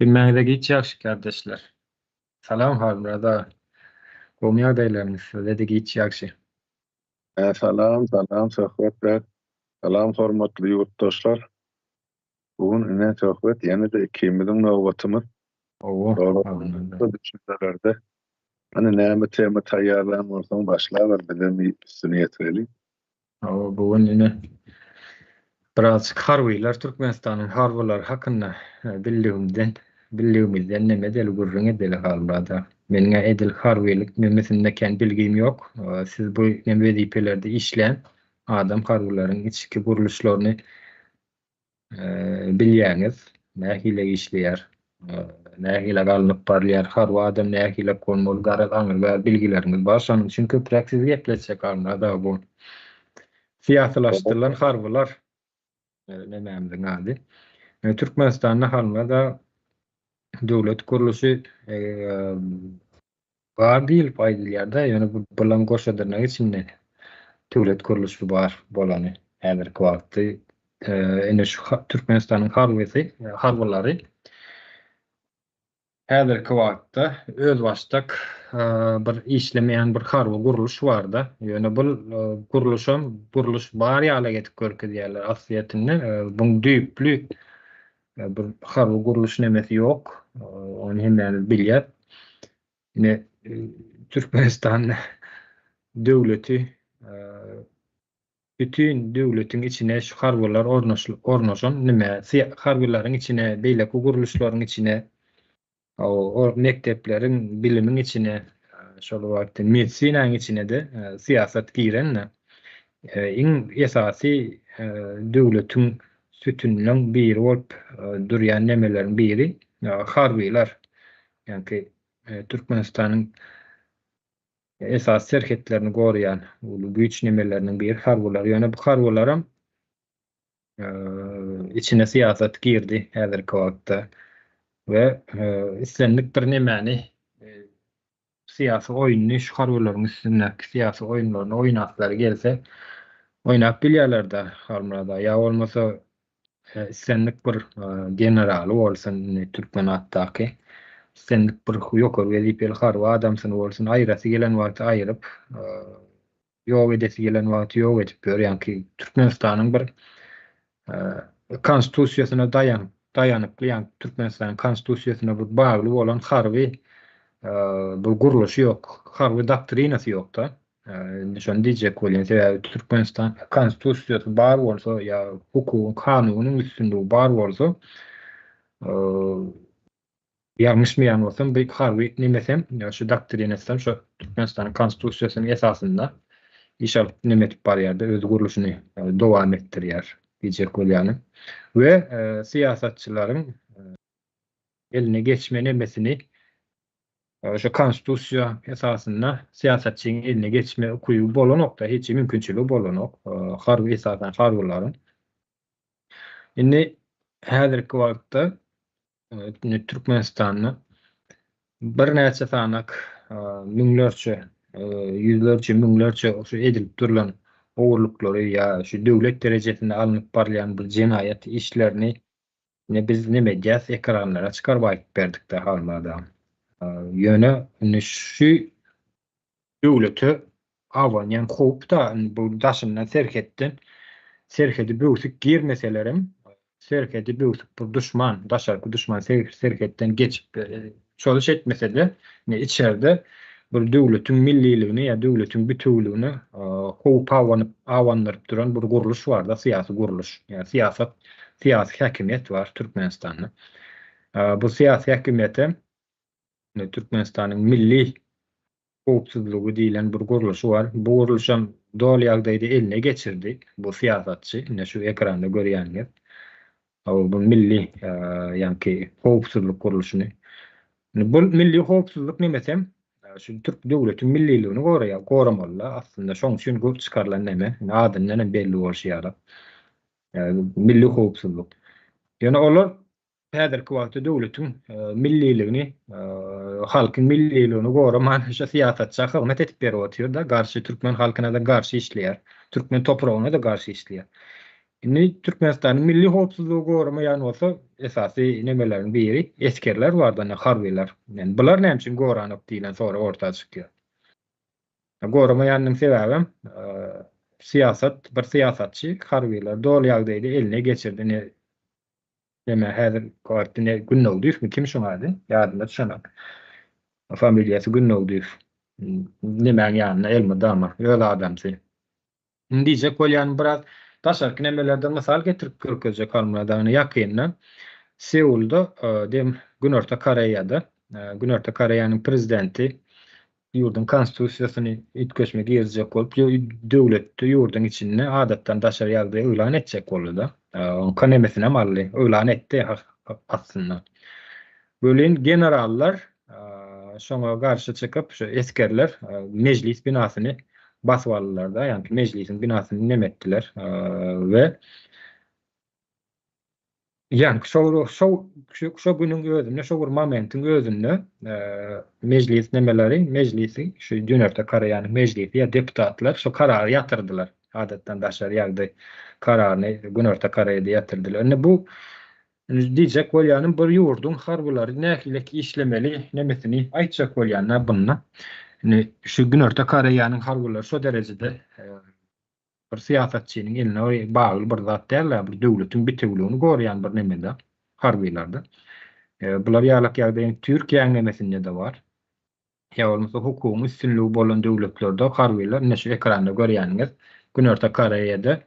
Hemmäňize giç ýagşy kardeşler. Salam Halmyrat aga. Gowmy ýagdaýlaryňyz? Size-de giç ýagşy. Salam salam Söhbet beg. Salam hormatly ýurtdaşlar. Bu gün ine Söhbet ýene-de ikimiziň nobatymyz. Hawa. Düşünjelerde. Hany näme tema taýýarlan bolsaň başlaber bizem üstüni ýetireli. Hawa, bu gün ine birazjyk harbylar, Türkmenistanyň harbylary hakynda bildigimden, bildigimizden neme edeli, gürrüň edeli Halmyrat aga. Meniň-ä edil harbylyk nemesinde kän bilgim ýok. Siz bu neme wezipelerde işlän adam harbylaryň içki gurluşlaryny Bilýäňiz, nähili işleýär, nähili alnyp barylýar, harby adam nähili bolmaly, garaz aňry bäri bilgileriňiz bar, şonuň üçin köpräk sizi gepletjek alnada bu. Syýasylaşdyrylan harbylar nemämiziň ady. Türkmenistanda halynda döwlet gurluşy Bar diýlip aýdylýar-da, ýöne bu bulan goşa dyrnak içinde döwlet gurluşy bar bolany häzirki wagtda. Ine şu Türkmenistanyň harbysy, harbylary häzirki wagtda özbaşdak bir işlemeýän bir harby gurluş bar-da. Ýöne bu gurluşam gurluş bar ýaly edip görkezýärler. Aslyýetinde buň düýpli bir harby gurluş nemesi ýok. Ony hemmämiz bilýäs. Ine, Türkmenistan döwleti bütin döwletiň içine şu harbylar ornaşan nime, harbylaryň içine, beýleki gurluşlaryň içine, mekdepleriň, bilimiň içine, şol wagtda medisinanyň içine-de syýasat giren-de. Iň esasy döwletiň sütüniniň biri bolup durýan nemeleriň biri harbylar. Ýagny Türkmenistanyň esasy serhetlerini goraýan uly güýç nemeleriniň biri harbylar. Ýöne bu harbylaram içine syýasat girdi häzirki wagtda we islendik bir nemäni syýasy oýnuny şu harbylaryň üstündäki syýasy oýunlaryny oýnaslary gelse oýnap bilýärler-de Halmyrat aga. Ýa bolmasa islendik bir generaly bolsun indi türkmen atdaky islendik bir ýokary wezipeli harby adamsyny bolsun aýyrasy gelen wagty aýyryp ýok edesi gelen wagty ýok edip ýör. Ýaňky Türkmenistanyň bir konstitusiýasyna daýanyp, daýanykly, ýagny Türkmenistanyň konstitusiýasyna bir bagly bolan harby bir gurluşy ýok, harby doktrinasy ýok-da. Indi şony diýjek bolýan, sebäbi Türkmenistan konstitusiýasy bar bolsa ýa hukugyň, kanunyň üstünligi bar bolsa, Ýalňyşmaýan bolsam, bu harby nemesem, ýa şu doktrinasam şo Türkmenistanyň Konstitusiýasynyň esasynda iş alyp neme edip barýar-da, öz gurluşyny dowam etdirýär diýjek bolýanym. We syýasatçylaryň eline geçme nemesini şo Konstitusiýa esasynda syýasatçyň eline geçme ukyby bolanok-da, hiç mümkinçiligi bolanok harby esasan harbylaryň. Indi häzirki wagtda Indi Türkmenistanda birnäçe sanak müňlerçe, ýüzlerçe, müňlerçe şu edilip durlan ogurlyklary ýa şu döwlet derejesinde alnyp barylýan bir jenaýat işlerini ine biz neme edýäs, ekranlara çykaryp aýdyp berdik-de Halmyrat aga. Ýöne indi şu döwlete abanýan howp-da indi bu daşyndan serhetden serhedi böwsüp girmeselerem serhedi böwsüp bir duşman daşarky duşman serhetden geçip çozuş etmese-de indi içerde bir döwletiň milliligine ýa döwletiň bitewüligine howp abanyp abandyryp duran bir gurluş bar-da syýasy gurluş ýa syýasat syýasy häkimiýet bar Türkmenistanda. Bu syýasy häkimiýete Türkmenistanyň milli howpsuzlygy diýlen bir gurluşy bar. Bu gurluşam doly ýagdaýda eline geçirdi bu syýasatçy. Ine şu ekranda görýäniňiz. Bu milli ýaňky howpsuzlyk gurluşyny. Bu milli howpsuzlyk nemesem şu türk döwletiň milliligini goraýar, goramaly aslynda. Şoň üçin bu çykarylan neme. Adyndan hem belli bolşy ýaly. Milli howpsuzlyk. Ýöne olar häzirki wagtda döwletiň milliligini, halkyň milliligini goraman şu syýasatça hyzmat edip berip otyr-da, garşy türkmen halkyna-da garşy işleýär. Türkmen topragyna-da garşy işleýär. Indi Türkmenistanyň milli howpsuzlygy goramaýan bolsa, esasy nemeleriň biri esgerler barda, ine harbylar. Ýani bular näme üçin goranok diýlen sorag orta çykýar. Goramaýanynyň sebäbem syýasat, bir syýasatçy harbylar doly ýagdaýda eline geçirdi. Ine neme häzir wagtda ine Gündogdyýewmi kim şuň ady? Ýadyma düşenok. Familiýasy Gündogdyýew. Nemäň ýanynda elmydama öz adamsy. Indi diýjek bolýanym biraz daşarky nemelerden mysal getirip görkezjek Halmyrat agany ýakynda Seulda dem Günorta Koreýada Günorta Koreýanyň prezidenti ýurduň konstitusiýasyny üýtgeşme girizjek bolup döwletde ýurduň içinde adatdan daşary ýagdaý yglan etjek boldy-da. Oň nemesinem aldy, yglan etdi aslynda. Welin generallar şoňa garşy çykyp, şu esgerler mejlis binasyny basyp aldylar-da, ýagny mejlisiň binasyny neme etdiler we ýagny şo şo şo günüň özünde, şo bir momentiň özünde mejlis nemeleri, mejlisi, şu Günorta Koreýanyň mejlisi ýa deputatlar şo karary ýatyrdylar. Adatdan daşary ýagdaý kararyny Günorta Koreýada ýatyrdylar. Indi bu Indi diýjek bolýanym bir ýurduň harbylary nähilek işlemeli nemesini aýtjak bolýan-da bunda. Indi şu Günorta Koreýanyň harbylary şo derejede bir syýasatçynyň eline bagly bir zat däl-de, bir döwletiň bitewüligini goraýan bir neme-de harbylarda. Bular ýalak ýagdaý Türkiýäň nemesinde-de bar. Ýa bolmasa hukugyň üstünligi bolan döwletlerde harbylar ine şu ekranda görýäniňiz Günorta Koreýada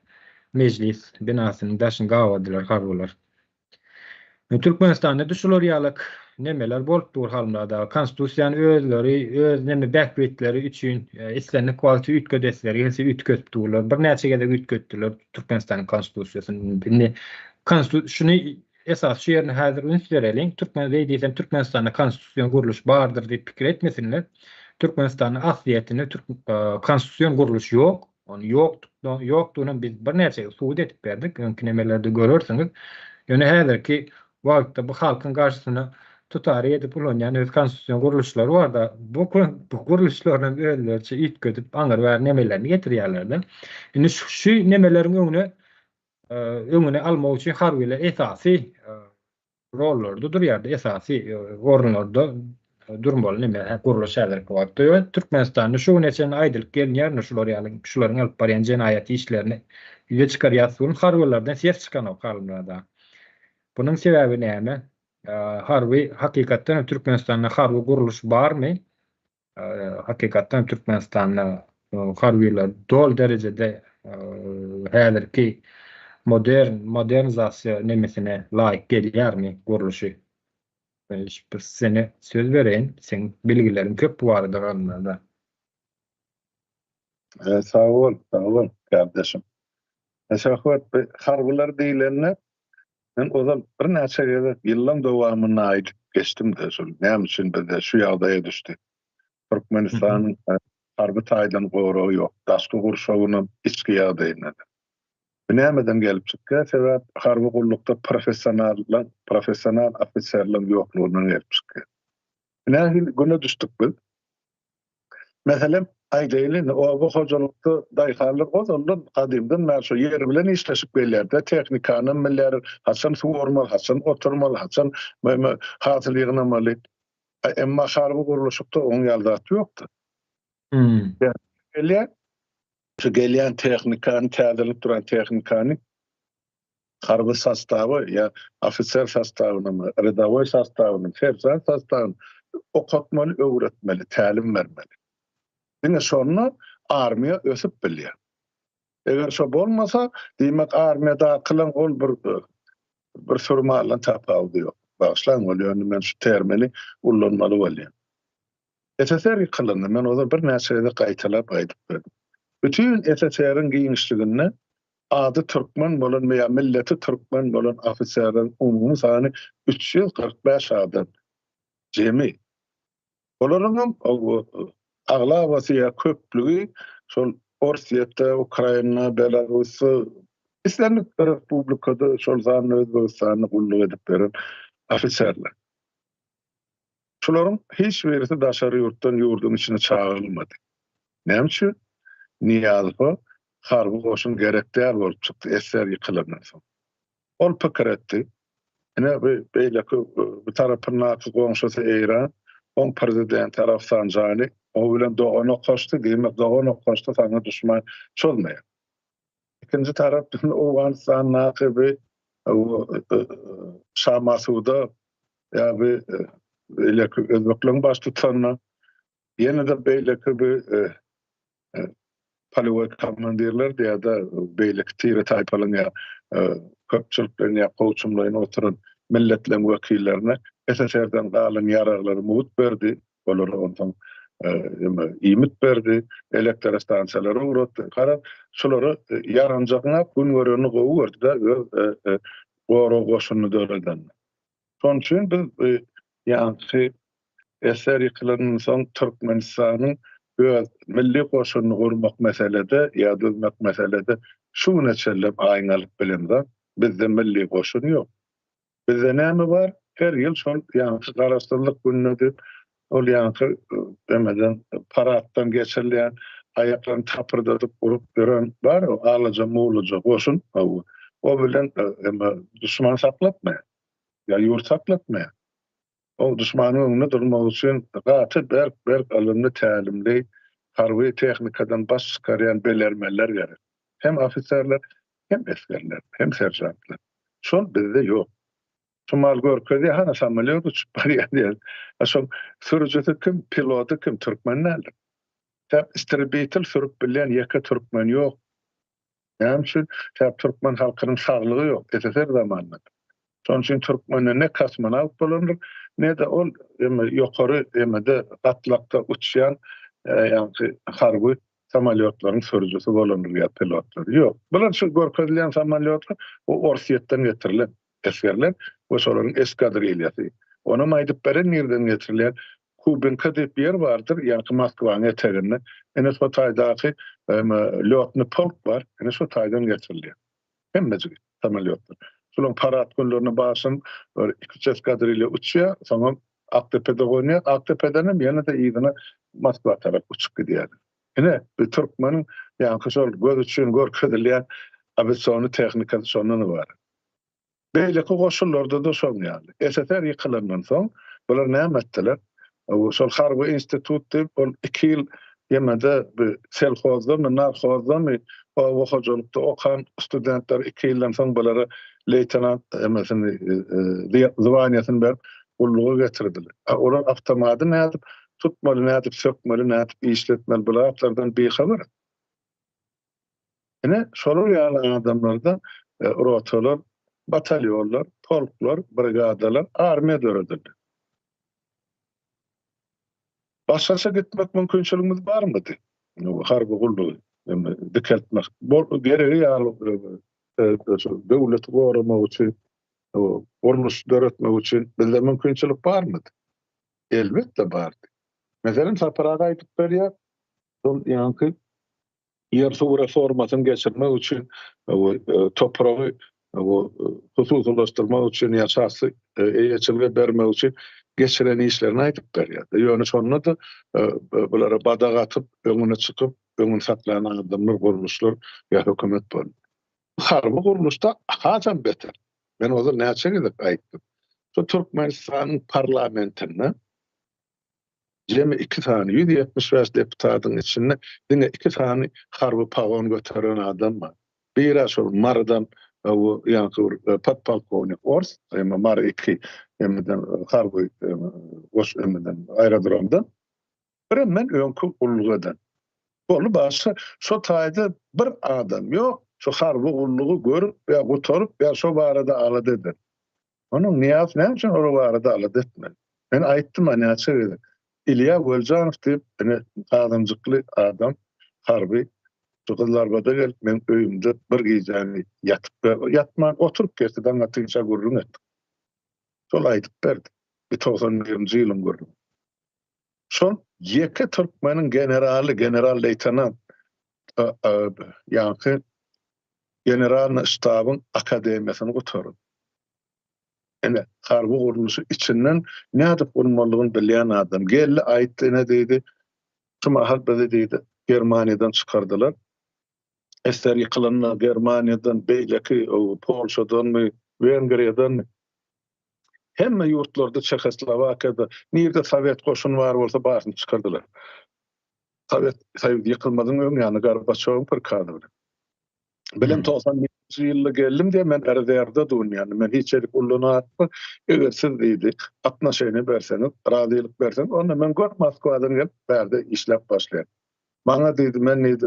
mejlis binasynyň daşyny gabadylar harbylar. Türkmenistanda-da şular ýalak nemeler bolup dur Halmyrat aga. Konstitusiýany özleri öz neme bähbitleri üçin islendik wagty üýtgedesleri gelse üýtgedip durlar. Birnäçe gezek üýtgetdiler Türkmenistanyň konstitusiýasyny. Indi konstitu şuny Esasy şu ýerine häzir üns bereliň. Türkmen beý diýsem Türkmenistanda konstitusion gurluş bardyr diýip pikir etmesinler. Türkmenistanda aslyýetinde türk konstitusion gurluş ýok. Ony ýok ýokdugyny biz birnäçe gezek subut edip berdik. Öňki nemelerde görersiňiz. Ýöne häzirki wagtda bu halkyň garşysyna tutary edip ulanýan öz konstitusion gurluşlary barda bu bu gurluşlaryny hem özleriçe üýtgedip aňyr bäri nemelerini getirýärler-de. Indi şu nemeleriň öňüne öňüni almak üçin harbylar esasy rollarda durýardy, esasy orunlarda durmaly neme gurluş häzirki wagtda. Ýöne Türkmenistanda şu güne çenli aýdylyp gelinýär, şular ýaly şularyň alyp barýan jenaýat işlerini ýüze çykarýas welin harbylardan ses çykanok Halmyrada. Bunuň sebäbi näme? Harby hakykatdan hem Türkmenistanda harby gurluş barmy? Hakykatdan Türkmenistanda harbylar doly derejede häzirki modern modernizasiýa nemesine laýyk gelýärmi gurluşy? Bir sene söz bereýin, seň bilgileriň köp bu barada galynlarda. Sag bol, sag bol kärdeşim. Söhbet bu harbylar diýlende Men ozal birnäçe gezek ýyllaň dowamynda aýdyp geçdim-de şol näme üçin bizde şu ýagdaýa düşdi. Türkmenistanyň harby taýdan goragy ýok, daşky gurşawynam, içki ýagdaýynda-da. Bu nämeden gelip çykýar? Sebäp harby gullukda professionallaň, professional ofiserleň ýoklugyndan gelip çykýar. Nähili güne düşdük biz? Meselem, aýdaýly, indi oba hojalykda daýhanlar ozaldan, gadymdan bäri şu ýer bilen işleşip gelýär-de, tehnikanam bilýär, haçan suwarmaly, haçan oturmaly, haçan hasyl ýygnamaly. Emma harby gurluşykda oň ýaly zat ýokdy. Gelýär, şu gelýän tehnikany, täzelenip duran tehnikany harby sostawy ýa ofiser sostawynymy, redawoý sostawyny, seržant sostawyny okatmaly, öwretmeli, tälim bermeli. Diňe şonda armiýa ösüp bilýär. Eger şo bolmasa, diýmek armiýadakylaň ol bir bir süri maldan tapawudy ýok. Bagyşlaň ol ýöne men şu termini ullanmaly bolýan. SSR ýykylanda, men ozal birnäçe gezek gaýtalap aýdyp berdim. Bütin SSR-iň giňişliginde ady türkmen bolan ýa milleti türkmen bolan ofiserleriň umumy sany 345 adam. Jemi. Olaryň hem aglabasy ýa köplügi şol Orsýetde, Ukrainada, Belarusda, islendik respublikada, şol sanda Özbegistanda gulluk edip beren ofiserler. Şularyň hiç birisi daşary ýurtdan ýurduň içine çagyrylmady. Näme üçin? Nyýazowa. harby goşun gerek däl bolup çykdy SSR ýykylandan soň. Ol pikir etdi. Ine bu beýleki bu tarapyndaky goňşusy Eýran, oň prezidenti Rafsanjani o bilen dogan okaşdy, diýmek dogan okaşdy saňa duşman çozmaýar. Ikinji tarapdan Owganystandaky bu Şa Masuda ýa bu beýleki özbekleriň baştutanyna ýene-de beýleki bu polýowoý komandirler ýa-da beýleki tire-taýpalaryň ýa köpçülikleýin ýa kowçumlaýyn oturan milletleriň wekillerine SSR-den galan ýaraglary mugt berdi, olara onsoň iýmit berdi, elektrostansiýalary ugratdy. Garaz, şulara ýaranjaklap gün görenini gowy gördi-de, öz gorag goşunyny döreden. Şonuň üçin biz bu ýaňky SSR ýykylandan soň Türkmenistanyň öz milli goşunyny gurmak meselede ýa düzmek meselede şu güne çenlem aýňalyp bilemzok. Bizde milli goşun ýok. Bizde näme bar? Her ýyl şol ýaňky Garaşsyzlyk gününe diýip, ol ýaňky demeden paraddan geçirilýän aýaklaryny tapyrdadyp urup ýören bar alaja mulaja goşun. O bilen duşman saklatmaýar. Ýa ýurt saklatmaýar. O duşmanyň öňünde durmak üçin gaty berk berk ylymly tälimli harby tehnikadan baş çykarýan belermenler gerek. Hem ofiserler, hem esgerler, hem seržantlar. Şol bizde ýok. Şu mal görkezýär, hana samolýot uçup barýar diýýär. A şol sürüjisi kim, pilody kim, türkmen däldir. Sebäp istrebitel sürüp bilýän ýeke türkmen ýok. Näme üçin? Sebäp türkmen halkynyň saglygy ýok, SSR zamanynda. Şonuň üçin türkmende ne kosmonawt bolandyr, ne-de ol ýokary emede gatlakda uçýan ýaňky harby samolýotlaryň sürüjisi bolandyr ýa pilotlary. Ýok. Bular şu görkezilýän samolýotlar bu Orsýetden getirilen esgerler we şolaryň eskadrilýasy. Onam aýdyp beren nirden getirilýän. Kubinka diýip ýer bardyr, ýaňky Moskwanyň eteginde. Ine şo taýdaky lýotny polk bar, ine şo taýdan getirilýär. Hemmejigi samolýotlar. Şolaryň parad günlerine başym bir iki-üç eskadrilýa uçýar, soňam Akdepede gonýar, Akdepedenem ýene-de yzyna Moskwa tarap uçup gidýär. Ine, bu türkmeniň ýaňky şol göz üçin görkezilýän awiasiony tehnikasy şondan ybarat. Beýleki goşunlarda-da şoň ýaly. SSR ýykylandan soň bular näme etdiler? Şol harby institut diýip, ol iki ýyl ýemede bu selhozdamy, narhozdamy, oba hojalykda okan studentler iki ýyldan soň bulara leýtenant emesini, zwaniýasyny berip, gulluga getirdiler. A olar awtomady nädip tutmaly, nädip sökmeli, nädip işletmeli bu zatlardan bihabar. Ine, şolar ýaly adamlarda rotalar, batalýonlar, polklar, brigadalar, armiýa döredildi. Başgaça gitmek mümkinçiligimiz barmydy? Harby gullugy dikeltmek. Geregi ýaly döwleti goramak üçin, gurluş döretmek üçin bizde mümkinçilik barmydy? Elbetde bardy. Meselem, Sapar aga aýdyp berýär, şol ýaňky ýer-suw reformasyny geçirmek üçin topragy hususylaşdyrmak üçin ýa şahsy eýeçilige bermek üçin geçiren işlerini aýdyp berýär. Ýöne şonda-da bulara badak atyp, öňüne çykyp, öňüni saklaýan adamlar, gurluşlar ýa hökümet boldy. Harby gurluşda hasam beter. Men ozal näçe gezek aýtdym. Şu Türkmenistanyň parlamentinde Jemi iki sany, 175 deputatyň içinde diňe iki sany harby pagon göteren adam bar. Biri şol Marydan bu ýaňky bir podpolkownik ors, emma Mary iki emeden harby goş emeden aerodromda. Birem men öňki gulluk eden. Boldy başga şo taýda bir adam ýok, şu harby gullugy görüp ýa gutaryp ýa şo barada alada eden. Onuň Nyýazow näme üçin ol barada alada etmeli? Men aýtdym-a näçe gezek. Ilýa Weljanow diýip, ine, gazanjykly adam, harby, şu Gyzlarbada gelip, meň öýümde bir gijäni ýatyp, ýatman oturyp geçdi, daň atynça gürrüň etdik. Şol aýdyp berdi. Bu 91-nji ýylyň gürrüňi. Şol ýeke türkmeniň generaly, general-leýtenant, ýaňky Generalnyý ştabyň akademiýasyny gutaryp, ine, harby gurluşy içinden nädip gurmalydygyny bilýän adam geldi, aýtdy, ine diýdi, şu mahal bizi diýdi, Germaniýadan çykardylar. SSR ýykylanda Germaniýadan, beýleki Polşadanmy, Wengriýadanmy hemme ýurtlarda Çehoslowakiýada nirde sowet goşuny bar bolsa baryny çykardylar. Sowet Soýuz ýykylmazyň öň ýany Gorbaçowyň prikazy bilen. Bilen 91-nji ýylda geldim diýe men rezerwde dun ýany men hiç ýerik ullanatma eger siz diýdi atnoşeniýe berseňiz razylyk berseňiz onda men gör Moskwadan gelip bärde işläp başlaýan. Maňa diýdi men diýdi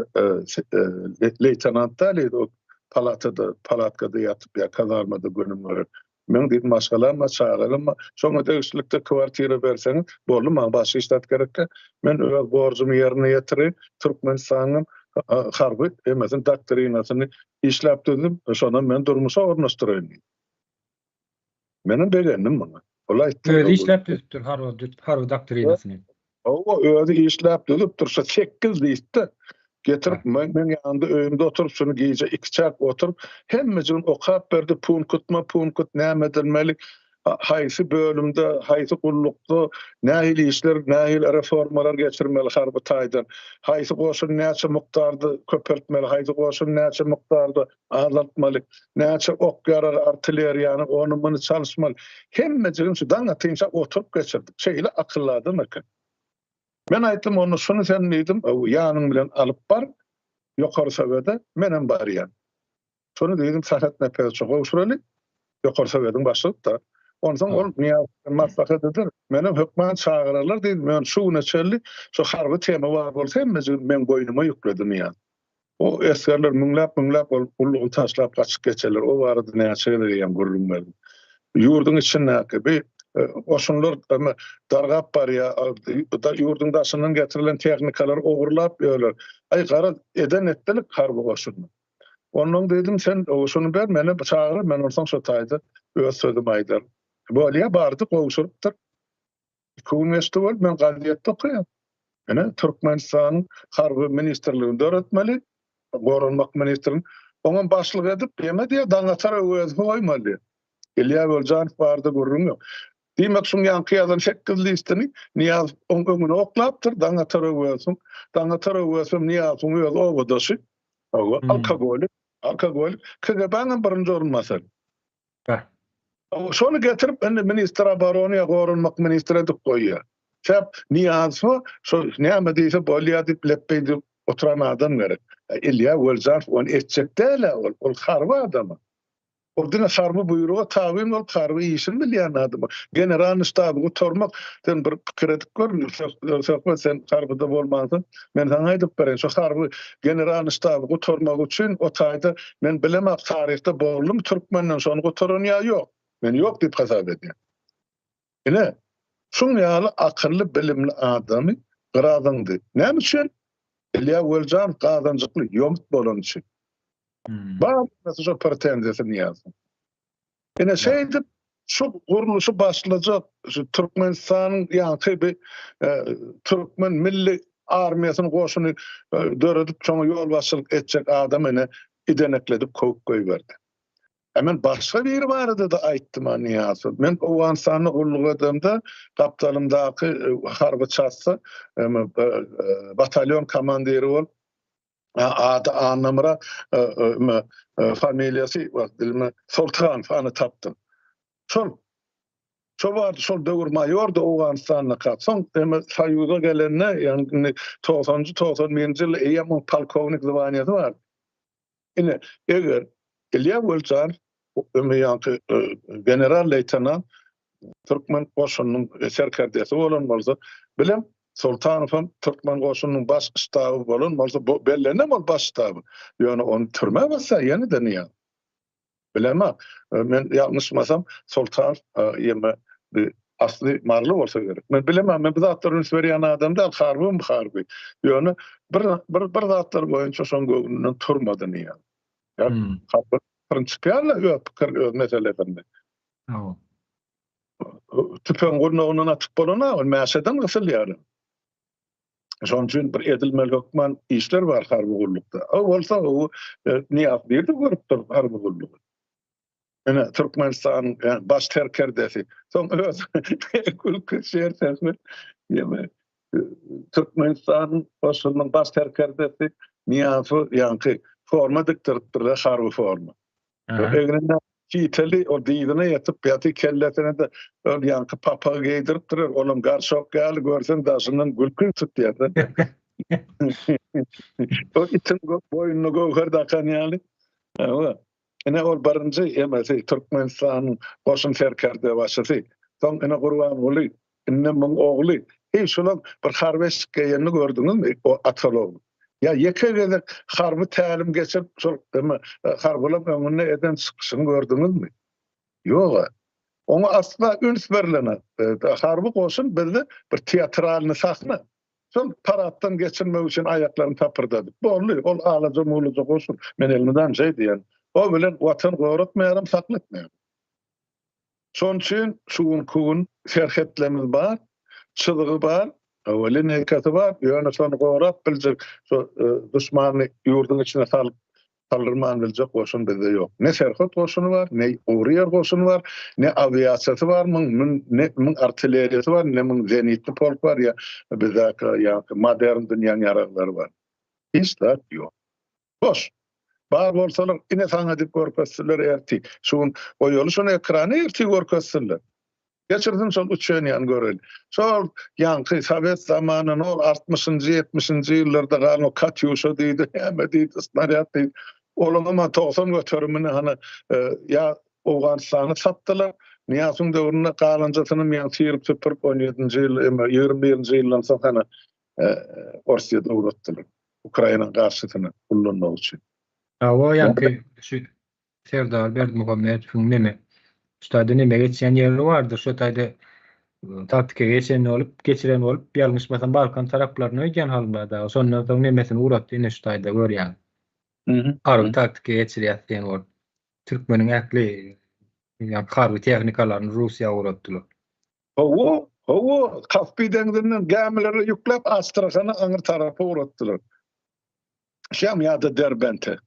leýtenant däl diýdi o palatada palatkada ýatyp ýa kazarmada günüm gören. Meň diýdi maşgalam bar çagalarym bar şoňa degişlilikde kwartira berseňiz boldy maňa başga hiç zat gerek däl. Men öz borjumy ýerine ýetireýin Türkmenistanyň harby emesini doktrinasyny işläp düzdüm şonam men durmuşa ornaşdyraýyn diýdi. Menem begendim muňa. Ol aýtdy. Özi işläp düzüpdir harby harby doktrinasyny. Hawa, özi işläp düzüpdir şu 8 listde getirip men meň ýanymda öýümde oturyp şuny gije ikiçäk oturyp hemmejigini okap berdi punktma punkt näme edilmeli haýsy bölümde haýsy gullukda nähili işler nähili reformalar geçirmeli harby taýdan haýsy goşun näçe mukdarda köpeltmeli haýsy goşun näçe mukdarda azaltmaly, näçe ok-ýarag, artilleriýany, ony-muny çalyşmaly. Hemmejigini şu daň atynça oturyp geçirdik. Şeýle akylly adam eken. Men aýtdym, onda şuny sen diýdim, ýanyň bilen alyp bar, Ýokary Sowede, menem barýan. Şuny diýdim, Sähet Nepesowa gowşuraly, Ýokary Sowediň başlygy-da. Onsoň ol Nyýazow bilen maslahat eder, menem hökman çagyrarlar diýdim. Ýöne şu güne çenli şu harby tema bar bolsa hemmejigini meň boýnuma ýükledi Nyýazow. O esgerler müňläp-müňläp bolup gullugy taşlap gaçyp geçerler. O barada näçe gezek eýýäm gürrüň berdim. Ýurduň içindäki bi goşunlar dargap barýar, ýurduň daşyndan getirilen tehnikalary ogurlap ýörler. Aý garaz eden etdilik harby goşunyny. Onnoň diýdim sen şuny ber meni çagyr men onsoň şo taýda öz sözümi aýdaryn. Bolýa bardy gowşurypdyr. Iki gün geçdi bolup men gazetde okaýan. Ine Türkmenistanyň harby ministrligini döretmeli, goranmak ministrini. Oňam başlyk edip ýeme diýýär, Daňatar Öwezowy goýmaly diýýär. Ilýa Weljanow barada gürrüň ýok. Diýmek şuň ýaňky ýazan sekiz listini Nyýazow oň öňüne oklapdyr, Daňatar Öwezowyň. Daňatar Öwezow Nyýazowyň öz obadaşy. Hawa, alkogolik, alkogolik. KGB-niň birinji orunbasary. Hä. Şony getirip indi ministr oborony ýa goranmak ministri edip goýýar. Sebäp Nyýazowa şo näme diýse bolýar diýip lepbeý diýip oturan adam gerek. Ilýa Weljanow ony etjek däl-ä ol. Ol harby adam. Ol diňe harby buýruga tabyn bolup harby işini bilýän adam. Generalnyý ştaby gutarmak sen bir pikir edip gör Söhbet sen harbyda bolmansyň. Men saňa aýdyp bereýin şu harby generalnyý ştaby gutarmak üçin o taýda men bilemok taryhda boldumy türkmenden şony gutaran ýa ýok. Men ýok diýip hasap edýän. Ine şuň ýaly akylly bilimli adamy gyra zyňdy. Näme üçin? Ilýa Weljanow gazanjykly ýomut bolany üçin. Bar bolmasa şo pretenziýasyny ýazsyn. Ine şeýdip şu gurluşy başlajak şu Türkmenistanyň ýaňky bir türkmen milli armiýasyny goşuny döredip şoňa ýolbaşçylyk etjek adam ine idenekledip kowup goýberdi. E men başga biri barada-da aýtdym a Nyýazow. Men Owganystanda gulluk edemde gapdalymdaky harby çasda batalýon komandiri bolup Ady Annamyrat, familiýasy bilme Soltanow any tapdym. Şol şo bardy, şol döwür maýordy Owganystandaka. Soň eme Soýuza gelende, ýagny indi togsanjy, 91-nji ýylda eýýäm oň polkownik zwaniýasy bardy. Ine, eger Ilýa Weljanow öňi ýaňky general-leýtenant türkmen goşunynyň serkerdesi bolan bolsa, bilem Soltanow hem türkmen goşunynyň baş ştaby bolan bolsa, bu bellenem ol baş ştaby. Ýöne ony türmä bassa ýene-de Nyýazow. Bilemok, men ýalňyşmasam Soltanow ýeme bir asly maryly bolsa gerek. Men bilemok, men bu zatlara üns berýän adam däl, harbym harby. Ýöne bir bir bir zatlar boýunça şoň göwnünden turmady Nyýazow. Ýa harby prinsipialny öz pikir, öz meselesinde. Hawa. Tüpeň gurnagyndan atyp bolana, ol mäşeden gysylýar. Şonuň üçin bir edilmeli hökman işler bar harby gullukda. O bolsa o e, Nyýazow nirde görüpdir harby gullugy? Ine Türkmenistanyň e, baş serkerdesi. Soň öz gülki şeýer sesmi ýeme Türkmenistanyň goşunynyň baş serkerdesi Nyýazow ýaňky. forma dikdiripdirler, harby forma. Egninde kiteli, o dyzyna ýetip ýaty, kellesine-de ol ýaňky papagy geýdiripdirler, olam garşok ýaly görseň daşyndan gülki tutýar-da. O itiň boýnuna göwher dakan ýaly. Hawa. Ine ol birinji emesi Türkmenistanyň goşun serkerdebaşysy. Soň ine Gurbanguly, indi muň ogly. Heý şolaň bir harby eşik geýenini gördüňizmi o ataly ogly? Ýa ýeke gezek harby tälim geçirip şol eme harbylaň öňünde eden çykyşyny gördüňizmi? Ýog-a. Oňa asla üns berlenok. Harby goşun bizde bir teatralnyý sahna. Şol paraddan geçirmek üçin aýaklaryny tapyrdadyp. Boldy, ol alaja-mulaja goşun. Men elmydam şeý diýýän. O bilen Watan goratmaýaram, saklatmaýaram. Şonuň üçin şu günki gün serhetlerimiz bar, çyzygy bar, hawa, lineýkasy bar, ýöne şony gorap biljek, şo duşmany ýurduň içine salyp Saldyrman biljek goşun bizde ýok. Ne serhet goşuny bar, ne gury ýer goşuny bar, ne awiasiýasy bar muň, ne muň artilleriýasy bar, ne muň zenitli polk bar ýa bizdäki ýaňky modern dünýäň ýaraglary bar. Hiç zat ýok. Boş. Bar bolsalar ine saňa diýip görkezsinler ertir. Şu gün goýaly şony ekrana ertir görkezsinler. Geçirsin şol uçeniýany göreli. Şol ýaňky sowet zamanyny ol altmyşynjy, ýetmişinji ýyllarda galan o Katýuşa diýdi, näme diýdi, snarýad diýdi. Olaňam 90 göterimini hany ýa Owganystana satdylar. Nyýazowyň döwründe galanjasynam ýaňy syryp-süpürip on ýedinji ýyl, 21-nji ýyldan soň hany Orsýete ugratdylar. Ukrainanyň garşysyna ullanmak üçin. Hawa, ýaňky şu Serdar Berdimuhamedowyň neme şu taýda neme geçýän ýeri bardyr, şo taýda taktika geçen bolup, geçiren bolup, ýalňyşmasam Balkan taraplaryna öýdýän Halmyrat aga. Şondan soň nemesini ugratdy, ine şu taýda görýäň. Harby taktika geçirýäs diýen bolup. Türkmeniň ähli harby tehnikalaryny Russiýa ugratdylar. Hawa, hawa, Kaspi deňzinden gämilere ýükläp Astrahana aňry tarapa ugratdylar. Şam ýa-da Derbente.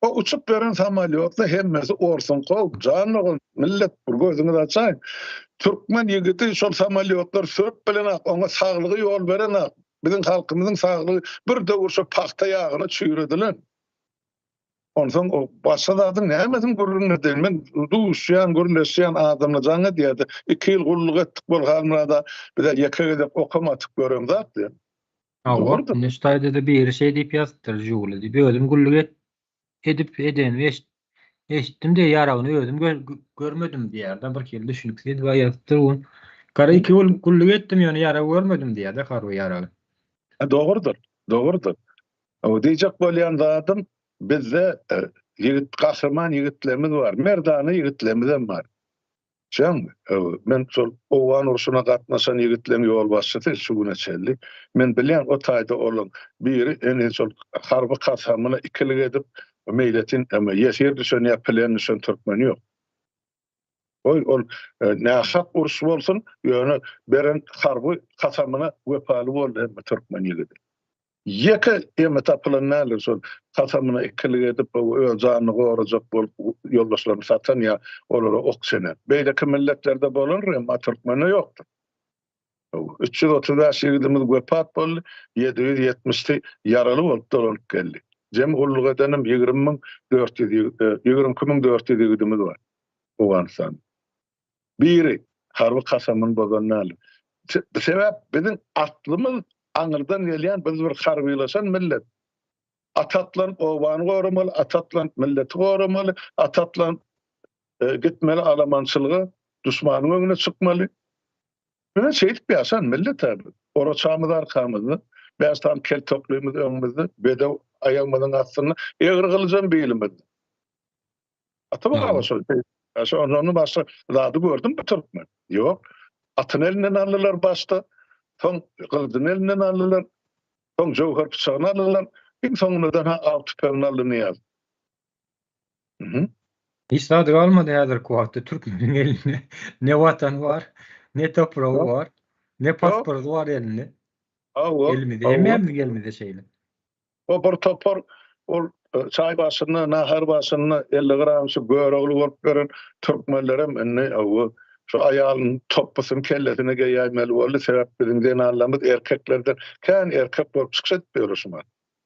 O uçup beren samolýotla hemmesi orsuňka, jan dogan, millet bir gözüňizi açaýyň. Türkmen ýigidi şol samolýotlary sürüp bilenak, oňa saglygy ýol berenak. Biziň halkymyzyň saglygy bir döwür şo pagta ýagyna çüýredilen. Onsoň o başga zadyň nämesini gürrüň edeýin. Men duşýan, gürleşýän adamlar jaň edýärdi. Iki ýyl gulluk etdik bol Halmyrada, bize ýeke gezek okam atyp göremzok diýen. Hawa, indi şu taýda-da biri şeý diýip ýazypdyr, Žiguli diýip. Özüm gulluk et, edip edenimi eşit, eşitdim diýýär, ýaragyny özüm görmedim diýýär-de, bir hili düşüniksiz edip ýazypdyr bu. Gara iki ýyl gulluk etdim, ýöne ýarag görmedim diýýär-de, harby ýaragy. Dogrudyr, dogrudyr. Diýjek bolýan zadym, bizde ýigit, gahryman ýigitlerimiz bar, merdana ýigitlerimizem bar. Çen, men şol Owgan urşuna gatnaşan ýigitleň ýolbaşçysy şu güne çenli. Men bilýän o taýda olaň biri ene şol harby kasamyna ikilik edip meýletin ýesir düşen ýa plen düşen türkmen ýok. Goý ol nähak uruş bolsun, ýöne beren harby kasamyna wepaly boldy hemme türkmen ýigidi. Ýeke eme tapylan däldir şol kasamyna ikilik edip öz janyny gorajak bolup ýoldaşlaryny satan ýa olara ok çenen. Beýleki milletlerde bolandyr emma türkmende ýokdur. 335 ýigidimiz wepat boldy, 770-si ýaraly bolup dolanyp geldi. Jem gulluk edenem 20 400 22 400 ýigidimiz bar Owganystanda. Biri harby kasamyny bozan däldir. Sebäp biziň aslymyz aňyrdan gelýän biz bir harbylaşan millet. At atlanyp obany goramaly, at atlanyp milleti goramaly, at atlanyp gitmeli alamançylyga, duşmanyň öňüne çykmaly. Biz şeýdip ýaşan millet biz. Oraçamyz arkamyzda, bäş sany keltoklymyz öňümizde, bedew aýagymyzyň astynda, egri gylyjam bilimizde. Ata-baba şol. Şondan başga zady gördüm bu türkmen. Ýok. Atyny elinden aldylar başda, soň gylyjyny elinden aldylar, soň jöwher pyçagyny aldylar, iň soňundan ha aw tüpeňini aldy Nyýaz. Mhm. Hiç zady galmady häzirki wagtda türkmeniň elinde. Ne watany bar, ne topragy bar, ne pasporty bar elinde. Hawa. Elimizde, hemmämiziň elimizde şeýle. O bir topar ol çaý başynda, nahar başynda 50 gram şu Görogly bolup beren türkmenlerem indi o şu aýalyň topbusyny kellesine geýäýmeli boldy. Sebäp biziň zenanlarymyz erkeklerden kän erkek bolup çykyş edip ýör şu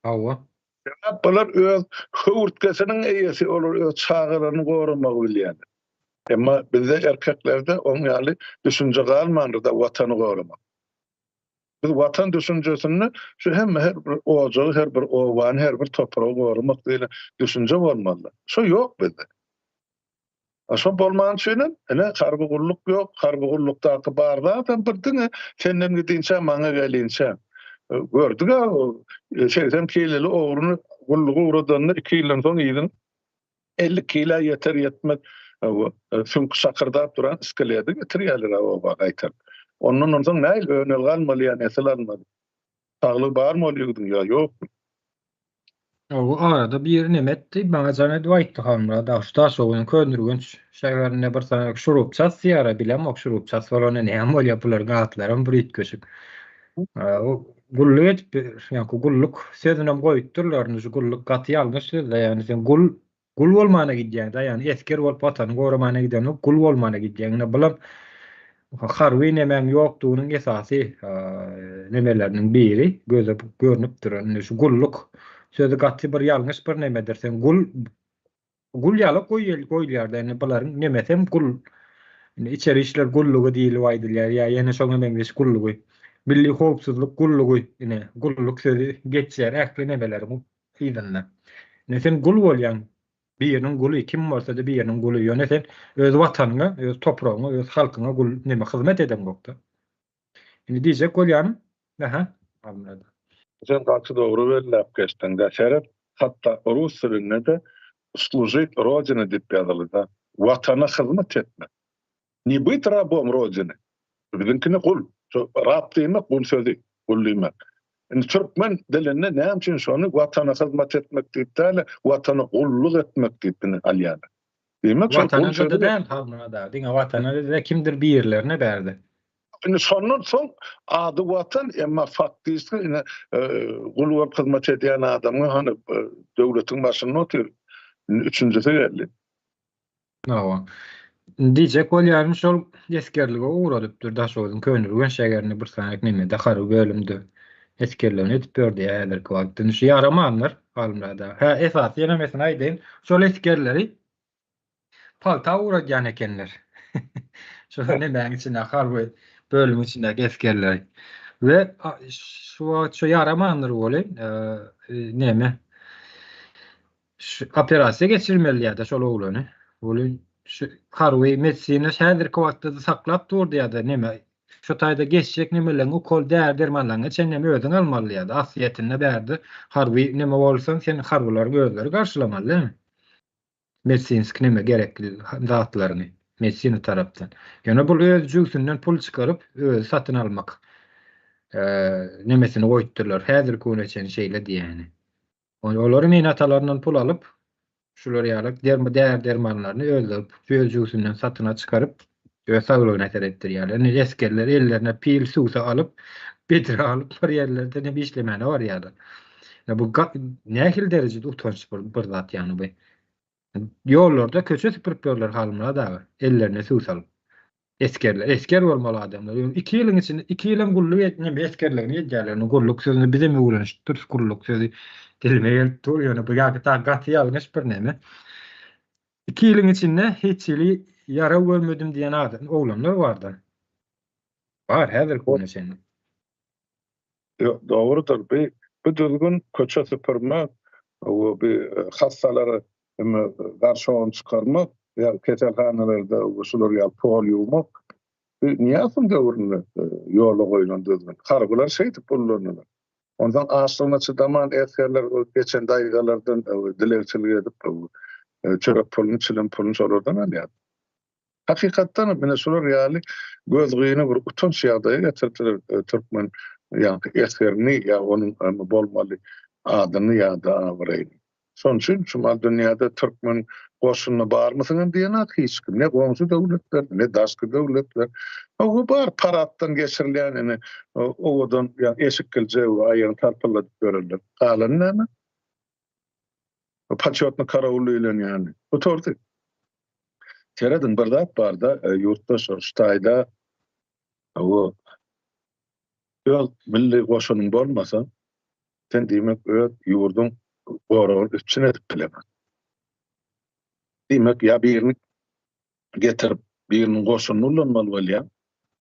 Hawa. Sebäp bular öz höwürtgesiniň eýesi, olar öz çagalaryny goramagy bilýärler. Emma bizde erkeklerde oň ýaly düşünje galmandyr-da watany goramak. Biz watan düşünjesinde şu hemme her bir ojagy, her bir obany, her bir topragy goramak diýlen düşünje bolmaly. Şo ýok bizde. A şo bolmany üçinem ine harby gulluk ýok, harby gullukdaky bar zadam bir diňe senden gidinçä maňa gelinçä. Gördük-ä 80 kiloli ogryny gulluga ugradanda 2 ýyldan soň yzyň 50 kilä ýeter ýetmez süňki şakyrdap duran skeledi getirýärler oba gaýtaryp. Ondan onsoň nähili önelge almaly ýa nesil almaly? Saglygy barmy ol ýigidiň ýa ýokmy? Bu arada biri neme etdi, maňa jaň edip aýtdy Halmyrat aga, şu Daşoguzyň Köneürgenç şäherinde bir sany şurupças diýýär-ä, bilemok şurupças bolanda näme bolýar, bularyň atlaram bir üýtgeşik. Gulluk edip, ýaňky gulluk sözünem goýupdyrlar, indi şu gulluk gaty ýalňyş söz-de, ýagny sen gul Gul bolmana gidýäň-dä, ýagny esger bolup watany goramana gideňok, gul bolmana gidýäň. Ine bulam harby nemäň ýokdugynyň esasy nemeleriniň biri, göze görnüp duran. Indi şu gulluk sözi gaty bir ýalňyş bir nemedir. Sen gul gul ýaly goýulýar-da, indi bularyň nemesem gul. Indi içeri işler gullugy diýlip aýdylýar ýa ýene şoňa meňzeş gullugy. Milli howpsuzlyk gullugy, ine gulluk sözi geçýär ähli nemeleriň yzynda. Indi sen gul bolýaň. Biriniň guly, kim bolsa-da biriniň guly. Ýöne sen öz watanyňa, öz topragyňa, öz halkyňa gul neme hyzmat edeňokda. Indi diýjek bolýanym, aha, Halmyrat. Sen gaty dogry belläp geçdiň-dä. Seret, hatda rus dilinde-de služit rodine diýip ýazylyda. Watana hyzmat etmek. Ne byt rabom rodiny. Biziňkini gul. Şo rab diýmek gul sözi, gul diýmek. Indi türkmen dilinde näme üçin şony watana hyzmat etmek diýip däl-de, watana gulluk etmek diýip indi alýarlar. Diýmek şol gul sözi. Watana-da däl Halmyrat aga, diňe watana däl, kimdir birlerine bärde. Indi şondan soň ady watan, emma faktiski ine gul bolup hyzmat edýän adamyň hany döwletiň başynda otyr. Indi üçünjisi geldi. Hawa. Diýjek bolýarym şol esgerlige ugradypdyr Daşoguzyň Köneürgenç şägerinde bir sany nemede harby bölümde esgerligini edip ýördi häzirki wagtda. Indi şu ýaramanlar Halmyrat aga. Hä esasy ýene mesini aýdaýyn. Şol esgerleri palta ugradýan ekenler. Şol nemäň içinde harby bölümiň içindäki esgerleri. We şu wagt şu ýaramandyr welin neme Şu operasiýa geçirmeli ýa-da şol oglany. Welin şu harby medisina häzirki wagtda-da saklap durdy ýa-da neme şu taýda geçjek nemeleň ukol däri dermanlaryňa çenlem özüň almaly ýa-da aslyýetinde bärde harby neme bolsaň sen harbylaryň özleri garşylamaly dälmi? Medisinski neme gerekli zatlaryny medisina tarapdan. Ýöne bul öz jübsünden pul çykaryp özi satyn almak nemesini goýupdyrlar. Häzirki güne çenli şeýle diýýäni. Olaryň ene-atalaryndan pul alyp, şular ýaly däri-dermanlaryny özleri öz jübüsinden satyna çykaryp, öz saglygyna seretdirýärler. Indi esgerler ellerine pil, suwsa alyp, bedre alyp bir ýerlerden hem işlemäne barýarlar. Ýa bu nähili derejede utanç bir zat ýagny bu. Ýollarda köçe süpürip ýörler Halmyrat aga, ellerine suw salyp. Esgerler, esger bolmaly adamlar. Ýöne 2 ýylyň içinde 2 ýylam gulluk etmem esgerligini edýärler. Indi gulluk sözüni bizem öwrenişipdiris. Gulluk sözi dilime gelip dur. Ýöne bu ýa gaty ýalňyş bir neme. 2 ýylyň içinde hiç hili ýarag görmedim diýen adam oglanlar barda. Bar häzirki güne çenli. Ýok, dogrudyr. Bu bu düzgün köçe süpürmek we bu hassalara eme garşogyny çykarmak ýa keselhanalarda şular ýaly pol ýuwmak bu Nyýazowyň döwründe ýola goýlan düzgün. Harbylar şeýdip ullandylar. Onsoň açlygyna çydaman esgerler geçen daýzalardan dilegçilik edip çörek puluny, çilim puluny şolardan alýardy. Hakykatdan hem ine şular ýaly gözgyny bir utanç ýagdaýa getirdiler türkmen ýaňky esgerini ýa onuň bolmaly adyny ýa-da abraýyny. Şonuň üçin şu mal dünýäde türkmen goşunyna barmysyň hem diýenok hiç kim. Ne goňşy döwletler, ne daşky döwletler. Hawa bar paraddan geçirilýän ine owadan ýa eşik geljek we aýagyny tarpylladyp ýörenler. Galany näme? Poçetny karawul diýlen ýaly. Gutardy. Serediň bir zat barda ýurtda şo şu taýda o öz milli goşunyň bolmasa sen diýmek öz ýurduň. goragyny üpjün edip bileňok. Diýmek, ýa birini getirip, biriniň goşunyny ulanmaly bolýaň.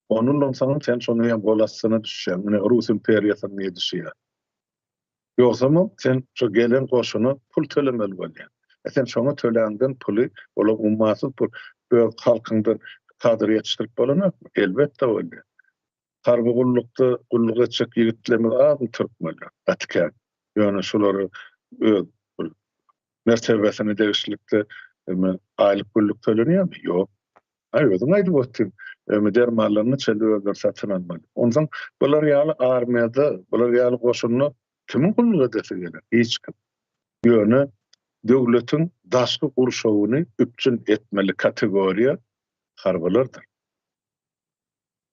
Ony ulansaňam sen şonuň hem gol astyna düşýäň. Ine, Rus imperiýasynyň edişi ýaly. Ýogsamam sen şo gelen goşuna pul tölemeli bolýaň. E sen şoňa töläňden puly, olam ummasyz pul, öz halkyňdan kadr ýetişdirip bolanokmy? Elbetde bolýar. Harby gullukda gulluk etjek ýigitlerimiz azmy türkmenler? Gaty kän. Ýöne şulary öz bir mertebesine degişlilikde aýlyk günlük tölenýärmi? Ýok. Aý özüň aýdyp otyrň. Ömi dermanlaryny çenli özleri satyn almaly. Onsoň bular ýaly armiýada, bular ýaly goşunda kimiň gulluk edesi geler? Hiç kim. Ýöne döwletiň daşky gurşawyny üpjün etmeli kategoriýa harbylardyr.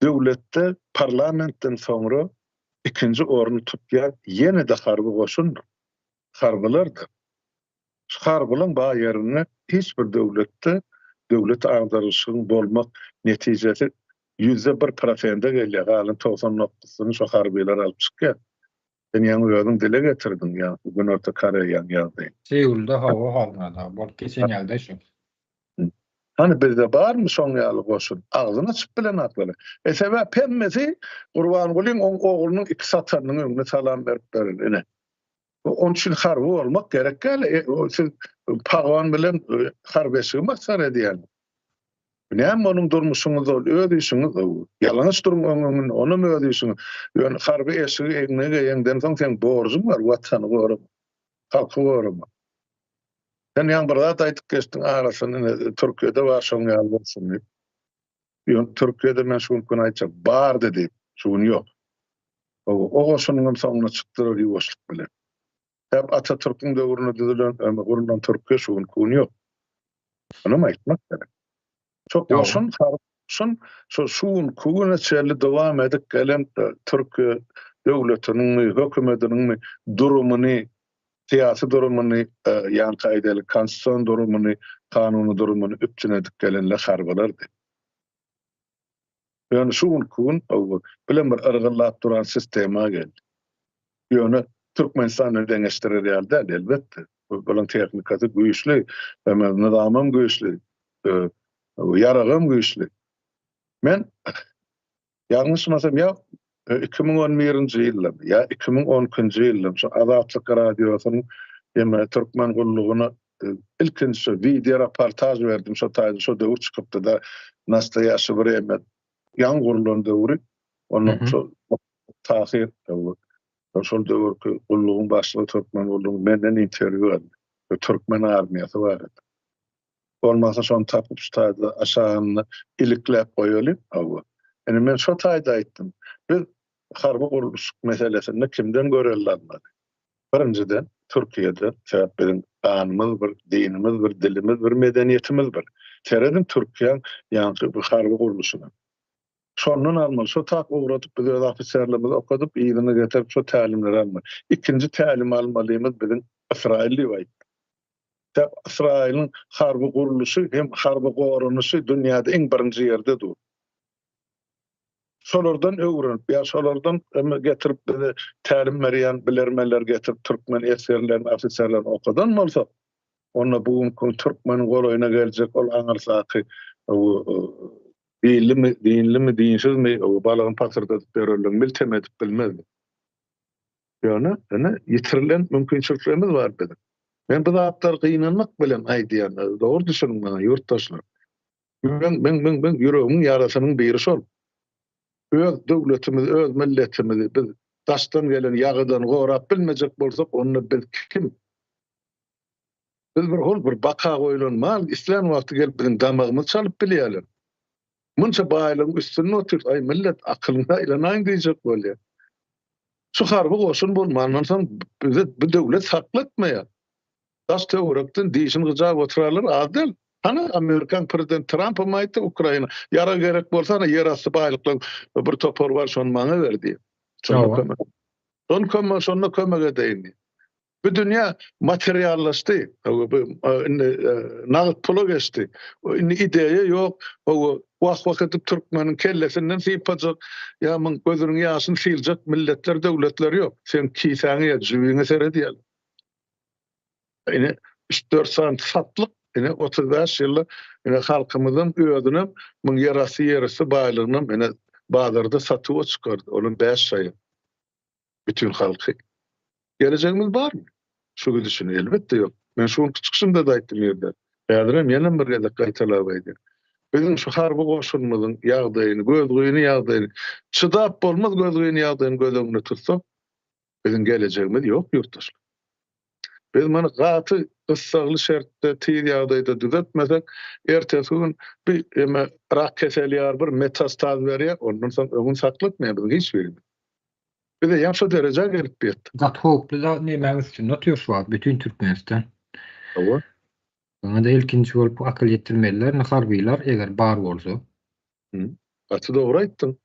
Döwletde parlamentden soňra ikinji orny tutýan ýene-de harby goşundyr, harbylardyr. Şu harbylaň bar ýerinde hiç bir döwletde döwlet agdarylyşygyň bolmak netijesi ýüzde bir prosende gelýär, galan 99-syny şo harbylar alyp çykýar. Sen ýaňy özüň dile getirdiň ýaňky Günorta Koreýaň ýagdaýyny. Seulda hawa halynada bolup geçen ýagdaý şu. Hany bizde barmy şoň ýaly goşun? Agzyny açyp bilenaklar. E sebäp hemmesi Gurbangulyň oň oglunyň iki satanynyň öňüne salam berip beren ine. Oň üçin harby bolmak gerek däl. E, siz pagon bilen e, harby eşigi masgara edýäňiz. Näme onuň durmuşyňyz ol öz işiňiz o. Ýalaňaç duruň oň öňünde, onam öz işiňiz. Ýöne harby eşigi egne geýeňden soň seň borjuň bar watany goramak, halky goramak. Sen ýaňy bir zat aýdyp geçdiň arasynda ine Türkiýede bar şoň ýaly bolsun diýip. Ýöne Türkiýede men şu günki gün aýtjak bardy diýip, şu gün ýok. O goşunyň hem soňuna çykdylar ýuwaşlyk bilen. Sebäp Atatürküň döwründe düzülen, gurlan Türkiýe şu günki gün ýok. Munam aýtmak gerek. Şo goşun, harby goşun şo şu günki güne çenli dowam edip gelen Türkiýe döwletiniňmi, hökümetiniňmi durumyny, syýasy durumyny, ýaňky aýdaly konstitusion durumyny, kanuny durumyny üpjün edip gelenler harbylardy. Ýöne şu günki gün bilen bir yrgyllap duran sistema geldi. Ýöne Türkmenistan bilen deňeşdirer ýaly däl, elbetde. Bularyň tehnikasy güýçli, nyzamam güýçli, ýaragam güýçli. Men ýalňyşmasam ýa 2011-nji ýylda ýa 2012-nji ýylda şu Azatlyk radiosynyň ýa Türkmen gullugyna ilkinji şu wideo reportaž berdim şo taýda şo döwür çykypdy-da Nastoýaşi wremýa ýaňy gurlan döwri. Onda şo Tahyr şol döwürki gullugyň başlygy türkmen gullugyň menden interwýu aldy. Türkmen armiýasy barada. Bolmasa şony tapyp şu taýda aşagynda ilikläp goýaly. Hawa. Indi men şo taýda aýtdym. Biz harby gurluşyk meselesinde kimden görelde almaly? Birinjiden, Türkiýede, sebäp biziň ganymyz bir, dinimiz bir, dilimiz bir, medeniýetimiz bir. Serediň Türkiýäň ýaňky bu harby gurluşyna. Şondan almaly. Şo tak ugradyp biz öz ofiserlerimizi okadyp yzyna getirip şo tälimleri almaly. Ikinji tälim almalymyz biziň Ysraýyl diýip aýtdy. Sebäp Ysraýylyň harby gurluşy hem harby goranyşy dünýäde iň birinji ýerde dur. Şolardan öwrenip ýa şolardan getirip bize tälim berýän bilermenleri getirip türkmen esgerlerini, ofiserlerini okadan bolsak, onda bu günki gün türkmeniň golaýyna geljek ol aňyrsaky dinlimi, dinlimi, dinsizmi, balagyny pasyrdadyp ýörenler miltem edip bilmezdi. Ýöne, ine, ýitirilen mümkinçiliklerimiz bar biziň. Men bu zatlary gynanmak bilen aýdýan, dogry düşüniň maňa ýurtdaşlar. Meň, meň, meň, meň ýüregimiň ýarasynyň biri şol. Öz döwletimizi, öz milletimizi biz daşdan gelen ýagydan gorap bilmejek bolsak, onda biz kim? Biz bir hol bir baka goýlan mal, islän wagty gelip biziň damagymyzy çalyp bilýärler. Munça baýlygyň üstünde otyrys, aý millet akylyňa aýlanaýyň diýjek bolýar. Şu harby goşun bolmandan soň bizi bu döwlet saklatmaýar. Daş töwerekden dişini gyjap oturarlar az däl. Hany Amerikan prezident Trampam aýtdy Ukraina ýarag gerek bolsa hany ýerasty baýlyklaryň bir topary bar şony maňa ber diýip. Şonda kömek. Şony kömek şonda kömek edeýin diýip. Bu dünýä materiallaşdy. Bu indi nagt pula geçdi. Indi ideýa ýok. Wah-wah edip türkmeniň kellesinden sypajak, ýa muň gözüniň ýaşyny syljak milletler, döwletler ýok. Seň kisäňe ýa jübiňe seredýärler. Ine, üç-dört sany satlyk, ine, 35 ýylda ine halkymyzyň özünem muň ýerasty ýerüsti baýlygynam ine bazarda satuwa çykardy. Olam bäş şaýa. Bütin halky. Gelejegimiz barmy? Şu gidişine elbetde ýok. Men şu günki çykyşymda-da aýtdym ýerde. Häzirem ýenem bir gezek gaýtalap aýdýan. Biziň şu harby goşunymyzyň ýagdaýyny, gözgyny ýagdaýyny, çydap bolmaz gözgyny ýagdaýyny göz öňünde tutsak, biziň gelejegimiz ýok ýurtdaşlar. Biz muny gaty gyssagly şertde, tiz ýagdaýda düzetmesek, ertesi gün bir eme rak keseli ýaly bir metastaz berýär, ondan soň öňüni saklatmaýar biziň hiç birimiz. Biz eýýäm şo derejä gelip ýetdik. Gaty howply da nemäň üstünde otyr şu wagt bütin Türkmenistan. Hawa. Muňa-da ilkinji bolup akyl ýetirmeliler indi harbylar eger bar bolsa. Gaty dogry aýtdyň.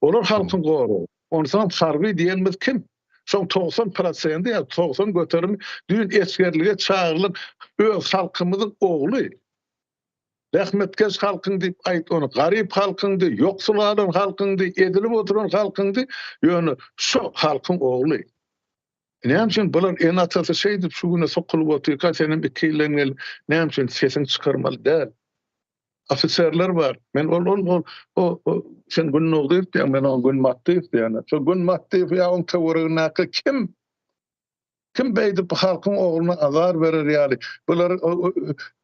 Olar halkyň goragy. Onsoňam harby diýenimiz kim? Şoň 90 prosendi ýa 90 göterimi düýn esgerlige çagyrylan öz halkymyzyň ogly. Zähmetkeş halkyň diýip aýt ony, garyp halkyňdy, ýoksul galan halkyňdy, ezilip oturan halkyňdy, ýöne şo halkyň ogly. Näme üçin bular ene-atasy şeýdip şu güne sokulyp otyrka senem iki ýyldan gelip näme üçin sesiňi çykarmaly däl? Ofiserler bar. Men ol ol ol o o sen Gündogdyýew diýýäň, men oňa Gün Matdyýew diýýän. Şo Gün Matdyýew ýa oň töweregindäki kim? Kim beýdip halkyň ogluna azar berer ýaly? Bular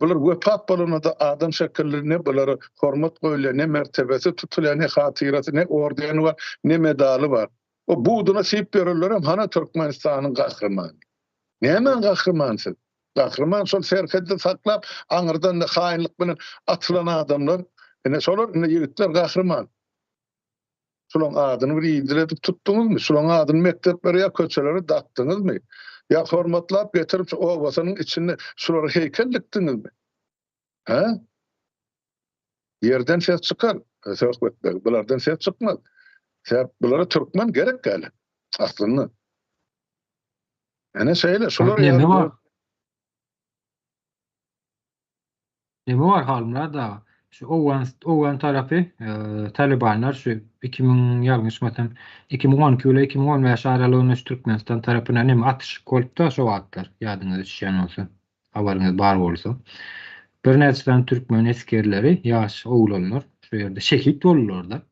bular wepat bolanda-da adam şekilli ne bulara hormat goýulýar, ne mertebesi tutulýar, ne hatyrasy, ne ordeni bar, ne medaly bar. O buduna siýip ýörenlerem hana Türkmenistanyň gahrymany. Nämäň gahrymany siz? Gahryman şol serhedi saklap, aňyrdan haýynlyk bilen atylan adamlar. Ine şolar ine ýigitler gahryman. Şulaň adyny bir idil edip tutduňyzmy? Şulaň adyny mekdeplere ýa köçelere dakdyňyzmy? Ýa hormatlap getirip şu obasynyň içinde şulara heýkel dikdiňizmi? Hä? Ýerden ses çykar, Söhbet beg, bulardan ses çykmaz. Sebäp bulara türkmen gerek däl aslynda. Ene şeýle, şular Neme bar? Neme bar Halmyrat aga? Şu owgan owgan tarapy e, Talibanlar şu 2000 ýalňyşmasam 2012 ile 2015 aralygynda şu Türkmenistan tarapyna neme atyşyk bolupdy şo wagtlar ýadyňyza düşýän bolsa. Habaryňyz bar bolsa. Birnäçe sany türkmen esgerleri, ýaş oglanlar şu ýerde şehit boldular-da.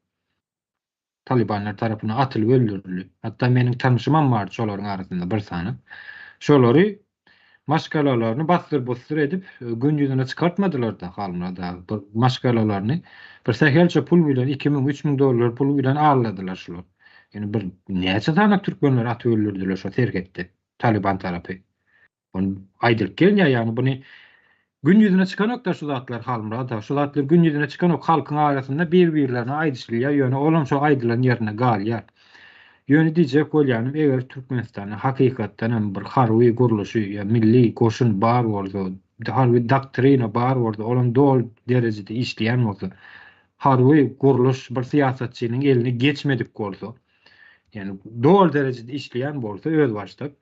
Talibanlar tarapyndan atylyp öldürildi. Hatda meniň tanşymam bardy şolaryň arasynda bir sany. Şolary maşgalalaryny bassyr-bussyr edip, gün ýüzüne çykartmadylar-da Halmyrat aga. Bir maşgalalaryny bir sähelçe pul bilen, 2000, 3000 dollar pul bilen aldadylar şular. Ýöne bir näçe sany türkmenleri atyp öldürdiler şo serhetde Taliban tarapy. Ony aýdylyp gelinýär, ýagny buny gün ýüzüne çykanokda şu zatlar Halmyrat aga. Şu zatlar gün ýüzüne çykanok, halkyň arasynda bir-birlerine aýdyşylýar, ýöne olam şo aýdylan ýerinde galýar. Ýöne diýjek bolýanym, eger Türkmenistanda hakykatdan hem bir harby gurluşy ýa milli goşun bar bolsa, harby doktrina bar bolsa, olam doly derejede işleýän bolsa, harby gurluş bir syýasatçynyň eline geçmedik bolsa, ýagny doly derejede işleýän bolsa özbaşdak,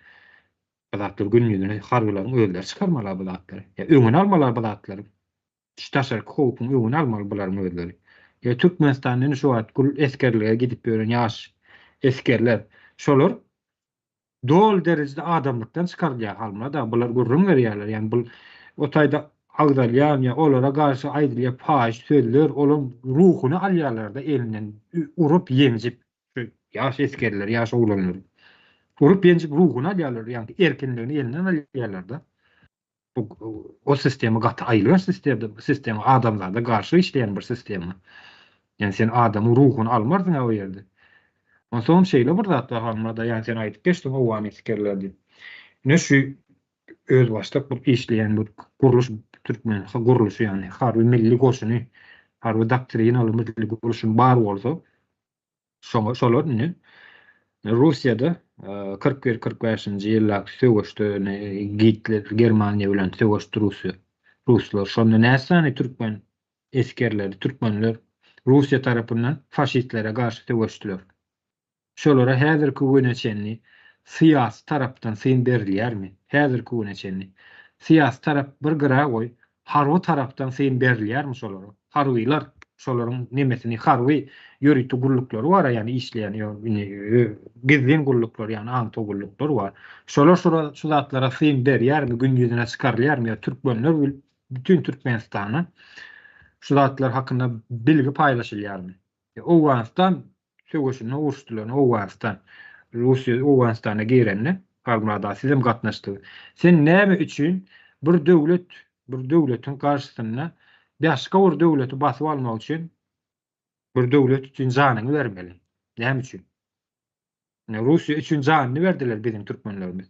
Bu zatlary gün ýüzüne harbylaryň özleri çykarmaly bu zatlary. Ýa öňüni almaly bu zatlaryň. Şu daşarky howpuň öňüni almaly bularyň özleri. Ýa Türkmenistanda indi şu wagt gul esgerlige gidip ýören ýaş esgerler şolar doly derejede adamlykdan çykarylýar halmada bular gürrüň berýärler. Ýani bul o taýda agzalýan ýa olara garşy aýdylýan paýyş sözler olaryň ruhuny alýarlarda elinden urup ýenjip. Şu ýaş esgerler, ýaş oglanlar urup ýenjip ruhuny alýarlar, ýagny erkinligini elinden alýarlar-da. Bu o sistema gaty aýylganç sistema, sistema adamzada garşy işleýän bir sistema. Ýagny sen adamyň ruhuny almarsyň o ýerde. Onsoňam şeýle bir zat bar Halmyrada, ýagny sen aýdyp geçdiň owgan esgerleri diýip. Ine şu özbaşdak bir işleýän bir gurluş türkmen gurluşy ýagny harby milli goşuny, harby doktrinaly milli gurluşyň bar bolsa, Şoňa şolar indi Russiýada 41-45-nji ýyldaky söweşde Gitler Germaniýa bilen söweşdi Russiýa. Ruslar şonda näçe sany türkmen esgerleri, türkmenler Russiýa tarapyndan faşistlere garşy söweşdiler. Şolara häzirki güne çenli syýasy tarapdan syn berilýärmi? Häzirki güne çenli. Syýasy tarap bir gyra goý, harby tarapdan syn berilýärmi şolara? Harbylar. Şolaryň nemesini harby ýörite gulluklary bar, ýagny işleýän gizlin gulluklar, ýagny aňtaw gulluklary bar. Şolar şu zatlara syn berýärmi, gün ýüzüne çykarylýarmy ýa türkmenler bütin Türkmenistana şu zatlar hakynda bilgi paýlaşylýarmy? Owganystan söweşinde uruşdylar, Owganystan Russiýa Owganystana girende Halmyrat aga sizem gatnaşdyňyz. Sen näme üçin bir döwlet bir döwletiň garşysynda başga bir döwleti basyp almak üçin bir döwlet üçin janyňy bermeli? Näme üçin? Russiýa üçin janyny berdiler biziň türkmenlerimiz.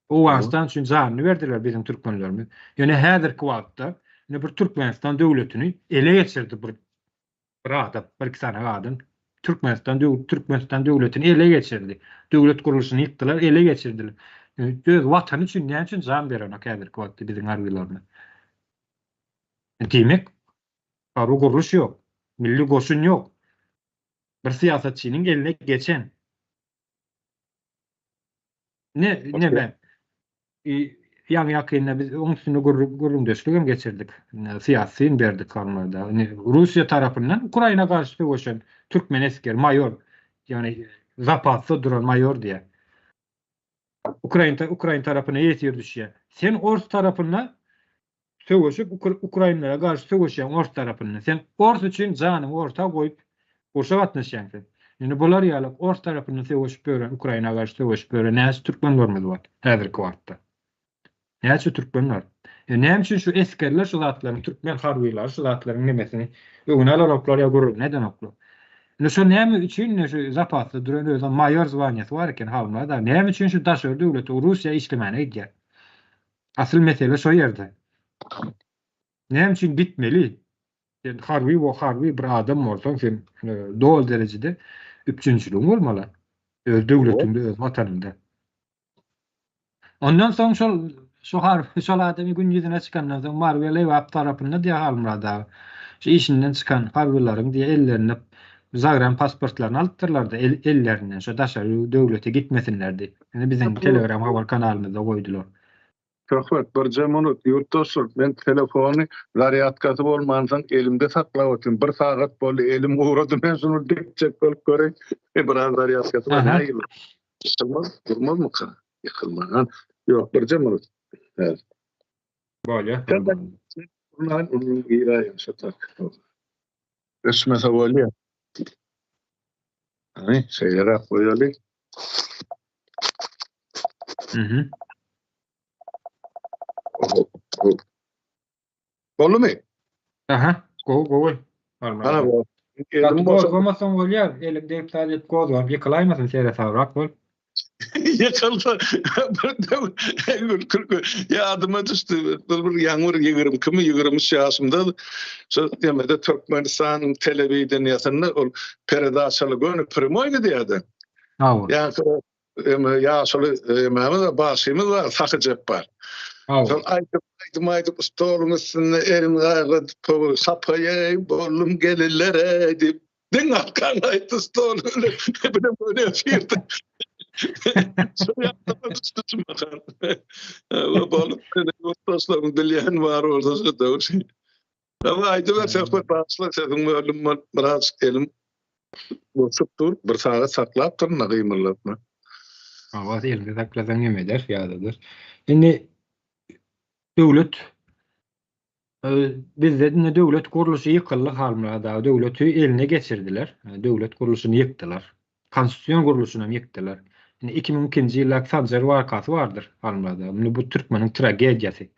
Owganystan üçin janyny berdiler biziň türkmenlerimiz. Ýöne häzirki wagtda ine bir Türkmenistan döwletini ele geçirdi bir bir adam, bir iki sany adam Türkmenistan döw Türkmenistan döwletini ele geçirdi. Döwlet gurluşyny ýykdylar, ele geçirdiler. Öz watany üçin näme üçin jan berenok häzirki wagtda biziň harbylarymyz? Diýmek, harby gurluş ýok, milli goşun ýok. Bir syýasatçynyň eline geçen Ne, neme? Ýaňy ýakynda biz oň üstünde gürrüňdeşlik hem geçirdik. Syýasy syn berdik hallarda. Russiýa tarapyndan Ukraina garşy söweşen türkmen esgeri, maýor, ýagny zapasda duran maýor diýýär. Ukraina Ukraina tarapyna ýesir düşýär. Sen ors tarapynda Söweşip ukrainlere garşy söweşýäň ors tarapynda. Sen ors üçin janyňy orta goýup urşa gatnaşýaň sen. Indi bular ýaly ors tarapynda söweşip ýören Ukraina garşy söweşip ýören näçe türkmenlerimiz bar häzirki wagtda. Näçe türkmen bar. E näme üçin şu esgerler şu zatlaryň türkmen harbylary şu zatlaryň nemesini öňüne alanoklar ýa gürrüňini edenoklar. Indi şo näme üçin indi şu zapasda duran özem maýor zwaniýasy bar eken Halmyrat aga näme üçin şu daşary döwlete Russiýa işlemäne gidýär. Asyl mesele şo ýerde. Näme üçin gitmeli? Sen harby we harby bir adam bolsaň, sen e, doly derejede üpjünçiligiň bolmaly. Öz döwletiňde, öz watanyňda. Ondan soň şol şu harby şol adamy gün ýüzüne çykandan soň Mary we Lebap tarapynda diýe Halmyrat aga. Şu işinden çykan harbylaryň diýe ellerinde zagran pasportlaryny alypdyrlar-da el, ellerinden şo daşary döwlete gitmesinler diýip. Indi biziň Telegram habar kanalymyzda goýdular. Söhbet, birje minut, ýurtdaşlar, men telefony zarýadkasy bolmansoň elimde saklap otyryn. Bir sagat boldy, elim gurady, men şuny dikjek bolup göreýin. Biraz zarýadkasy bar, nähili? Ýykylmaz, durmazmyka? Ýykylman. Ýok, birje minut. Häzir. Bolýar. Sen uly giräýiň şu tak. Öçmese bolýar. Hany, şeýleräk goýaly. Mhm. Boldumy? Aha, gowy, gowy. Ana bu. Elim gozgamasaň bolýar. Eliň degip zat edip gozganyp ýykylaýmasyn seresabrak bol. Ýykylsa bir döw ýadyma düşdi. Bir bir ýaňy bir 22 mi 23 ýaşymda şu ýemede Türkmenistanyň telewideniýesinde ol peredaçaly göni primoý gidýärdi. Hawa. Ýaňky eme ýaşuly ememiz başymyz bar, Sahy Jepbar. Şol aýdym aýdym aýdyp stoluň üstünde elini gaýgyryp, sapaýy boldum gelinlere diýip Diň arkan aýtdy stol bilen. Bilen böyle efirde. Şu ýadyma düşdi şu mahal. Bolup ýurtdaşlaryň bilýän bar bolsa şu döwür. Ama aýdyber söhbet bagyşla sözüň böldüm ben biraz elim boşup dur bir sagat saklap durun da gymyldatma. Hawa elinde saklasaň hem eder ýadadyr. Indi döwlet Bizde indi döwlet gurluşy ýykyldy Halmyrat aga. Döwleti eline geçirdiler. Döwlet gurluşyny ýykdylar. Konstitusion gurluşyny hem ýykdylar. Indi 2002-nji ýyldaky Sanjar wakasy bardyr Halmyrat aga. Indi bu türkmeniň tragediýasy.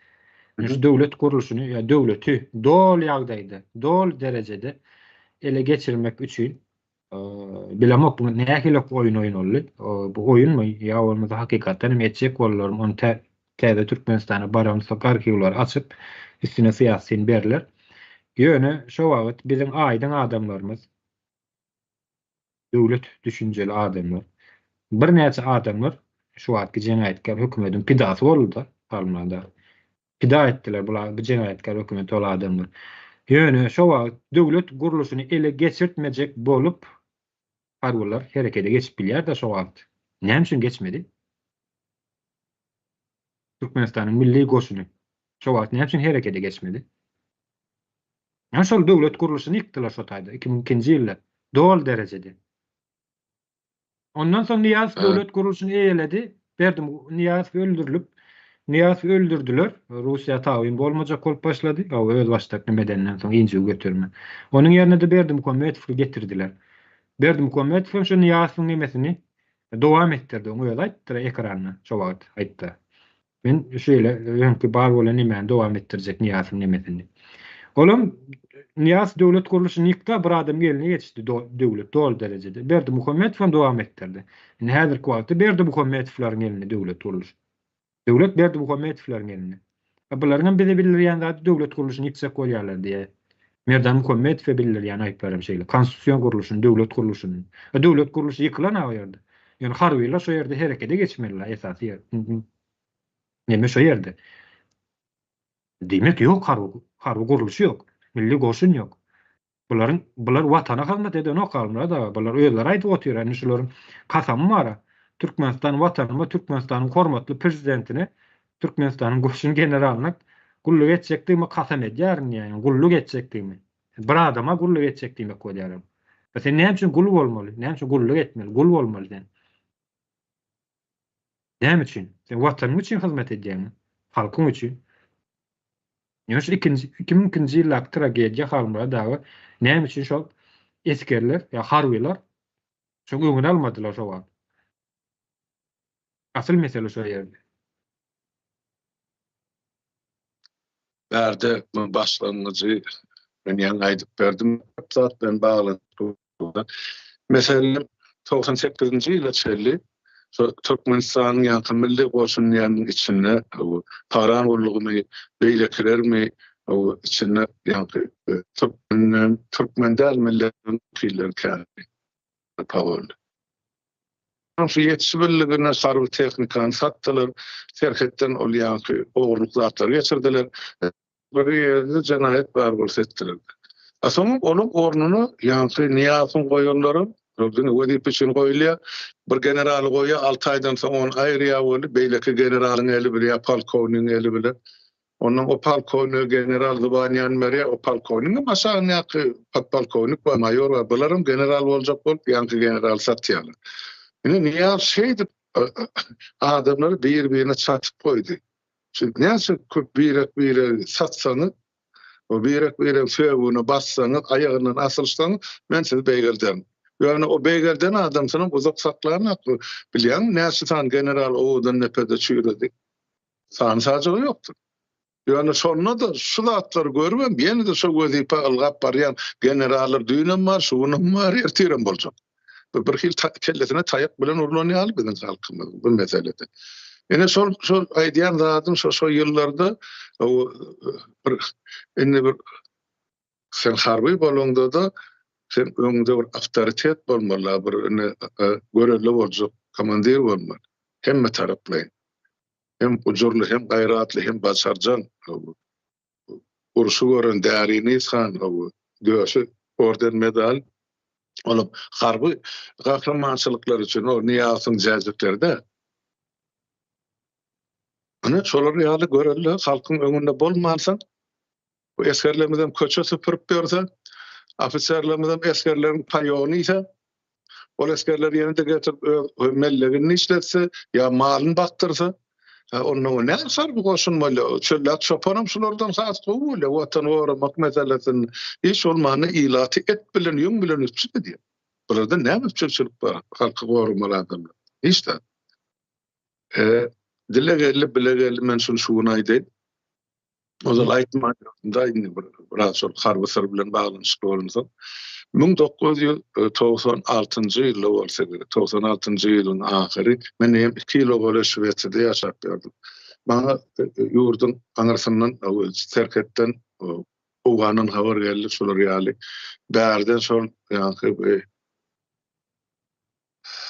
Indi şu döwlet gurluşyny ýa döwleti doly ýagdaýda, doly derejede ele geçirmek üçin bilemok bu nähili oýun oýnaldy. Bu oýunmy ýa bolmasa hakykatdan hem etjek boldularmy ony täze Türkmenistana baransoň arhiwlary açyp üstüne syýasy syn berler. Ýöne şo wagt biziň aýdyň adamlarymyz döwlet düşünjeli adamlar birnäçe adamlar şu wagtky jenaýatkär hökümediň pidasy boldy-da Halmyrada. Pida etdiler bu jenaýatkär hökümeti ol adamlar. Ýöne şo wagt döwlet gurluşyny ele geçirtmejek bolup harbylar herekede geçip bilýär-de şo wagt. Näme üçin geçmedi? Türkmenistanyň milli goşuny şo wagt näme üçin herekede geçmedi? Ýa şol döwlet gurluşyny ýykdylar şo taýda 2002-nji ýylda doly derejede. Ondan soň Nyýazow döwlet gurluşyny eýeledi. Berdi Nyýazow öldürilip, Nyýazowy öldürdiler. Russiýa tabyn bolmajak bolup başlady. Hawa, özbaşdak neme edenden soň injigi göterme. Onuň ýerine-de Berdimuhamedowy getirdiler. Berdimuhamedow hem şu Nyýazowyň nemesini dowam etdirdi. Oň özi aýtdyr ekranda şo wagt aýtdy. Men şeýle öňki bar bolan nemäni dowam etdirjek Nyýazowyň nemesini. Olam Nyýazow döwlet gurluşyny ýykdy, bir adam eline geçdi döwlet doly derejede. Berdimuhamedow hem dowam etdirdi. Indi häzirki wagtda Berdimuhamedowlaryň elinde döwlet gurluşy. Döwlet Berdimuhamedowlaryň elinde. A bularyň hem bize bildirýän zady döwlet gurluşyny ýykjak bolýarlar diýýär. Merdan Muhammedowa bildirýän aýyplar hem şeýle. Konstitusion gurluşyny, döwlet gurluşyny. A döwlet gurluşy ýykylan-a o ýerde. Ýöne harbylar şo ýerde herekede geçmeliler esasy ýer. Neme şo ýerde. Diýmek ýok harby harby gurluşy ýok. Milli goşun ýok. Bularyň bular watana hyzmat edenok Halmyrat aga. Bular özleri aýdyp otyr. Indi şularyň kasamy bar-a. Türkmenistan watanyma, Türkmenistanyň hormatly prezidentine, Türkmenistanyň goşun generalyna gulluk etjekdigime kasam edýärin diýýär. Ýagny gulluk etjekdigimi. Bir adama gulluk etjek diýmek bolýar. Sen näme üçin gul bolmaly? Näme üçin gulluk etmeli? Gul bolmaly sen. Näme üçin? Sen watanyň üçin hyzmat edýäňmi? Halkyň üçin. Ýöne şu ikinji 2002-nji ýyldaky tragediýa Halmyrat aga näme üçin şol esgerler ýa harbylar şoň öňüni almadylar şo wagt? Asyl mesele şo ýerde. Bärde başlangyjy men ýaňy aýdyp berdim. Köp zat bilen baglanyşykly. Meselem, 98-nji ýyla çenli şo Türkmenistanyň ýaňky milli goşun diýeniň içinde paran gullugymy, beýlekilermi içinde ýaňky türkmenden, türkmen däl milletiň wekilleri kän boldy. Şu ýetişibildigine harby tehnikany satdylar, serhetden ol ýaňky ogurlyk zatlary geçirdiler. Bir ýerde jenaýat bar bolsa etdiler. A soň onuň ornuna ýaňky Nyýazowyň goýanlaram, ol diňe wezipe üçin goýulýar. Bir generaly goýýar, alty aýdan soň ony aýyrýar weli, beýleki generalyň eli bile ýa polkownigiň eli bile. Ondan o polkownige general zwaniýany berýär, o polkownigiň hem aşagyndaky podpolkownik bar, maýor bar, bularam general boljak bolup, ýaňky generaly satýarlar. Ine, Nyýazow şeýdip adamlary bir-birine çatyp goýdy. Siz näçe köp birek-biregi satsaňyz we birek-biregiň söbügine bassaňyz, aýagyndan asylyşsaňyz, men sizi beýgelderin. Ýöne o beýgelden adamsynam uzak saklanok. Bilýäňmi, näçe sany general Owadandepede çüýredi? Sany-sajagy ýokdur. Ýöne şonda-da şu zatlary görübem, ýene-de şo wezipä ylgap barýan generallar düýnem bar, şu günem bar, ertirem boljak. Bu bir hili kellesine taýak bilen urlan ýaly biziň halkymyz bu meselede. Ine şol şol aýdýan zadym şo şo ýyllarda bir indi bir sen harby bolaňda-da sen öňüňde bir awtoritet bolmaly, bir indi görelde boljak komandir bolmaly. Hemme taraplaýyn. Hem gujurly, hem gaýratly, hem başarjaň. Urşy gören Därini han döşi orden medal onuň harby gahrymançylyklary üçin o Nyýazowyň jäjekleri-dä. Ine şolar ýaly görelde halkyň öňünde bolmansoň bu esgerlerimizem köçe süpürip ýörse, ofiserlerimizem esgerleriň paýogyny iýse, Ol esgerler ýene-de getirip öz mellegini işletse ýa malyny bakdyrsa, onda o näme harby goşun bolýar? Çöllek çopanam şulardan has gowy bolýar watany goramak meselesinde. Hiç bolmanda ilaty et bilen, ýüň bilen üpjün edýär. Bularda näme üpjünçilik bar halky goramaly adamlar? Hiç zat. Dile geldi, bile geldi men şuny şu gün aýdaýyn. Ozal aýtman ýördim-de, indi bir biraz şol harby syr bilen baglanyşykly bolansoň. 1996-njy ýylda bolsa gerek, 96-njy ýylyň ahyry, men eýýäm iki ýyla golaý Şwesiýada ýaşap ýördüm. Maňa ýurduň aňyrsyndan, serhetden, Owgandan habar geldi, şular ýaly, bärden şol ýaňky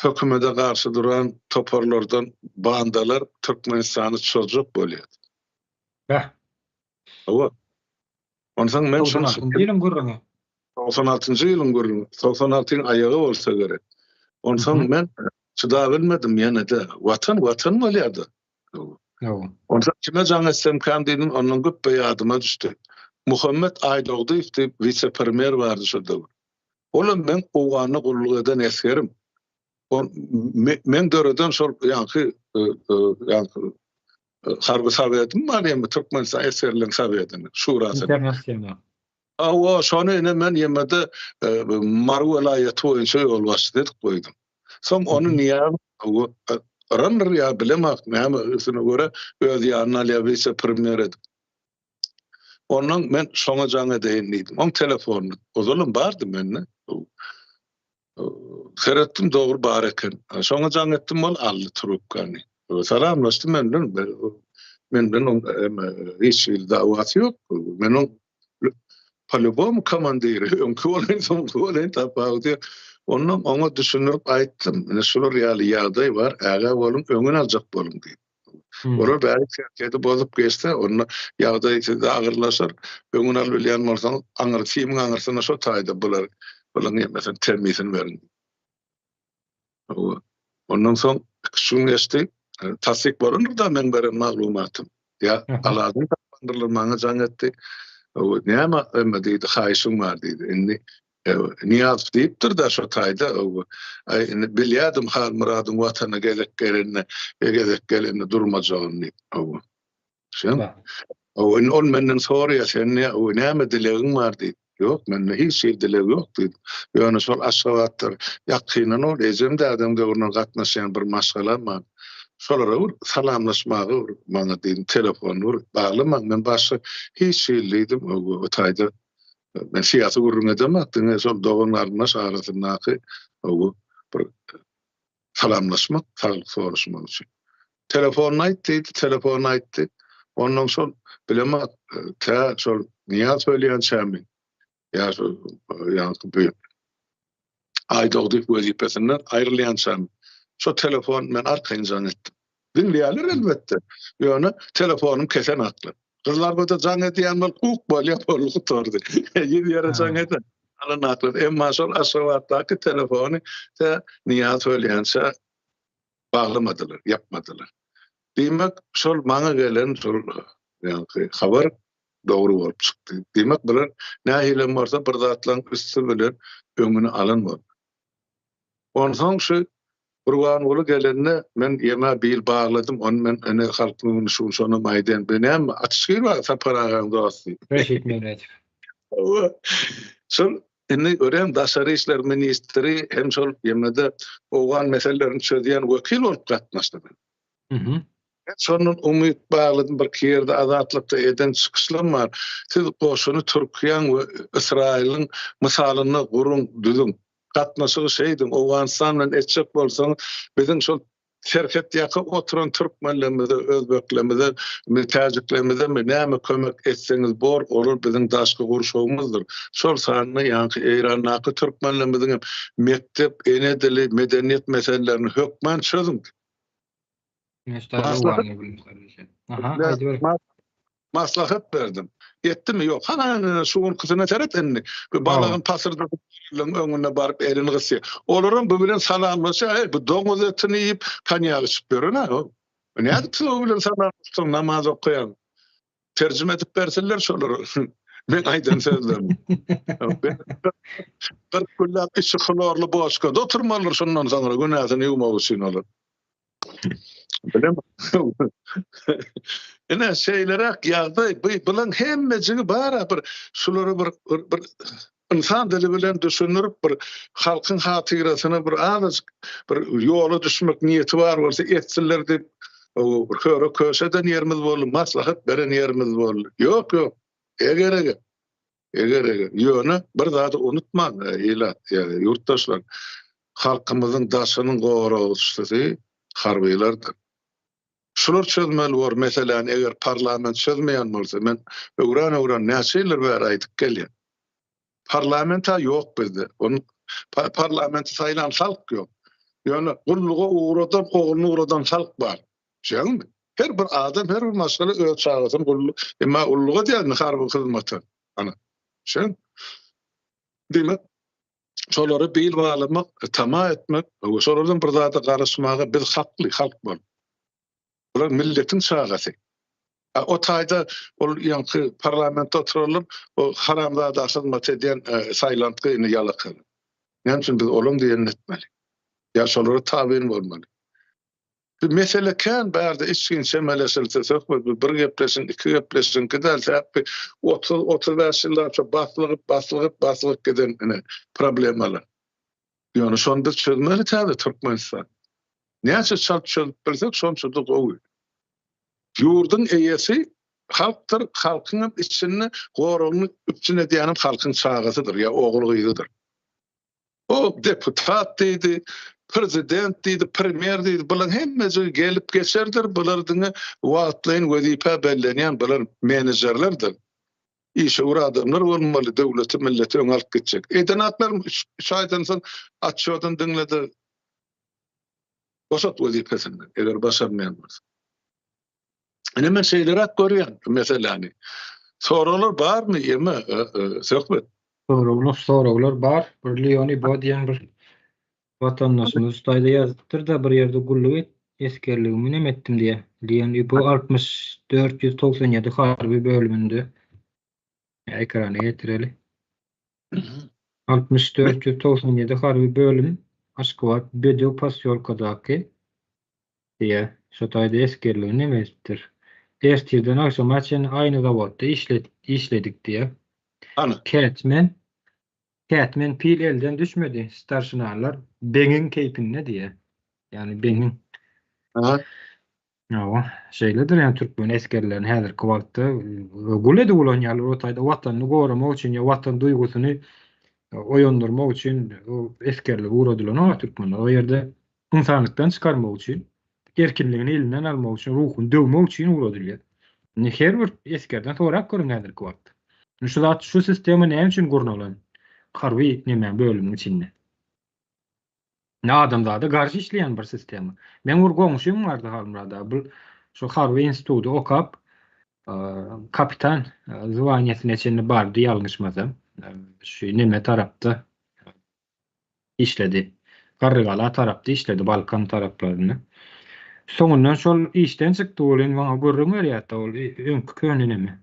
hökümete garşy duran toparlardan bandalar Türkmenistany çozjak bolýar. Bäh. Hawa. Onsoň men şuny 96-njy ýylyň gürrüňi. 96-njy ýylyň gürrüňi. 96-yň aýagy bolsa gerek. Onsoň men çydabilmedim ýene-de. Watan watan bolýar-da. Hawa. Onsoň kime jaň etsemkäm diýdim, ondan güpbe ýadyma düşdi. Muhammet Aýdogdyýew diýip wise-premýer bardy şo döwür. Olam meň Owganda gulluk eden esgerim. Ol meň döreden şol ýaňky ýaňky harby sowetim bar ýa Türkmenistan esgerleriň sowetini, şurasyny. Internasional. Hawa, şony ine men ýemede Mary welaýaty boýunça ýolbaşçy edip goýdum. Soň ony Nyýazow yrandyr ýa bilemok näme üstüne görä öz ýanyna alýar wise-premýer edip. Ondan men şoňa jaň edeýin diýdim. Oň telefony ozalam bardy mende. Seretdim dogry bar eken. Şoňa jaň etdim ol aldy trubkany. Salamlaşdy menden. Men bilen oň hiç hili dawasy ýok. Men oň po-lýubomu komandiri, öňki bolaýyn, soňky bolaýyn tapawudy ýok. Ondan oňa düşündirip aýtdym. Ine şular ýaly ýagdaý bar, ägä boluň, öňüni aljak boluň diýip. Olar bäri serhedi bozup geçse, onda ýagdaý sizde agyrlaşar. Öňüni alyp bilýän bolsaňyz, aňyr simiň aňyrsyna şo taýda bular bularyň hemmesini temmisini beriň. Hawa. Ondan soň iki-üç gün geçdi. Tassyk bolandyr-da meň beren maglumatym. Ýa Aladyň tapandyrlar maňa jaň etdi. Hawa, näme emme diýdi, haýyşyň bar diýdi. Indi Nyýazow diýipdir-de şo taýda, aý indi bilýärdim Halmyradyň watana gezek gelende, gezek gelende durmajagyny diýip. Hawa. Şeň. Hawa, indi ol menden soraýar, sen näme dilegiň bar diýip. Ýok, mende hiç hili dileg ýok diýdim. Ýöne şol Aşgabatda ýakyndan ol ejem dädem döwründen gatnaşýan bir maşgalam bar. Şolara bir salamlaşmaga bir maňa diýdim, telefon bir baglamaň, men başga hiç hili diýdim, o taýda Men syýasy gürrüň edemok, diňe şol dogan-garyndaş arasyndaky bir salamlaşmak, saglyk soraşmak üçin. Telefonyny aýt diýdi, telefonyny aýtdy. Ondan şol bilemok, tä şol Nyýaz ölýänçämi ýa şol ýaňky bu Aýdogdyýew wezipesinden aýrylýançamy şo telefon men arkaýyn jaň etdim. Diňleýärler elbetde. Ýöne telefonym kesen akly. Gyzlarbada jaň edýän bolup guk bolýar, boldy gutardy. Ýüz ýere jaň eden alan akly. Emma şol Aşgabatdaky telefony tä Nyýaz ölýänçä baglamadylar, ýapmadylar. Diýmek, şol maňa gelen şol ýaňky habar dogry bolup çykdy. Diýmek, bular nähilem bolsa bir zatlaryň üsti bilen öňüni alan boldy. Onsoň şu Gurbanguly gelende men ýemä bil bagladym, ony men ene halkyň öňünde şu gün şonam aýdaýyn. Bu näme atyşgyr bar Sapar agaň dosty. Reşit Meredow. Hawa. Şol indi görýän daşary işler ministri hem şol ýemede owgan meselelerini çözýän wekil bolup gatnaşdy. Mhm. Men şondan umyt bagladym, birki ýerde Azatlykda eden çykyşlarym bar. Siz goşuny Türkiýäň we Ysraýylyň mysalynda guruň, düzüň. Gatnaşygy şeýdiň, Owganystan bilen etjek bolsaňyz, biziň şol serhet ýaka oturan türkmenlerimize, özbeklerimize, täjiklerimize näme kömek etseňiz bor, olar biziň daşky gurşawymyzdyr. Şol sanda ýaňky Eýrandaky türkmenlerimiziň hem mekdep, ene dili, medeniýet meselelerini hökman çözüň. Maslahat berdim. Etdimi? Ýok. Hana şu günkisyna seret indi. Bu balagyny pasyrdadyp öňünde baryp elini gysýar. Olaram bu bilen salamlaşýar. Eý, bu doňuz etini iýip, konýak içip ýören-ä. Nädip siz o bilen salamlaşsaň, namaz okaýaň? Terjime edip bersinler şolara. Men aýdan sözlerimi. 40 günläp içi hlorly boçkada oturmalydyr şundan soňra günäsini ýuwmak üçin olar. Bilem. Ine şeýleräk ýagdaý bu bulan hemmejigi bara bir şulara bir bir ynsan dili bilen düşündirip bir halkyň hatyrasyna bir azajyk bir ýola düşmek niýeti bar bolsa etsinler diýip bir höre köşe eden ýerimiz boldy, maslahat beren ýerimiz boldy. Ýok, ýok. Eger eger. Eger eger. Ýöne bir zady unutmaň, ilat, ýurtdaşlar. Halkymyzyň daşynyň goragçysy harbylardyr. Şular çözmeli bor meseläni eger parlament çözmeýän bolsa men öwran-öwran näçe ýyllar bäri aýdyp gelýän. Parlament-a ýok bizde. Ony parlamenti saýlan halk ýok. Ýöne gulluga ugradan, ogluny ugradan halk bar. Düşýäňmi? Her bir adam, her bir maşgala öz çagasyny gulluk, emma gulluga diýýän harby hyzmata. Ana. Düşýäňmi? Diýmek, şolara bil baglamak, tama etmek we şolardan bir zada garaşmaga biz hakly halk bolup. Bular milletiň çagasy. O taýda ol ýaňky parlamentde oturanlar o haramzada hyzmat edýän saýlantgy indi ýalakalar. Näme üçin biz olaň diýenini etmeli? Ýa şolara tabyn bolmaly? Bu mesele kän bärde içgin çemeleşilse söhbet bu bir gepleşiň iki gepleşiňki däl sebäpli 30 35 ýyllap şo baslygyp baslygyp baslygyp giden ine problemalar. Ýöne şony biz çözmeli täze Türkmenistan. Näçe çalt çözüp bilsek şonça-da gowy. Ýurduň eýesi halkdyr, halkyňam içinde goragyny üpjün edýänem halkyň çagasydyr ýa ogul-gyzydyr. O deputat diýdi, prezident diýdi, premýer diýdi, bularyň hemmejigi gelip geçerdir, bular diňe wagtlaýyn wezipä bellenýän bular menejerlerdir. Işewür adamlar bolmaly, döwleti, milleti öňe alyp gitjek. Eden zatlarym üç aýdan soň otçýodyny diňle-de boşat wezipesinden, eger başarmaýan bolsa. Ine men şeýleräk görýän meseläni. Soraglar barmy ýeme söhbet? Soraglar, soraglar bar. Bir Leon Ibo diýen bir watandaşymyz şu taýda ýazypdyr-da, bir ýerde gulluk et, esgerligimi neme etdim diýýär. Leon Ibo 64 97 harby bölüminde. Ekrana getireli. 64 97 harby bölüm Aşgabat Bedew posýolkadaky Diýýär. Şo taýda esgerligini neme edipdir. Ertirden agşama çenli aýny zawodda işledik diýýär. Hany? Kätmen, kätmen pil elden düşmedi, starşinalar beňiň keýpinde diýýär. Ýagny beňiň. Aha. Hawa, şeýledir ýagny türkmen esgerlerini häzirki wagtda gul edip ulanýarlar o taýda watanyny goramak üçin ýa watan duýgusyny oýandyrmak üçin esgerlige ugradylanok türkmenler. O ýerde ynsanlykdan çykarmak üçin, erkinligini elinden almak üçin, ruhuny döwmek üçin ugradylýar. Indi her bir esgerden sorap görüň häzirki wagtda. Indi şu zat, şu sistema näme üçin gurnalan? Harby nemäň bölümiň içinde. Indi adamzada garşy işleýän bir sistema. Meň bir goňşym bardy Halmyrat aga, bu şu harby instituty okap, kapitan zwaniýasyna çenli bardy ýalňyşmasam. Şu neme tarapda işledi. Garrygala tarapda işledi, Balkan taraplarynda. Soňundan şol işden çykdy welin maňa gürrüň berýärdi ol öňki köne neme.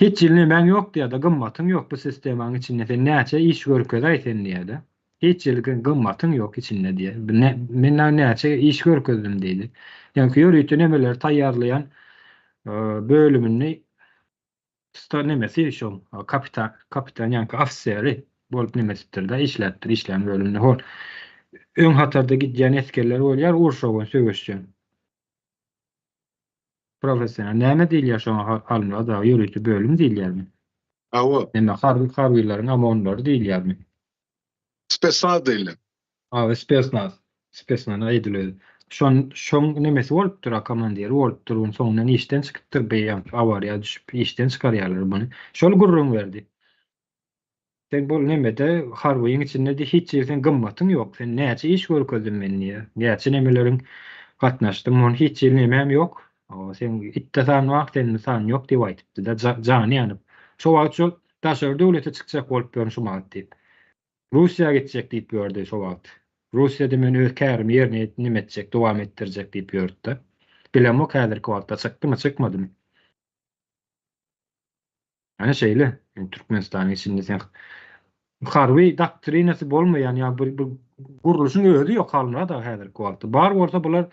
Hiç ýyl nemäň ýok diýýärdi, gymmatyň ýok bu sistemaň içinde sen näçe iş görkezaý sen diýýärdi. Hiç ýyl gymmatyň ýok içinde diýýär. Men näçe iş görkezdim diýdi. Ýaňky ýörite nemeleri taýýarlaýan bölümini Star nemesi şo kapitan kapitan ýaňky ofiseri bolup neme etipdir-de işläpdir işlän bölüminde. Hol öň hatarda gidýän esgerler bolýar urşa söweşjeň. Professional näme diýilýär şoňa Halmyrat aga ýörite bölüm diýilýärmi? Hawa. Neme harby harbylaryň omonlary diýilýärmi? Spesnaz diýilýär. Hawa spesnaz. Spesnaz aýdyl özi. Şon şoň nemesi bolupdyr a komandiri bolupdyr ony soňundan işden çykypdyr beýan awariýa düşüp işden çykarýarlar buny. Şol gürrüň berdi. Sen bul nemede harbyň içinde diý hiç ýeri seň gymmatyň ýok. Sen näçe iş görkezdim men diýýär. Näçe nemeleriň gatnaşdym ony hiç ýeri nemem ýok. Seň itde san bar sende san ýok diýip aýdypdy-da jany ýanyp. Şo wagt şol daşary döwlete çykjak bolup ýörün şu wagt diýip. Russiýa gitjek diýip ýördi şo wagt. Russiýada men öz kärimi ýerine neme etjek, dowam etdirjek diýip ýördi-de. Bilemok häzirki wagtda çykdymy, çykmadymy. Ana şeýle, indi Türkmenistanyň içinde sen harby doktrinasy bolmaýan ýa bir bir gurluşyň özi ýok Halmyrat aga häzirki wagtda. Bar bolsa bular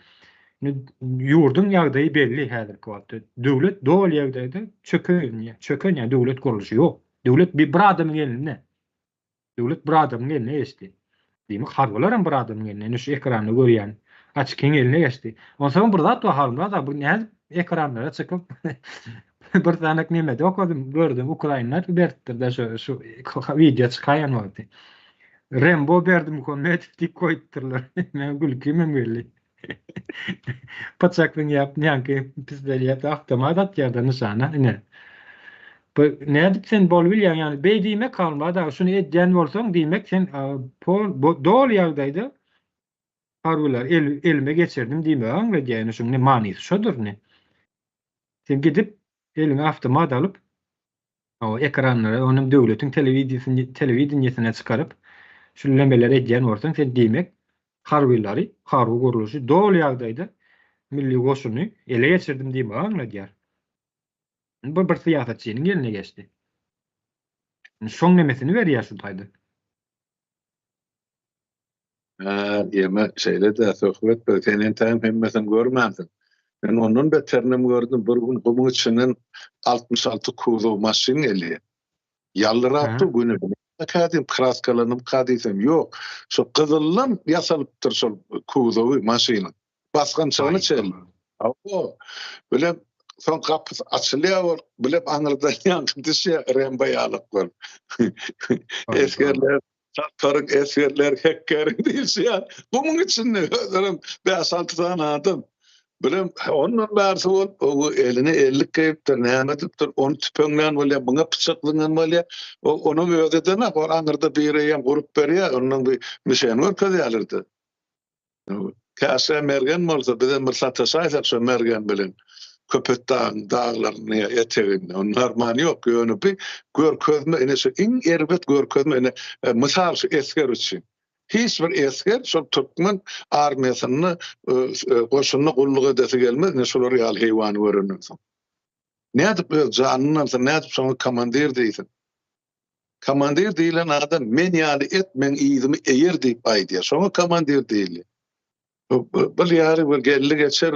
ýurduň ýagdaýy belli häzirki wagtda. Döwlet doly ýagdaýda çöken, çöken ýa döwlet gurluşy ýok. Döwlet bir adamyň elinde. Döwlet bir adamyň eline geçdi. Diýmek, harbylaram bir adamyň eline, ine şu ekranda görýän açkiň eline geçdi. Onsoň bir zat bar Halmyrat aga, bu nädip ekranlara çykyp bir sanak nemede okadym, gördüm, ukrainler beripdir-de şu şu wideo çykaýan wagty. Rembo Berdimuhamedow diýip goýupdyrlar. Meň gülkimem geldi. Pyçak zyňýap, ýaňky pistolet awtomat atýar-da nyşana, ine. Bu nädip sen bolubilýäň, ýagny beý diýmek Halmyrat aga, şuny edýän bolsaň, diýmek sen pol doly ýagdaýda harbylary el elime geçirdim diýmegi aňladýar, ýöne şuň ne manysy şodur ine. Sen gidip eliňe awtomat alyp, O ekranlara, onam döwletiň telewideniýesine çykaryp, şu lemeleri edýän bolsaň, sen diýmek, harbylary, harby gurluşy doly ýagdaýda. Milli goşuny ele geçirdim diýmegi aňladýar. Bu bir syýasatçynyň eline geçdi. Şoň nemesini berýär şu taýda. Hä, ýeme, şeýle-dä, söhbet bir, sen entägem hemmesini görmänsiň. Men ondan beterinem gördüm, bir gün gumuň içinden 66 kuzow maşyn gelýär. Ýaldyrap dur güni. Nämekä diýip, kraskalanymyka diýsem, ýok. Şo gyzyldan ýasalypdyr şol kuzowy maşynyň. Basgançagyna çenli. Hawa. Bilem, soň gapysy açylýar ol, bilem aňyrdan ýaňky düşýär Rembo ýalak bolup. Esgerler Çaparyň esgerler hekgeriň diýilşi ýaly. Gumuň içinde özlerem bäş-alty sany adam. Birem ondan bärsi bolup, o eline ellik geýipdir, näme edipdir, ony tüpeňlän bolýar, muňa pyçak zyňan bolýar. O onuň özi edenak, ol aňyrda biri eýýäm gurup berýär, ondan bir nişan görkezýärler-de. Käşgä Mergen bolsa, bizem bir sataşaýsak şo Mergen bilen Köpetdagyň daglarynda ýa eteginde. Onda arman ýok, ýöne bi görkezme, ine şu iň erbet görkezme, ine mysal şu esger üçin. Hiç bir esger şol türkmen armiýasynda, goşunda gulluk edesi gelmez, ine şular ýaly heýwany görenden soň. Nädip öz janyny alsyn, nädip şoňa komandir diýsin? Komandir diýlen adam men ýaly et, meň yzymy eýer diýip aýdýar. Şoňa komandir diýilýär. Bir ýary bir geldi geçer,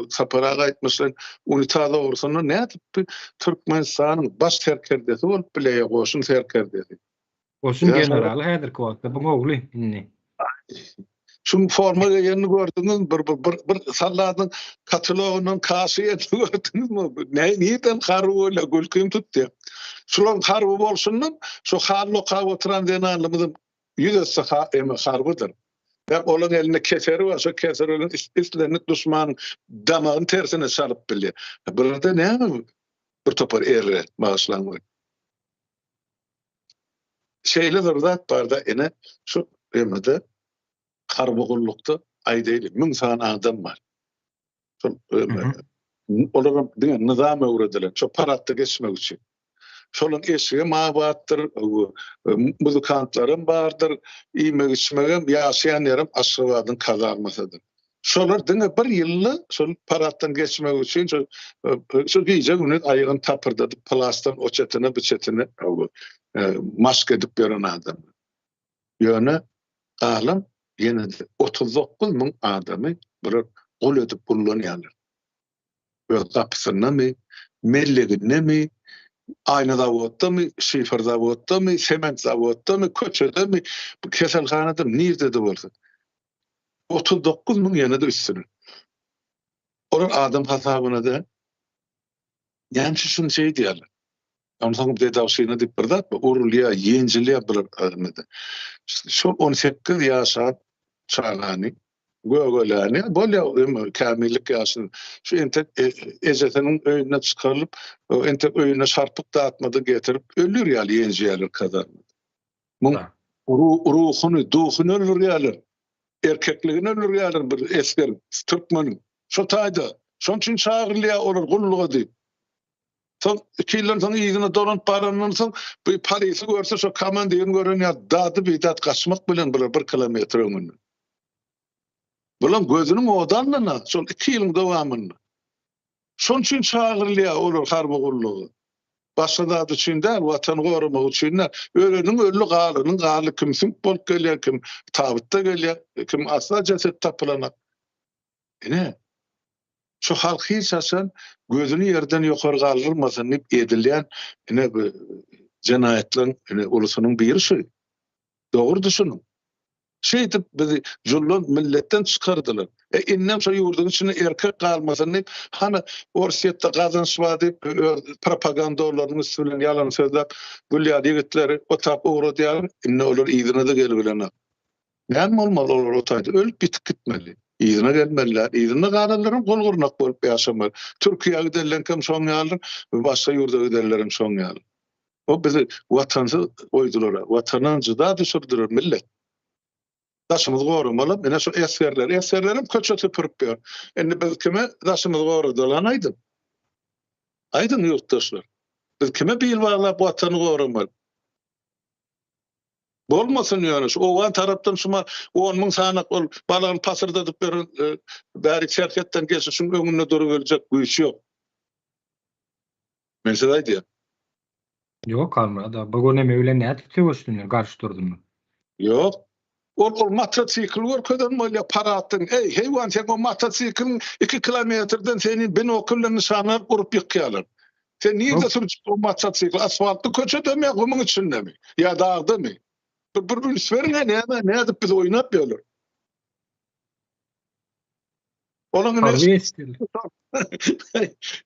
Sapar aga aýtmyşlaýyn, unitaz ogrusynda nädip Türkmenistanyň baş serkerdesi bolup bileýär, goşun serkerdesi. Goşun generaly häzirki wagtda buň ogly indi. Şuň forma geýenini gördüňizmi? Bir bir bir bir salladyň katelogyndan kaşy iýenini gördüňizmi? Ne nirden harby bolýar gülkim tutýar. Şularyň harby bolşundan şu haly okap oturan zenanlarymyzyň ýüz esse ha eme harbydyr. Ýa olaryň elinde keseri bar, şo keser bilen islendik duşmanyň damagyny tersine çalyp bilýär. Bularda näme bu? Bir topar erre, bagyşlaň. Şeýle bir zat barda ine şu emede harby gullukda aýdaýly 1000 sany adam bar. Şol olara diňe nyzam öwredilen, şo paradda geçmek üçin. Şolaryň eşigem abatdyr, muzykantlaram bardyr, iýmek-içmegem, ýaşaýan ýerem Aşgabadyň kazarmasydyr. Şolar diňe bir ýylda şol paraddan geçmek üçin şol şu gije-gündiz aýagyny tapyrdadyp plasdan o çetine bu çetine maşk edip ýören adamlar. Ýöne galan ýene-de 39 müň adamy bular gul edip ullanýarlar. Öz gapysyndamy, mellegindemi, aýna zawoddamy, şifer zawoddamy, sement zawoddamy, köçedemi, keselhanadamy, nirde-de bolsa. 39 müň ýene-de üstüne. Olar adam hasabyna däl. Näme üçin şuny şeýdýärler? Onsoň dedowşina diýip bir zat bar, urulýar, ýenjilýär bir adamda. Şol 18 ýaşap çagany, gögeläni, bolýar ömür kämillik ýaşyny. Şu entek e, ejesiniň öýünden çykarylyp, entek öýüne şarpyk datmady getirip öldür ýaly ýenjýärler kazarmada. Muň ruhuny, duhuny öldürýärler. Erkekligini öldürýärler bir esger türkmeniň. Şo taýda. Şoň üçin çagyrylýar olar gulluga diýip. Soň iki ýyldan soň yzyna dolanyp barandan soň bu polisi görse şo komandirini gören ýaly dady bidat gaçmak bilen bular bir kilometr öňünden. Bulaň gözüniň ody alnyna şol iki ýylyň dowamynda. Şoň üçin çagyrylýar olar harby gulluga. Başga zat üçin däl, watany goramak üçin däl. Öleniň öldi, galanyň galdy. Kim süňk bolup gelýär, kim tabytda gelýär, kim asla jeset tapylanak. Ine, şu halk hiç haçan gözüni ýerden ýokary galdyrmasyn diýip edilýän ine bu jenaýatlaryň ine ulusynyň biri şu. Dogry düşüniň. Şeýdip bizi jullan milletden çykardylar. E indem şo ýurduň içinde erkek galmasyn diýip, hany Orsýetde gazanç bar diýip öz propagandorlarynyň üsti bilen ýalan sözläp gül ýaly ýigitleri otap ugradýarlar. Indi olar yzyna-da gelibilenok. Näme bolmaly olar o taýda ölüp ýitip gitmeli. Yzyna gelmeliler. Yzynda galanlaram gul gyrnak bolup ýaşamaly. Türkiýä gidenlerem şoň ýalydyr, başga ýurda gidenlerem şoň ýaly. O bizi watansyz goýdular. Watandan jyda düşürdiler millet. Daşymyzy goramaly. Ine şu esgerler, esgerlerem köçe süpürip ýör. Indi biz kime daşymyzy goradaly hany aýdyň. Aýdyň ýurtdaşlar. Biz kime bil baglap watany goramaly? Bolmasyn ýöne şu owgan tarapdan şuma on müň sanak ol balagyny pasyrdadyp ýören bärik serhetden geçişiň öňünde durubiljek güýç ýok. Men size aýdýan. Ýok Halmyrat aga, bu neme bilen nädip söweşsinler, garşy dursunlar? Ýok. Ol ol motosikl görkezen bolýar paraddan. Eý, heýwan sen o motosikliň 2 kilometrden seni binokl bilen nyşana alyp urup ýykýarlar. Sen nirde sürüp o motosikl? Asfaltly köçedemi ýa gumuň içindemi? Ýa dagdamy? Bir bir üns beriň-ä näme, nädip biz oýnap ýörler. Onuň Harby esgerlik.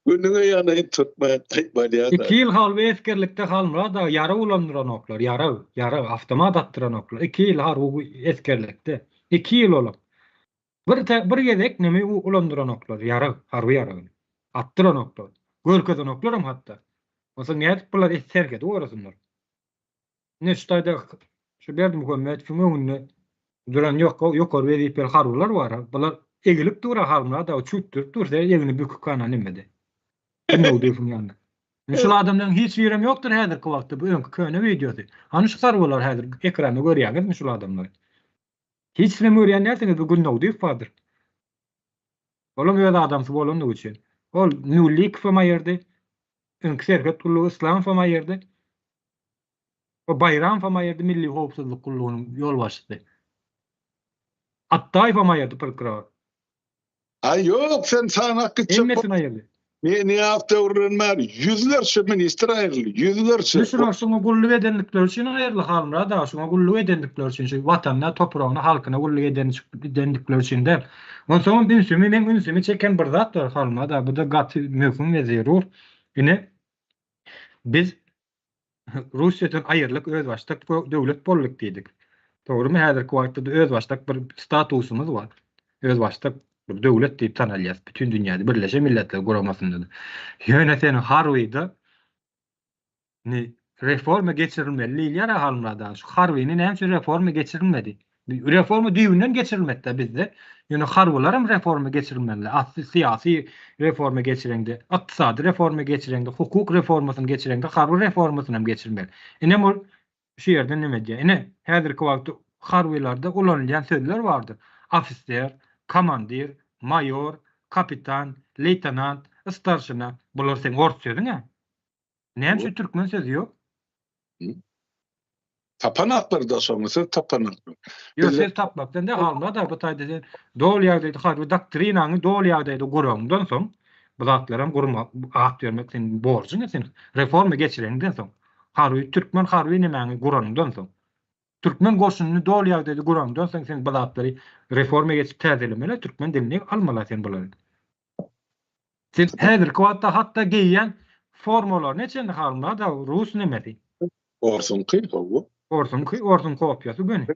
Günüňe ýanaýyn türkmen aýtmalýar. 2 ýyl harby esgerlikde Halmyrat aga ýarag ulandyranoklar, ýarag, ýarag, awtomat atdyranoklar. 2 ýyl harby esgerlikde. 2 ýyl olam. Bir bir gezek neme ulandyranoklar, ýarag, harby ýaragyny. Atdyranoklar. Görkezenoklar hem hatda. Onsoň nädip bular serhedi gorasynlar? Ine şu taýda şu Berdimuhamedowyň öňünde duran ýokary wezipeli harbylar bar. Bular egilip dur Halmyrat aga çütdürip dur, sen egni bükük ana nemede. Gündogudyýewiň ýanynda. Ine şul adamlaryň hiç birem ýokdur häzirki wagtda bu öňki köne wideosy. Hany şu harbylar häzir ekranda görýäňizmi şul adamlary? Hiç birem görýän dälsiňiz bu Gündogudyýew bardyr. Olam öz adamsy bolandygy üçin. Ol Nullikowam aýyrdy. Öňki serhet gullugy Islamowam aýyrdy. O Baýramowam aýyrdy Milli howpsuzlyk gullugynyň ýolbaşçysy. Atdaýewam aýyrdy prokuror. Aý ýok sen sanap gitjek Hemmesini aýyrdy. Nyýazow döwründen bäri ýüzlerçe ministr aýryldy, ýüzlerçe. Şular şuňa gulluk edenlikleri üçin aýryldy Halmyrat aga, şuňa gulluk edendikleri üçin, şu watanyna, topragyna, halkyna gulluk edendikleri üçin däl. Onsoňam ünsümi, meň ünsümi çeken bir zat bar Halmyrat aga, bu-da gaty möhüm we zerur. Ine, biz Russiýadan aýrylyp özbaşdak döwlet bolduk diýdik. Dogrymy häzirki wagtda-da özbaşdak bir statusymyz bar. Özbaşdak bir döwlet diýip tanalýas bütin dünýäde Birleşen Milletler Guramasynda-da. Ýöne sen harbyda ni reforma geçirilmeli diýilýär Halmyrat aga. Şu harbyny näme üçin reforma geçirilmedi? Reforma düýbünden geçirilmedi-de bizde. Ýöne harbylar hem reforma geçirilmeli. Asly syýasy reforma geçireňde, ykdysady reforma geçireňde, hukuk reformasyny geçireňde harby reformasyny hem geçirmeli. Ine bu şu ýerde neme edýär? Ine häzirki wagtda harbylarda ulanylýan sözler bardyr. Ofiser, komandir, maýor, kapitan, leýtenant, starşina. Bular seň ors sözüň-ä. Näme üçin türkmen sözi ýok? Tapanaklar-da şoňa söz tapanaklar. Ýok söz tapmakdan däl Halmyrat aga bu taýda sen doly ýagdaýda harby doktrinaňy doly ýagdaýda guraňdan soň bu zatlaram gurmak at bermek seniň borjuň sen reforma geçireňden soň harby türkmen harby nemäňi guranyňdan soň türkmen goşunyny doly ýagdaýda guraňdan soň sen bu zatlary reforma geçip täzelemeli türkmen dilini almaly sen bulary. Sen häzirki wagtda hatda geýýän formalaryna çenli halynda-da rus nemesi. Orsuňky, hawa. Orsuňky, orsuň kopiýasy göni.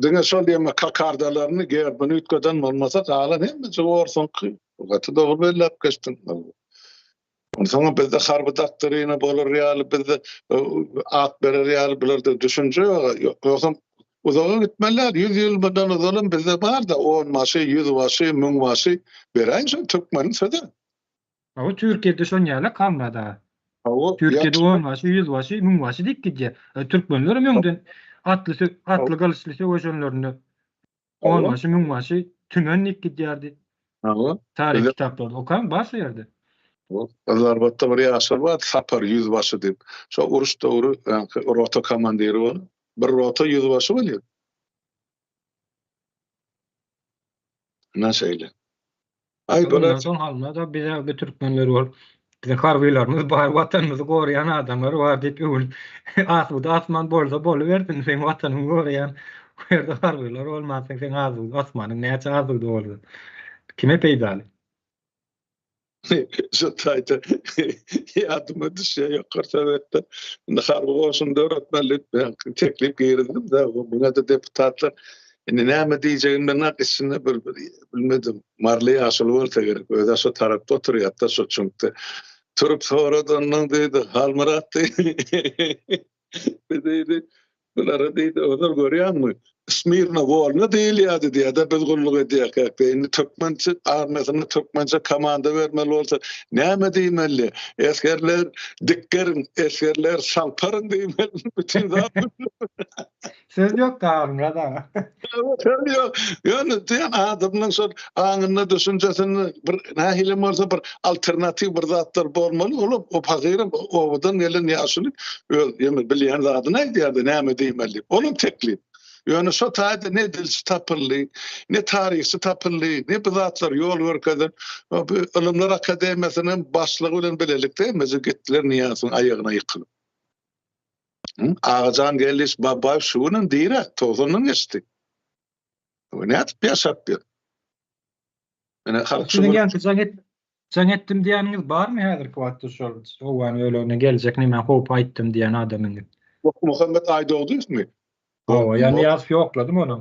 Diňe şol ýeme kokardalaryny, gerbini üýtgeden bolmasa, galan hemmesi orsuňky. Gaty dogry belläp geçdiň. Onsoňam bizde harby doktrina bolar ýaly, bizde at berer ýaly bularda düşünje ýok. Ýogsam Uzaga gitmeli däl, 100 ýyl mundan ozalam bizde bar-da, onbaşy, ýüzbaşy, müňbaşy, beräýiň şony türkmeniň sözi. Hawa, Türkiýede şon ýaly kalmada. Hawa, Türkiýede onbaşy, ýüzbaşy, müňbaşy diýip gidýär. E, Türkmenler hem öňden atly atly gylyçly söweşenlerinde onbaşy, müňbaşy, tümen diýip gidýärdi. Hawa. Taryh kitaplarda okaň bar şu ýerde. Gyzylarbatda bir ýaşuly bardy, Sapar ýüzbaşy diýip. Şo uruş döwri rota komandiri bolup, Bir rota ýüzbaşy bolýar. Ynha şeýle. Aý bular soň halynda bize bir türkmenler bolup biziň harbylarymyz bar, watanymyzy goraýan adamlar bar diýip öwünip asuda asman bolsa bolubersin, seň watanyňy goraýan bu ýerde harbylar bolmansoň seň asuda asmanyň näçe asuda bolsun. Kime peýdaly? Şu taýda ýadyma düşýär ýokary sowetde indi harby goşun döretmeli diýip teklip girizdim-de, muňa-da deputatlar indi näme diýjegini bilmän içinde bir bilmedim. Maryly ýaşuly bolsa gerek, özi şo tarapda oturýar-da şo çüňkde. Turup sorady ondan diýdi, Halmyrat diýdi. Diýdi, bulara diýdi, ozal görýäňmi? Smirna wolna diýilýärdi diýýär-de, biz gulluk edýärkäk diýýär. Indi türkmen armiýasynda türkmençe komanda bermeli bolsa, näme diýmeli? Esgerler, dikgeriň, esgerler, salparyň diýmeli. Bütin zat. Söz ýok da Halmyrat aga. Söz ýok. Ýöne diýen adamyň şol aňynda, düşünjesinde bir nähili bolsa bir alternatiw bir zatlar bolmaly. Ol o pahyram obadan gelen ýaşuly öz ýene bilýän zadyny aýdýardy, näme diýmeli diýip. Olam teklip. Ýöne şo taýda ne dilçi tapyldy, ne taryhçy tapyldy, ne bu zatlar ýol görkezen. Bu Ylymlar akademiýasynyň başlygy bilen bilelikde hemmesi gitdiler Nyýazowyň aýagyna ýykylyp. Agajan Geldiş Babaýew şu günem diri, togsandan geçdi. Nädip ýaşap ýör? Ine halk şu Siziň ýaňky jaň et jaň etdim diýýäniňiz barmy häzirki wagtda şol owgan bölegine geljek neme howpy aýtdym diýen adamyňyz? Muhammet Aýdogdyýewmi? Hawa, ýa Nyýazow ýokladymy ony?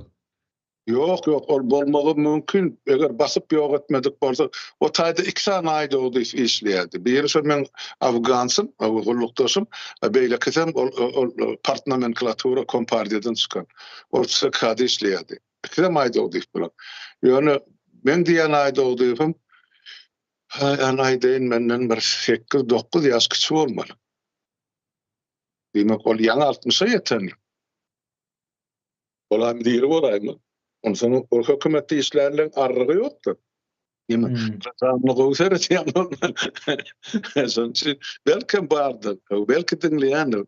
Ýok, ýok, ol bolmagy mümkin, eger basyp ýok etmedik bolsa, o taýda iki sany Aýdogdyýew işleýärdi. Biri şo meň afgansym, gullukdaşym, beýlekisem ol ol partnomenklatura kompartiýadan çykan. Ol ÇK-da işleýärdi. Ikisem Aýdogdyýew bular. Ýöne meň diýýän Aýdogdyýewim, haý, aýdaýyn, menden bir sekiz-dokuz ýaş kiçi bolmaly. Diýmek, ol ýaňy altmyşa ýetendir. Olam diri bolaýmy? Onsoň ol hökümetde işlänleň arrygy ýokdur. Ýene programma gowy seredýän ondan. Şonuň üçin belkem bardyr, belki diňleýändir.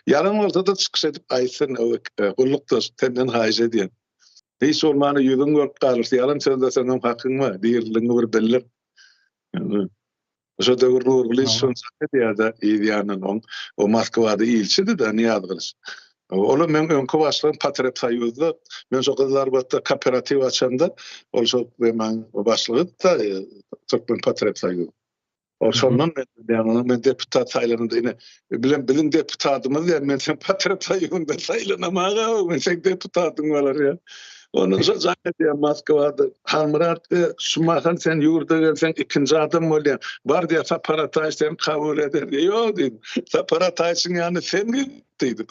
Ýalan bolsa-da çykyş edip aýtsyn, gullukdaş, senden haýyş edýän. Hiç bolmanda ýüzüň görüp galyrsy, ýalan sözleseňem hakyň bar, diriligiňi bir bildir. Şo döwür Nurgylyç şony çap edýär-de, yz ýanyndan oň, o Moskwada ilçidi-de Nyýazgylyç. Olam meň öňki başlygym Potrebsoýuzda, men şo Gyzylarbatda kooperatiw açanda, ol şo meň başlygydy-da, Türkmen Potrebsoýuz. Ol şondan men bilýän, ondan men deputat saýlananda ine, bilen biziň deputatymyz diýen, men sen Potrebsoýuzda saýlanamaga, men seň deputatyň bolar ýa. Ondan şo jaň edýär Moskwada. Halmyrat diýýär, şu mahal sen ýurda gelseň ikinji adam bolýaň. Bar diýýär, Sapar Ataýew seni kabul eder diýýär. Ýok diýdim. Sapar Ataýewiň ýanyna sen git diýdim.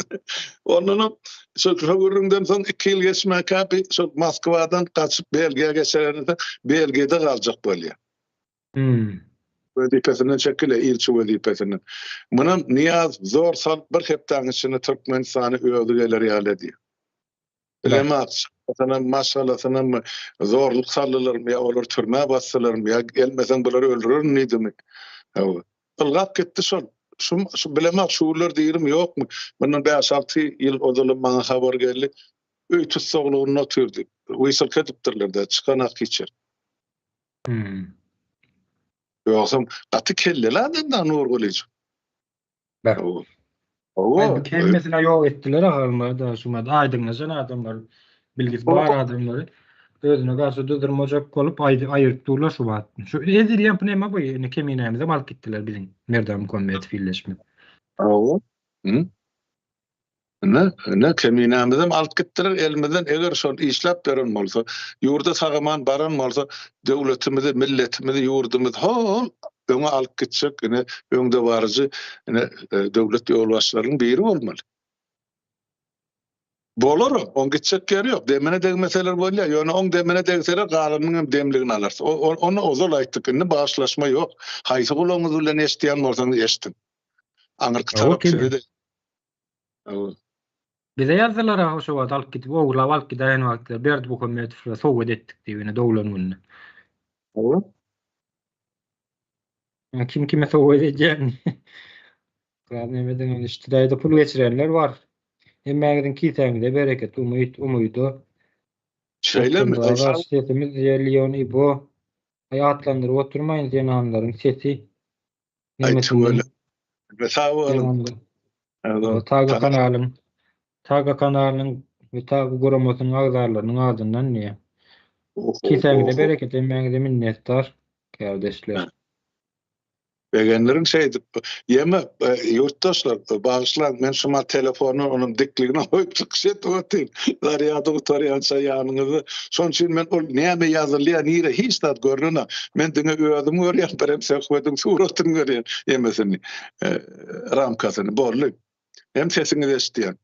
Ondanam şo şo gürrüňden soň iki ýyl geçmäkä bir şo Moskwadan gaçyp Belgiýa geçereninde Belgiýada galjak bolýar. Hmm. Wezipesinden çekilýär, ilçi wezipesinden. Munam Nyýaz zor salyp bir hepdäň içinde Türkmenistana özi geler ýaly edýär. Bilemok, çagasynam, maşgalasynam zorluk saldylarmy ýa olary türmä basdylarmy ýa gelmeseň bulary öldürerin diýdimi? Hawa. Ylgap gitdi şol. Şu, şu bilemok, şu günler dirimi ýokmy? Mundan bäş-alty ýyl ozalam maňa habar geldi. Öý tussaglygynda otyrdy. Wysylka edipdirler-de, çykanak hiç ýer. Hmm. Ýogsam gaty kelleli adam-da Nurgulyç. Bak. Hawa. Hemmesine ýok etdiler ahalma da şuma aýdyňlaşan adamlar, bilgisi bar adamlary özüne garşy durdurmajak bolup aýyryp durlar şu wagt. Şu ezilýän pnema bu indi keminämizem alyp gitdiler biziň Merdan Muhammedow illeşme. Hawa. Hı? Ine, ine keminämizem alyp gitdiler elimizden eger şol işläp beren bolsa, ýurda sag-aman baran bolsa, döwletimizi, milletimizi, ýurdumyzy hol öňe alyp gitjek ine öňdebaryjy ine döwlet ýolbaşçylarynyň biri bolmaly. Bolaram, oň gitjek ýeri ýok. Demine degmeseler bolýar, ýöne oň demine degseler galanynyň hem demligini alarys. Ony ozal aýtdyk, indi bagyşlaşma ýok. Haýsy gulagyňyz bilen eşidýän bolsaňyz eşidiň. Aňyrky tarap size-de Bize ýazdylar-a şo wagt alyp gidip, ogurlap alyp gidäýen wagtlar Berdimuhamedowa sowgat etdik diýip ine doglan gününe. Hawa. Kim kime sowgat edýän? Biraz neme eden iştidaýda pul geçirenler bar. Hemmäňiziň kisäňize bereket, umyt, umyda. Şeýlemi? Sesimiz diýe Leon Ibo. Aý atlandyryp oturmaýyn zenanlaryň sesi. Aý tüweleme. Sag boluň. Taga kanalyň Taga kanalynyň we Taga guramasynyň agzalarynyň adyndan diýýär. Kisäňize bereket, hemmäňize minnetdar, kärdeşler. Begendirin şeýdip. Ýeme, ýurtdaşlar, bagyşlaň, men şumat telefony onuň dikligine goýup çykyş edip otyryn. Zarýady gutarýança ýanyňyzda. Şonuň üçin men ol näme ýazylýar, nire hiç zat görnenok. Men diňe özüm görýän, birem söhbediň suratyny görýän, emesini, ramkasyny. Boldy. Hem sesiňizi eşidýän.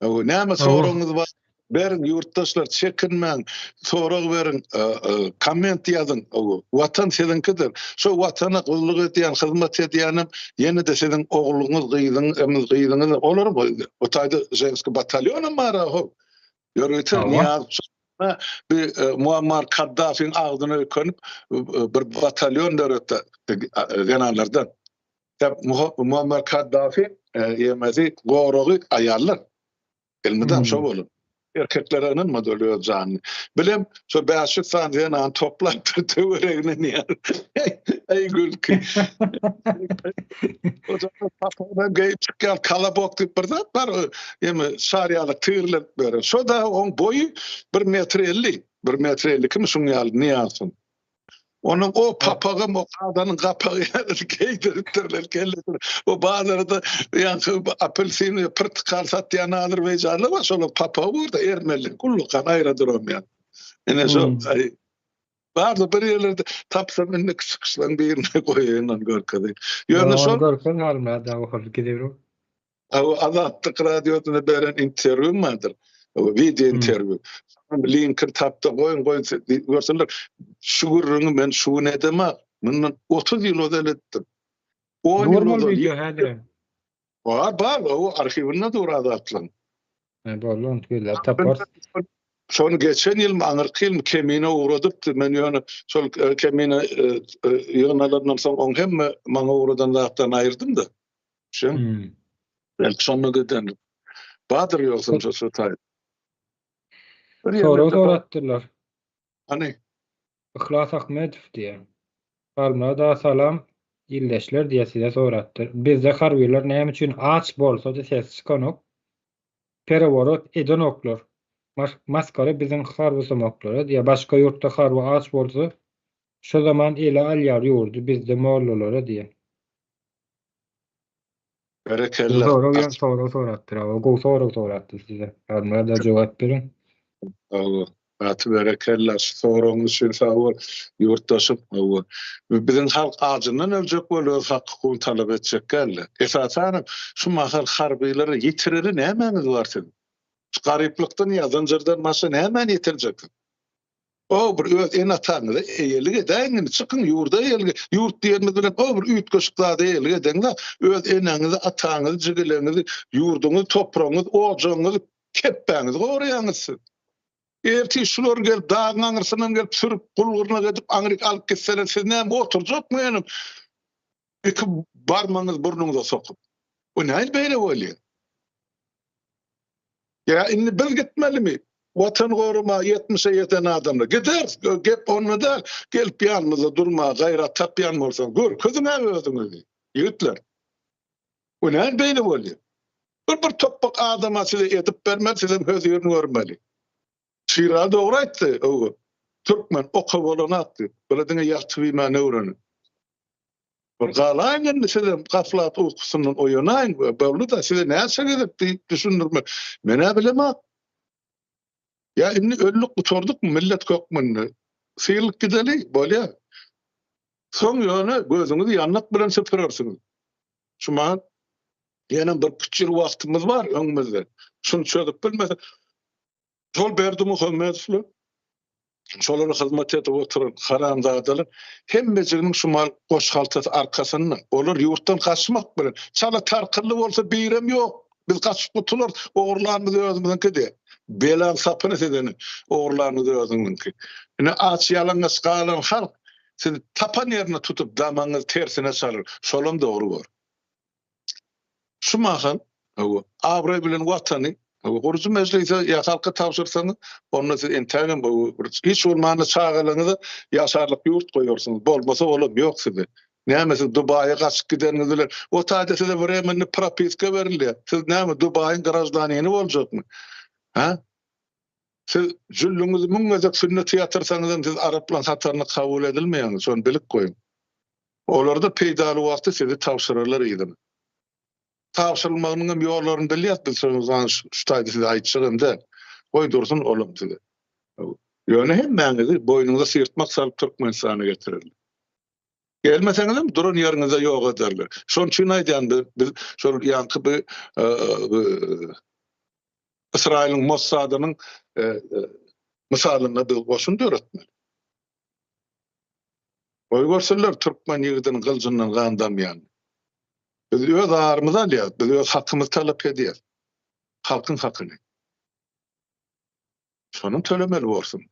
Näme soragyňyz bar? Beriň ýurtdaşlar çekinmäň, sorag beriň, komment ýazyň. Watan siziňkidir. Şo watana gulluk edýän, hyzmat edýänem ýene-de siziň ogluňyz, gyzyňyz, gyzyňyz, olar o taýda ženskiý batalýonam bar-a how. Ýörite Nyýazow bir Muammar Kaddafiň agzyna öýkenip bir batalýon döretdi zenanlardan. Muammar Kaddafi ýemesi goragy aýallar. Elmydam şo bolan. Erkeklere ynanmady ol öz janyny. Bilem şo 500 sany zenany toplapdyr töweregine niýe. Eý gülki. Ojakda papadan geýip çykýan kalabok diýip bir zat bar. Ýeme şar ýaly tigirlenip beren. Şo da oň boýy 1 metr 50. 1 metr 52 mi şuň ýaly niýasyň. Onuň o papagam o gazanyň gapagy ýaly geýdiripdirler kellesine. O bazarda ýaňky apelsin we pyrtykal satýan azerbaýjanlar bar, şolar papagy borda ermeli, ullakan aýra duramýan. Ine şo hmm. Bardy bir ýerlerde tapsam indiki çykyşlaryň birinde goýaýyn ony görkezeýin. Ýöne şol görkez halymda da ol gidiyorum. Azatlyk radiosyna beren interwýum bardyr. Wideo hmm. interwýu. Linkini tapda goýuň, goýuň görseler. Şu gürrüňi men şu gün edemok. Mundan 30 ýyl ozal etdim. 10 ýyl ozal. Wideo häzir. Bar, bar, o arhiwinde dur Azatlygyň. He, boldy, ony gözläp taparys. Şony geçen ýylmy, aňyrky ýylmy Kemine ugradypdy. Men ýöne şol e, Kemine e, e, ýygnalaryndan soň oň hemme maňa ugradan zatlaryny aýyrdym-da. Şem. Hmm. Belki şonda gidendir. Bardyr ýogsam şo şo taý. Sorag soratdyrlar. Hany? Yhlas Ahmedow diýýär. Halmyrad salam ildeşler diýýär size soratdyr. Bizde harbylar näme üçin aç bolsa-da ses çykanok. Pereworot edenoklar. Maskara biziň harbysumaklara diýýär. Başga ýurtda harby aç bolsa şo zaman ele alýar ýurdy bizde mollalara diýýär. Berekella. Sorag ýa sorag sorapdyr. Awa gowy sorag sorapdyr size. Halmyrad aga jogap beriň. Hawa. Gaty berekella şu soragyň üçin sag bol ýurtdaşym. Hawa. Biziň halk ajyndan öljek bolup öz hak hukugyny talap etjek däldi. Esasanam şu mahal harbylara ýitireri nämäňiz bar siziň? Şu garyplykdan ýa zynjyrdan başga nämäni ýitirjeksiň? O bir öz ene-ataňyza eýelik edäýiň indi, çykyň ýurda eýelik, ýurt diýenimiz bilen o bir üýtgeşik zada eýelik edeňde, öz eneňizi, ataňyzy, jigileňizi, ýurduňyzy, topragyňyzy, ojagyňyzy, kepbäňizi goraýaňyz siz. Ertir şular gelip, dagyň aňyrsyndan gelip sürüp, gul-gyrnak edip aňryk alyp gitseler, siz näme oturjakmy ýöne iki barmagyňyzy burnuňyza sokup? O nähili beýle bolýar? Ýa indi biz gitmelimi? Watan gorama ýetmişe ýeten adamlar. Gideris, gep onda däl. Gelip ýanymyzda durmaga gaýrat tapýan bolsaň, görkeziň-ä özüňizi, ýigitler. Bu näme beýle bolýar? Bir bir topbak adama size edip bermeli, sizem hözirini görmeli. Şiraly dogry aýtdy, öwgi. Türkmen oka bolanok diýip. Bular diňe ýatyp iýmäni öwrenen. Bir galaýyň indi sizem gaflat ukusyndan oýanaýyň we boldy-da size näçe gezek diýip düşündirmek. Men-ä bilemok. Ýa indi öldük gutardykmy millet hökmünde. Syrylyp gideli, bolýa. Soň ýöne gözüňizi ýandak bilen süpürersiňiz. Şu mahal ýene bir üç ýyl wagtymyz bar öňümizde. Şuny çözüp bilmesek Şol Berdimuhamedowlar, şolara hyzmat edip oturan haramzadalar hemmejiginiň şu mal goş haltasy arkasynda. Olar ýurtdan gaçmak bilen, çala tarkylly bolsa birem ýok. Biz gaçyp gutularys, ogurlanymyz özümiziňki diýýär. Belaň sapyny siz ine, ogurlanyňyz özüňiňki. Ine aç-ýalaňaç galan halk sizi tapan ýerinde tutup damagyňyzy tersine çalar. Şolam dogry bor. Şu mahal, hawa, abraý bilen Watany, hawa, gurujy mejlise ýa halka tabşyrsaňyz, onda siz entägem bir hiç bolmanda çagalaryňyza ýaşarlyk ýurt goýarsyňyz. Bolmasa olam ýok size. Näme siz Dubaýa gaçyp gideniňiz bilen o taýda size wremenny propiska berilýär. Siz näme Dubaýyň graždanini boljakmy? Hä? Siz jüllüňizi müň gezek sünnete ýatyrsaňyzam siz araplaryň hatarynda kabul edilmeýäňiz. Şony bilip goýuň. Olarda peýdaly wagty sizi tabşyrarlar yzyna. Tabşyrylmagynyň hem ýollaryny bilýäs biz şonuň şu taýda size aýtjak hem däl. Goý dursun olam size. Ýöne hemmäňizi boýnuňyza syrtmak salyp Türkmenistana getirerler. Gelmeseňiz hem duran ýeriňizde ýok ederler. Şonuň üçin aýdýan biz, biz şol ýaňky bir. Ysraýylyň Mossadynyň mysalynda biz goşun döretmeli. Goý görsünler türkmen ýigidiniň gyljyndan gan damýanyny. Biz öz arymyzy alýas, biz öz hakymyzy talap edýäs. Halkyň hakyny. Şonuň tölemeli borsuň.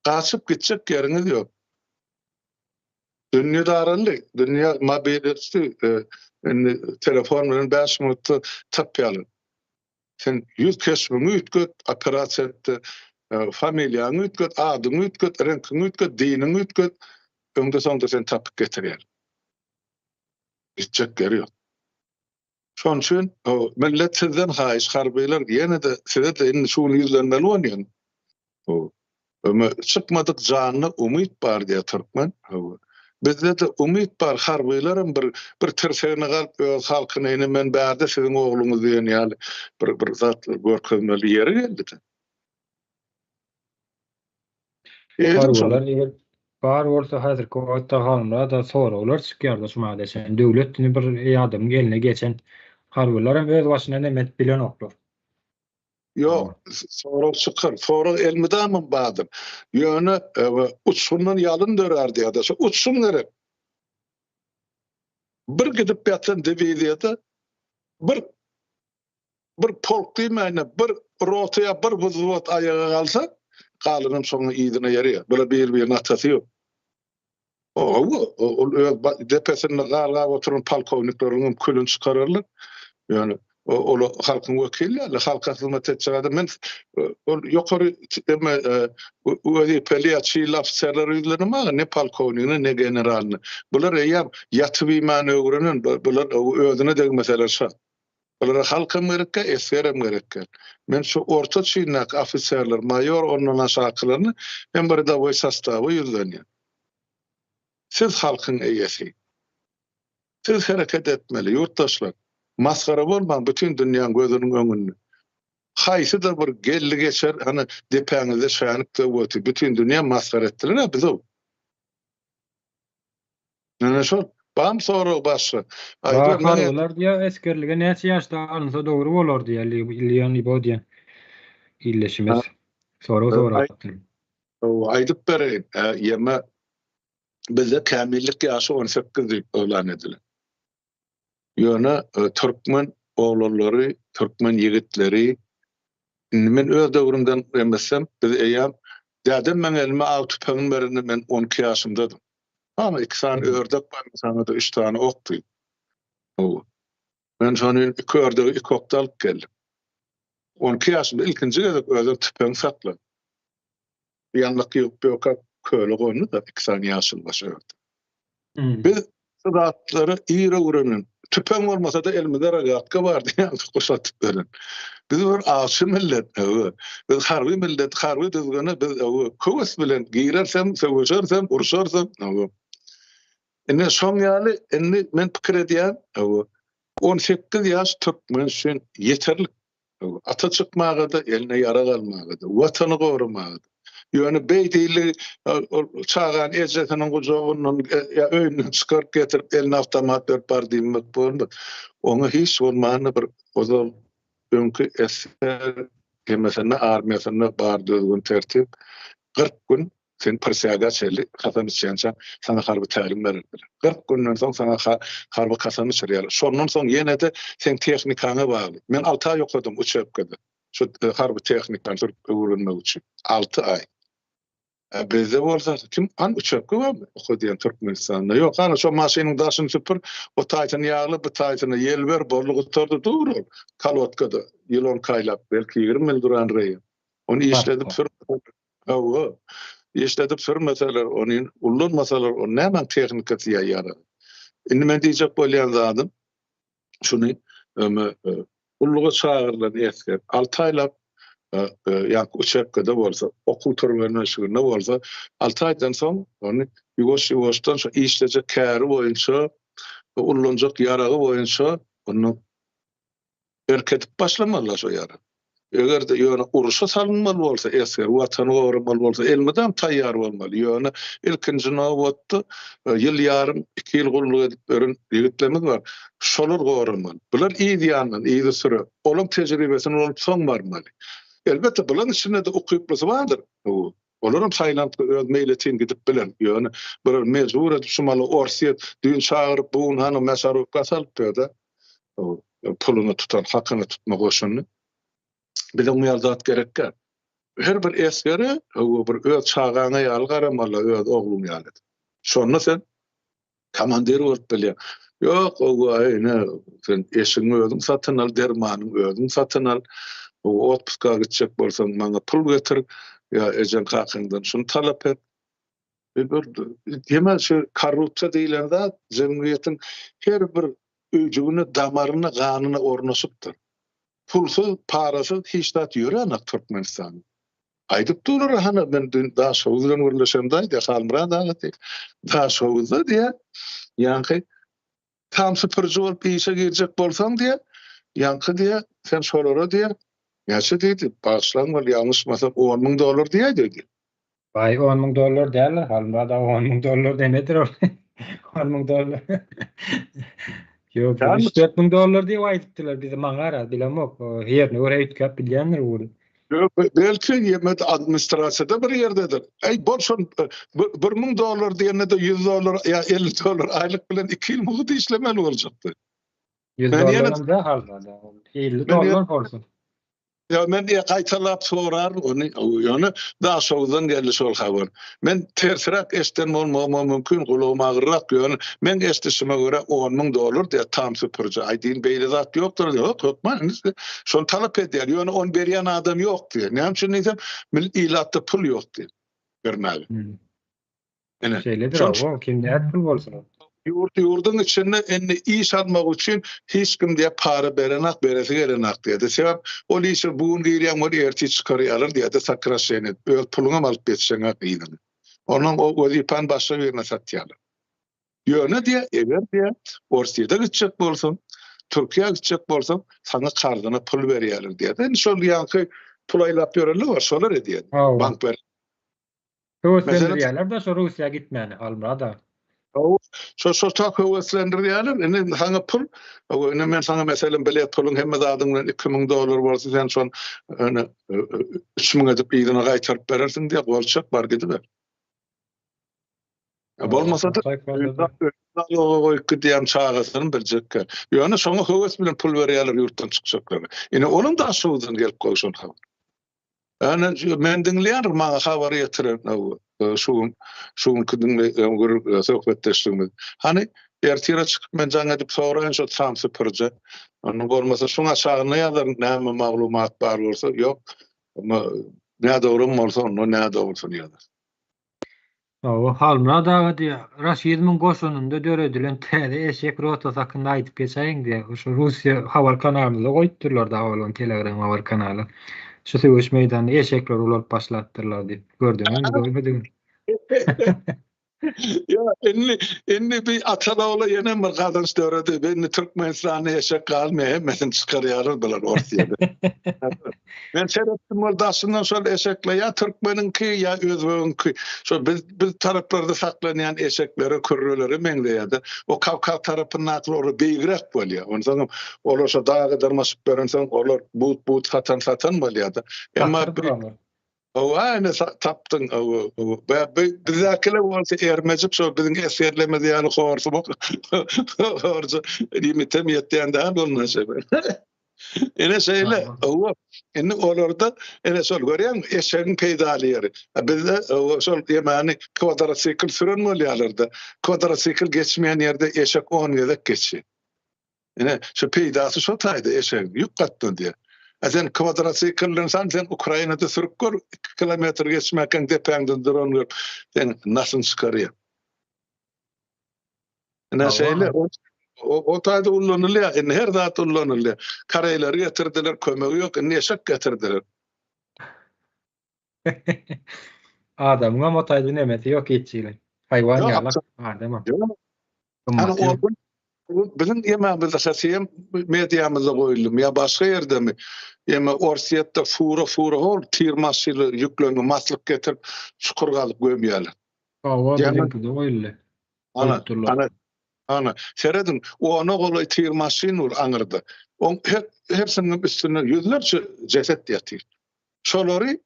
Gaçyp gitjek ýeriňiz ýok. Dünýe daraldy, dünýe mobil ösdi, indi telefon bilen 5 minutda tapýarlar. Sen ýüz keşbiňi üýtget, operasiýa etde, familiýaňy üýtget, adyňy üýtget, reňkiňi üýtget, diniňi üýtget, öňde-soňda seni tapyp getirýär. Gitjek ýeri ýok. Şonuň üçin millet sizden haýyş, harbylar ýene-de size-de indi şu gün ýüzlenmeli bolýan. Öme çykmadyk janda umyt bar diýýär türkmen. Hawa. Bizde-de umyt bar, harbylaram bir bir tirsegine galyp öz halkyna ine men bärde siziň ogluňyz diýen ýaly bir bir zat görkezmeli ýeri geldi-de. Harbylar eger bar bolsa häzirki wagtda Halmyrada soraglar çykýarda şu mada çenli döwlet indi bir adamyň eline geçen harbylaram öz başyna neme edip bilenoklar. Ýok, sorag çykar. Sorag elmydama bardyr. Ýöne uçgundan ýalyn dörär diýýär-de, şo uçgun gerek. Bir gidip ýatan diwiziýada bir bir polk diýmäýin-de, bir rota ýa bir wzwod aýaga galsa, galanam şonuň yzyna ýerýär. Bular bir-biriniň atasy ýok. Hawa, ol öz depesinde galgap oturan polkownikleriň hem külüni çykararlar. Ýöne ol halkyň wekili däl, halka hyzmat etjek adam. Men ol ýokary eme wezipeli ýa çil ofiserlere ýüzlenemok, ne polkownigine, ne generalyna. Bular eýýäm ýatyp iýmäni öwrenen, bular özüne degmeseler şa. Bulara halkam gerekkä, esgerem gerekkä. Men şu orta çindaky ofiserler, maýor ondan aşakylaryna hem bir redowoý sostawa ýüzlenýän. Siz halkyň eýesi. Siz hereket etmeli, ýurtdaşlar. Masgara bolmaň bütin dünýäň gözüniň öňünde. Haýsy-da bir geldi-geçer, hany depäňizde şänik döwleti, bütin dünýä masgara etdiler-ä bizi. Ine şol. Bam sorag başga. Aýdyber men. Harbylar diýýär esgerlige näçe ýaşda alynsa dogry bolar diýýär Leon Ibo diýen ildeşimiz. Sorag sorapdyr. Aýdyp bereýin. Ýeme bizde kämillik ýaşy 18 diýip yglan edilen. Ýöne türkmen oglanlary, türkmen ýigitleri indi men öz döwrümden emetsem, biz eýýäm dädem meň elime aw tüpeňini berende men 12 ýaşymdadym. Hany iki sany ördek bar, saňa-da üç sany ok diýip. Hawa. Men şony iki ördegi iki okda alyp geldim. 12 ýaşymda ilkinji gezek özüm tüpeň sakladym. Ýandak ýygyp ýörkäk köle gondy-da iki sany ýaşylbaş ördek. Biz şu zatlary ir öwrenen. Tüpeň bolmasa-da elimizde rogatka bardy, ýaňky guş atyp beren. Biz bir awçy millet, hawa. Biz harby millet, harby düzgüne biz hawa, höwes bilen girersem, söweşersem, urşarsam, hawa. Indi şoň ýaly, indi men pikir edýän, hawa, 18 ýaş türkmen üçin ýeterlik. Ata çykmaga-da, eline ýarag almaga-da, Watany goramaga-da. Ýöne beý diýildi, ol çagany ejesiniň gujagyndan ýa öýünden çykaryp getirip, eline awtomat berip bar diýmek bolmaz. Oňa hiç bolmanda bir ozal öňki esger hemmesinde, armiýasynda bar düzgün-tertip, 40 gün Sen prisýaga çenli kasam içýänçäň saňa harby tälim bererdiler. 40 günden soň saňa harby kasam içirýärler. Şondan soň ýene-de seň tehnikaňa bagly. Men 6 aý okadym uçebkada. Şu e, harby tehnikany sürüp öwrenmek üçin. 6 aý. E, bizde bolsa kim han uçebka barmy okadýan Türkmenistanda? Ýok, hany şo maşynyň daşyny süpür, o taýsyny ýagla, bu taýsyny ýel ber, boldy gutardy dur ol. Kalotkada ýyl on kaýlap, belki 20 ýyl duran reýan. Ony işledip sürüp Hawa, işledip sürmeseler, ony ullanmasalar, ony nämäň tehnikasy ýa ýaragy? Indi men diýjek bolýan zadym, şuny öme gulluga çagyrylan esger 6 aýlap ýa uçebkada bolsa, okuw türgenleşiginde bolsa, 6 aýdan soň ony ýuwaş-ýuwaşdan şu işlejek käri boýunça, ullanjak ýaragy boýunça ony berkidip başlamalylar şo ýaragy. Eger-de ýöne urşa salynmaly bolsa, esger watany goramaly bolsa, elmydam taýýar bolmaly. Ýöne ilkinji nobatda ýyl ýarym, iki ýyl gulluk edip ýören ýigitlerimiz bar. Şolar goramaly. Bular yz ýandan, yzysüre. Olaň tejribesini bolup soň barmaly. Elbetde, bularyň içinde-de ukyplysy bardyr. Olaram saýlanyp öz meýletin gidip biler. Ýöne bir mejbur edip şu maly Orsýet düýn çagyryp, bu gün hany mäsarubka salyp berdi. Puluny tutan, hakyny tutma goşuny. Bize oň ýaly zat gerek däl. Her bir esgere hawa bir öz çagaňa ýaly garamaly, öz ogluň ýaly edip. Şonda sen komandir bolup bilýäň. Ýok, hawa, ine, sen eşigiňi özüň satyn al, dermanyňy özüň satyn al. Hawa, otpuska gitjek bolsaň maňa pul getir, ýa ejeň kakaňdan şuny talap et. Bir ýene şu korrupsiýa diýlen zat jemgyýetiň her bir öýjügine, damaryna, ganyna ornaşypdyr. Pulsuz, parasyz hiç zat ýöränak Türkmenistanda. Aýdyp durlar hany men dün Daşhowuz bilen gürleşemde aýdýar Halmyrat aga diýip. Daşhowuzda diýýär, ýaňky tam süpüriji bolup işe girjek bolsaň diýýär, ýaňky diýýär, sen şolara diýýär, näçe diýdi, bagyşlaň bol ýalňyşmasam 10 müň dollar diýäýdi diýýär. Baý 10 müň dollar däldir Halmyrat aga 10 müň dollar demedir ol. 10 müň dollar. Ýok, 3-4 müň dollar diýip aýdypdylar bize maňa ara bilemok. Ýerine görä üýtgäp bilýändir bu. Belki ýemet administrasiýada bir ýerdedir. Eý bol şol 1000 dollar diýende-de 100 dollar ýa 50 dollar aýlyk bilen 2 ýyl mugt işlemeli boljakdy. 100 dollaram da Halmyrat aga. 50 dollar bolsun. Ýa men diýe gaýtalap soraryn ony, ýöne Daşoguzdan geldi şol habar. Men tersiräk eşden bolmagym mümkin, gulagym agyrrak, ýöne meň eşdişime görä on müň dollar diýýär tam süpüriji. Aý diýin beýle zat ýokdur, ýok hökman indi şony talap edýär, ýöne ony berýän adam ýok diýýär. Näme üçin diýsem, ilatda pul ýok diýýär bermäge. Ine. Şeýledir hawa, kim nädip pul bolsun? Ýurt ýurduň içinde indi iş almak üçin hiç kim diýýär para berenak, beresi gelenak diýýär. Sebäp ol işe bu gün girýäň, ol ertir çykarýarlar diýýär-de sokraşeniýe edip, öz puluňam alyp ýetişeňok yzyna. Ondan o wezipäni başga birine satýarlar. Ýöne diýýär, eger diýýär, Orsýete gitjek bolsaň, Türkiýä gitjek bolsaň, saňa karzyna pul berýärler diýýär. Indi şol ýaňky pul aýlap ýörenler bar, şolar edýär. Bank ber. Höweslendirýärler-de şo Russiýa gitmäni, Halmyrat aga. Hawa, şo şo tak höweslendirýärler. Indi saňa pul, hawa, indi men saňa meselem bilet puluň hemme zadyň bilen 2000 dollar bolsa, sen şony ýöne 3000 edip yzyna gaýtaryp berersiň diýýär, gol çek, bar gidiber. Bolmasa-da zaloga goýup gidýän çagasyny biljekkä. Ýöne şoňa höwes bilen pul berýärler ýurtdan çykjaklara. Ine onuň Daşoguzdan gelip gowşan habar. Ýöne men diňleýän maňa habar ýetiren şu gün şu günki diňle söhbetdeşligimiz. Hany ertire çykyp men jaň edip soraýyn şo tam süpürije. Onuň bolmasa şuň aşagyna ýazaryn näme maglumat bar bolsa ýok. Nädogry bolsa onda nädogrusyny ýazar. Hawa, Halmyrat aga diýýär, raşizmiň goşunynda döredilen täze eşek rotasy hakynda aýdyp geçäýiň diýýär. Şu Russiýa habar kanalymyzda goýupdyrlar dagy ol Telegram habar kanaly. Şu söweş meýdanynda eşekleri ulalyp başlapdyrlar diýip. Gördüňizmi, görmediňmi? Ýa indi indi bir ata-ogla ýene bir gazanç döredi. Indi Türkmenistanda eşek galmaýar, hemmesini çykarýarlar bular Orsýede. Men seretdim ol daşyndan şol eşekler ýa türkmeniňki ýa özbegiňki. Şo biz biz taraplarda saklanýan eşeklere, kürrelere meňzeýär-de. O Kawkaz tarapyndakylar olar beýigräk bolýar. Onsoňam olar şo daga dyrmaşyp berensoň olar but-but satan-satan bolýar-da. Emma Hawa, ine tapdyň. Bizdäkiler bolsa ermejik şo biziň esgerlerimiz ýaly horsumak. Horja limitem ýetýän däl bolman şeýle. Ine şeýle, hawa. Indi olarda ine şol görýäňmi, eşegiň peýdaly ýeri. Bizde şol ýemany kwadrosikl süren bolýarlar-da. Kwadrosikl geçmeýän ýerde eşek on gezek geçýär. Ine şu peýdasy şo taýda eşegiň, ýük gatnadýar. A sen kwadrosikl bilen san sen Ukrainada sürüp gör, 2 kilometr geçmäkäň depäňden dron görüp, seň nasyň çykarýar. Ine şeýle o, o taýda ullanylýar. Indi her zat ullanylýar. Koreýleri getirdiler, kömegi ýok. Indi eşek getirdiler. Adamyňam o taýda nemesi ýok hiç hili. Haýwan ýaly adamam. Ýok. Hany o gün. Biziň ýemamyzda HSM mediamyzda goýuldymy ýa başga ýerdemi? Ýeme Orsýetde fura-fura hol tir maşynlar ýüklengi maslyk getirip çukur gazyp gömýärler. Hawa, biziňkide goýuldy. Ana, ana, ana, serediň, ona golaý tir maşyn dur aňyrda. Oň her, hersiniň üstünde ýüzlerçe jeset ýatyr. Şolary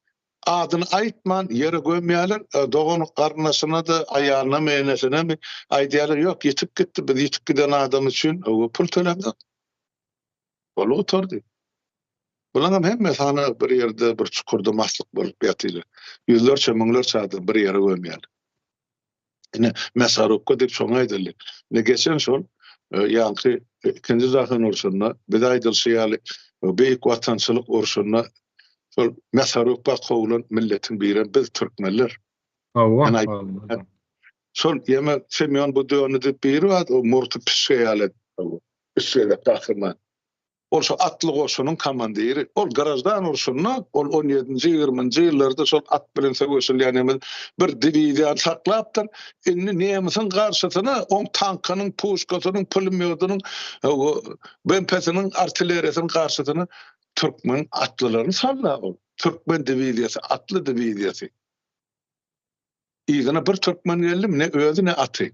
adyny aýtman ýere gömýärler, dogan garyndaşyna-da, aýalynamy, enesinemi aýdýarlar, ýok, ýitip gitdi, biz ýitip giden adam üçin pul tölämzok. Boldy gutardy. Bularyňam hemmesi hana bir ýerde bir çukurda maslyk bolup ýatyrlar. Ýüzlerçe, müňlerçe adam bir ýere gömýärler. Ine, Mesarubka diýip şoňa aýdyldy. Ine, geçen şol ýaňky ikinji jahan urşunda bize aýdylyşy ýaly Beýik Watançylyk urşunda şol Mesarubka kowlan milletiň birem biz türkmenler. Hawa. Şol ýeme Semýon Budýonny diýip biri bardy, o murty pişge ýaly. Üç gezek gahryman. Ol şo atly goşunyň komandiri. Ol graždan urşunda, ol on ýedinji, ýigriminji ýyllarda şol at bilen söweşilýän ýa bir diwiziýany saklapdyr. Indi nemisiň garşysyna oň tankynyň, puşkasynyň, pulemýodynyň, BMP-siniň, artilleriýasynyň garşysyna türkmen atlylaryny saldy ol. Türkmen diwiziýasy, atly diwiziýasy. Yzyna bir türkmen geldi, ne özi, ne aty.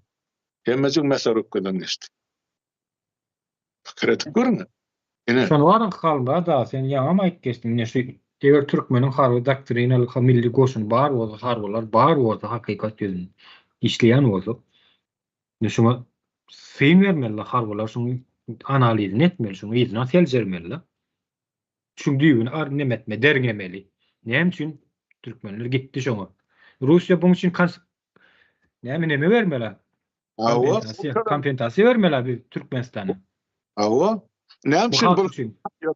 Hemmejik mesarubkadan geçdi. Pikir edip görüň. Ine. Şony baryň Halmyrat aga sen ýaňam aýyp geçdiň ine şu eger türkmeniň harby doktrinaly milli goşuny bar bolsa harbylar bar bolsa hakykat ýüzünde işleýän bolsa ine şuňa syn bermeli harbylar şuň analizini etmeli şuň yzyna seljermeli şuň düýbüni ar neme etme derňemeli näme üçin türkmenler gitdi şoňa Russiýa buň üçin näme neme bermeli Kompensasiýa, kompensasiýa bermeli biz Türkmenistana. Hawa. Näme üçin bu?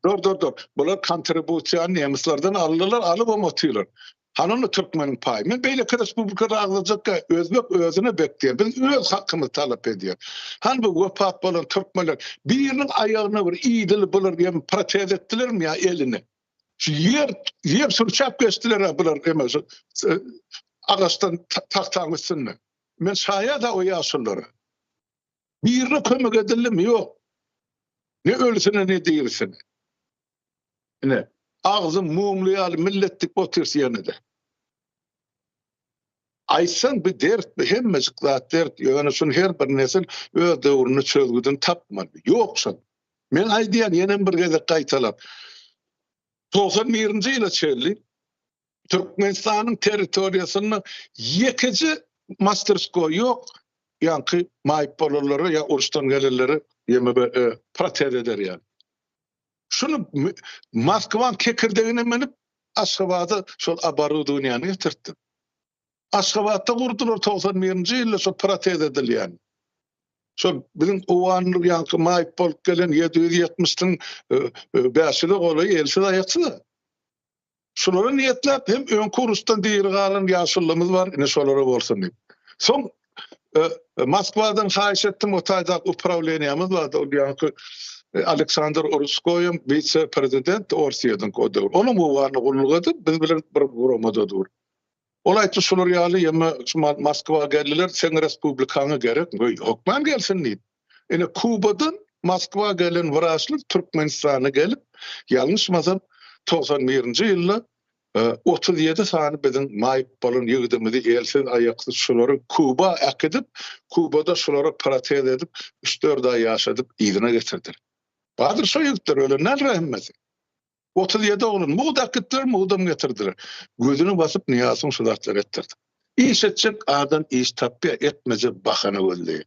Dur, dur, dur. Bular kontribusiýany nemislerden aldylar, alyp otyrlar. Hany onda türkmeniň paýy? Men beýleki respublikada agzajakka, özbek özüne bek diýýär. Biz öz hakymyzy talap edýär. Hany bu wepat bolan türkmenler biriniň aýagyna bir idili bular ýa protez etdilermi ýa elini? Şu ýer ýer sürçäp geçdiler bular eme şu e, agaçdan tagtaň üstünde. Men şaýat-a o ýaşululara. Birine kömek edildimi? Ýok. Ne ölüsine, ne dirisine. Ine, agzy mumly ýaly millet diýip otyrys ýene-de. Aýtsaň bi dert, bi hemmejik zat dert, ýöne şuny her bir nesil öz döwründe çözgüdini tapmaly. Ýok şol. Men aýdýan ýenem bir gezek gaýtalap. 91-nji ýyla çenli Türkmenistanyň territoriýasynda ýekeje masterskoý ýok, ýaňky maýyp bolanlara ýa uruşdan gelenlere ýeme e, protez eder ýaly. Şuny Moskwaň kekirdegine münüp Aşgabada şol oborudowaniýany getirtdim. Aşgabatda gurdular 91-nji ýylda şol protez edilýän. Şol biziň owgan ýaňky maýyp bolup gelen 770-iň 500-e golaý elsiz aýaksyz. Şulara niýetläp hem öňki uruşdan diri galan ýaşulymyz bar, ine şolara bolsun diýip. Soň e, Moskwadan haýyş etdim, o taýdaky uprawleniýamyz bardy, ol ýaňky e, Aleksandr Ruskoýam wise-prezident Orsýetiň o döwür. Onuň owganda gulluk edip, biz bilen bir guramada dur. Ol aýtdy, şular ýaly ýeme şu Moskwa geldiler, seň respublikaňa gerek, hökman gelsin diýip. Ine Kubadan Moskwa gelen wraçlar Türkmenistana gelip, ýalňyşmasam 91-nji ýylda 37 e, sany biziň maýyp bolan ýigidimizi elsiz aýaksyz şulary Kuba äkidip, Kubada şulara protez edip, 3-4 aý ýaşadyp yzyna getirdiler. Bardyr şo ýigitler ölenler hemmesi. 37 oglan mugt äkitdiler, mugdam getirdiler. Gözüni basyp Nyýazowyň şu zatlary etdirdi. Iş etjek adam iş tapýar, etmejek bahana gözleýär.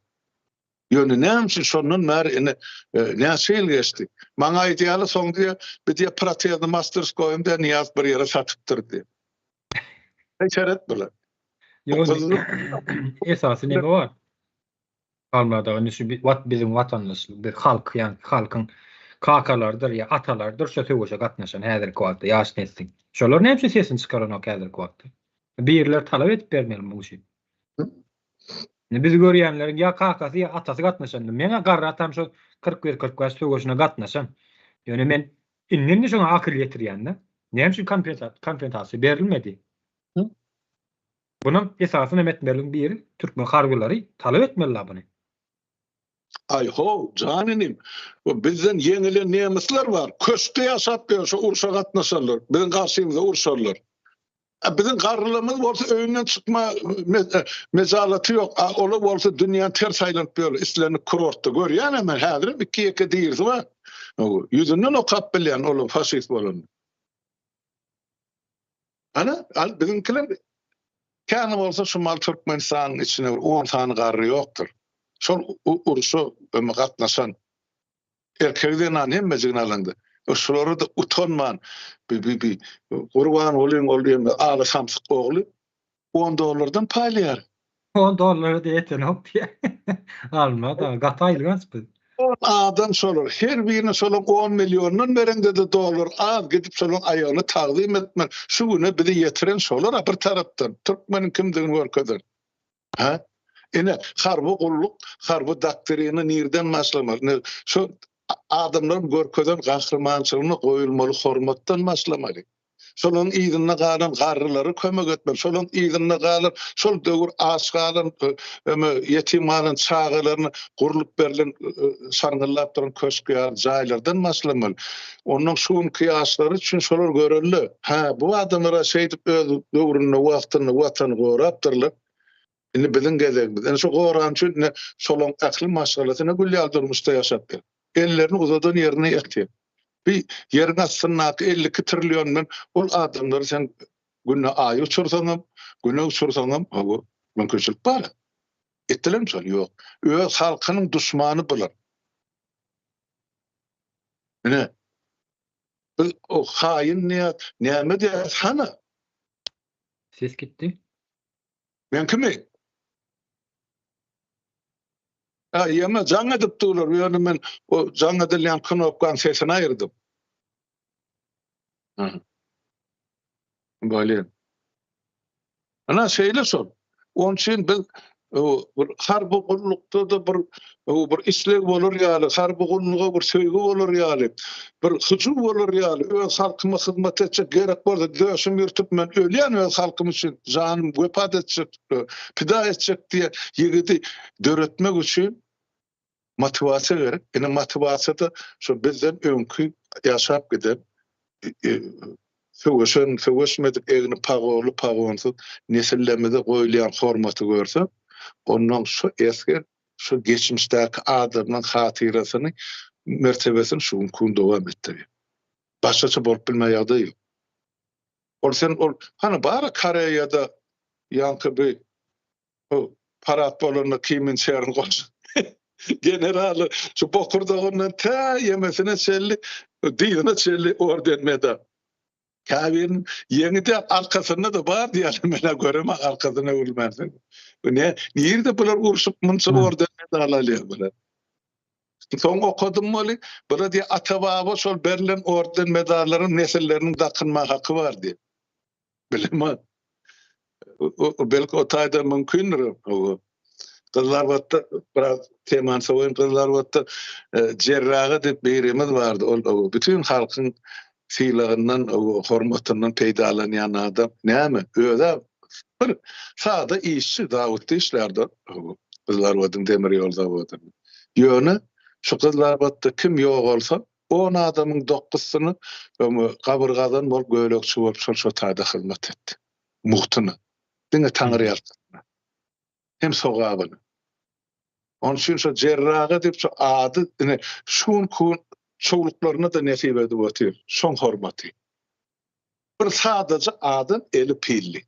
Ýöne näme üçin şondan bäri ine e, näçe ýyl geçdi. Maňa aýdýarlar soň diýýär, bir diýýär protezny masterskoýum diýýär Nyýazow bir ýere satypdyr diýýär. Hey seret bular. Ýok, esasy neme bar? Halmyrat aga indi şu wat biziň watandaş biz halk ýa halkyň kakalarydyr ýa atalarydyr şo söweşe gatnaşan häzirki wagtda ýaş nesliň. Şolar näme üçin sesini çykaranok häzirki wagtda? Birileri talap edip bermeli muň üçin. Indi bizi görýänleriň ýa kakasy ýa atasy gatnaşandyr. Meň garry atam şo 41 45 söweşine gatnaşan. Ýöne men indi indi şoňa akyl ýetirýän-de. Näme üçin kompensasiýa berilmedi? Bunam esasy neme etmeliň biri türkmen harbylary talap etmeli la buny. Aý how, jan inim, bu bizden ýeňilen nemisler bar, köşkde ýaşap ýör, şo urşa gatnaşanlar, biziň garşymyza urşanlar. A biziň garrylarymyz bolsa öýünden çykma mejalaty ýok, a olar bolsa dünýäni ters aýlanyp ýörler, islendik kurortda. Görýänem men, häzirem iki-ýeke dirisi bar. Ýüzünden okap bilýän olaryň faşist bolanyny. Ana, al biziňkiler käni bolsa şu mal Türkmenistanyň içinde bir on sany garry ýokdur. Şol urşa gatnaşan erkek zenan hemmejigini alanda. Şulara-da utanman bi bi bi Gurbangulyň ol ýene Aly samsyk ogly on dollardan paýlaýar. On dollara-da ýetenok diýýär. Almaz-a, gaty aýylganç bu. On adam şolar, her birine şolaň on milliondan bereňde-de dollar az gidip şolaň aýagyna tagzym etmeli. Şu güne bizi ýetiren şolar-a bir tarapdan, türkmeniň kimdigini görkezen. Hä? Ine, harby gulluk, harby doktrina nirden başlamaly? Ine, şu adamlaryň görkezen gahrymançylygyna goýulmaly hormatdan başlamaly. Şolaryň yzynda galan garrylara kömek etmeli. Şolaryň yzynda galan, şol döwür aç galan, öme ýetim galan çagalaryna gurlup berlen şarňyllap duran köşk ýaly jaýlardan başlamaly. Ondan şu günki ýaşlar üçin şolar görelde. Hä, bu adamlar-a şeýdip öz döwründe, wagtynda Watany gorapdyrlar. Indi biziň gezegimiz. Indi şu goran üçin indi şolaň ähli maşgalasy ne gül ýaly durmuşda ýaşap ýör. Ellerini uzadan ýerine ýetýär. Bir ýeriň astyndaky 52 trillion bilen ol adamlary sen günde aýa uçursaňam, güne uçursaňam, hawa, mümkinçilik bar. Etdilermi şony? Ýok. Öz halkynyň duşmany bular. Ine, biz o haýyn diýýäs, näme diýýäs, hana? Ses gitdi. Meňkimi? Ha, ýeme jaň edip durlar, ýöne men o jaň edilýän knopkanyň sesini aýyrdym. Bolýar. Ana şeýle şol. Onuň üçin biz bir harby gullukda-da bir bir isleg bolar ýaly, harby gulluga bir söýgi bolar ýaly, bir hyjuw bolar ýaly, öz halkyma hyzmat etjek, gerek bolsa döşüm ýyrtyp men ölýän öz halkym üçin, janym wepat etjek, pida etjek diýen ýigidi döretmek üçin motiwasiýa gerek. Ine motiwasiýa-da şu bizden öňki ýaşap giden söweşen, söweşmedik egni pagonly, pagonsyz nesillerimize goýulýan hormaty görse, ondan şu esger şu geçmişdäki adamlaryň hatyrasyny, mertebesini şu günki gün dowam etdirýär. Başgaça bolup bilme ýagdaý ýok. Ol sen ol hany bar Koreýada ýaňky bir Parad bolanda Kim In Çeriň goşa generaly şu bokurdagyndan tä ýemesine çenli, dyzyna çenli orden medal. Käbiriniň ýeňi däl, arkasynda-da bar diýýärler, men-ä göremok arkasyna öwrülmänsoň. Bu ne, nirde bular urşup munça orden medal alýar bular? Soň okadym weli, bular diýýär ata-baba şol berlen orden medallaryň nesilleriniň dakynma haky bar diýýär. Bilemok. Belki o taýda mümkindir. Gyzlarbatda biraz temany sowaýyn. Gyzlarbatda e, Jerraga diýip birimiz bardy. Ol bütün halkyň sylagyndan, hormatyndan peýdalanýan adam. Näme? Özi bir sada işçi, zawodda işlärdi. Gyzlarbadyň demir ýol zawodynda. Ýöne şu Gyzlarbatda kim ýogalsa, On adamyň dokuzsyny öňe gabyr gazan bolup gölegçi bolup şol şo taýda hyzmat etdi. Mugtuna. Diňe taňryýalkasyna. Hem sogabyna. Onuň üçin şo Jerraga diýip şo ady ine şu günki gün çowluklaryna-da nesip edip otyr. Şoň hormaty. Bir sadaja adam eli pilli.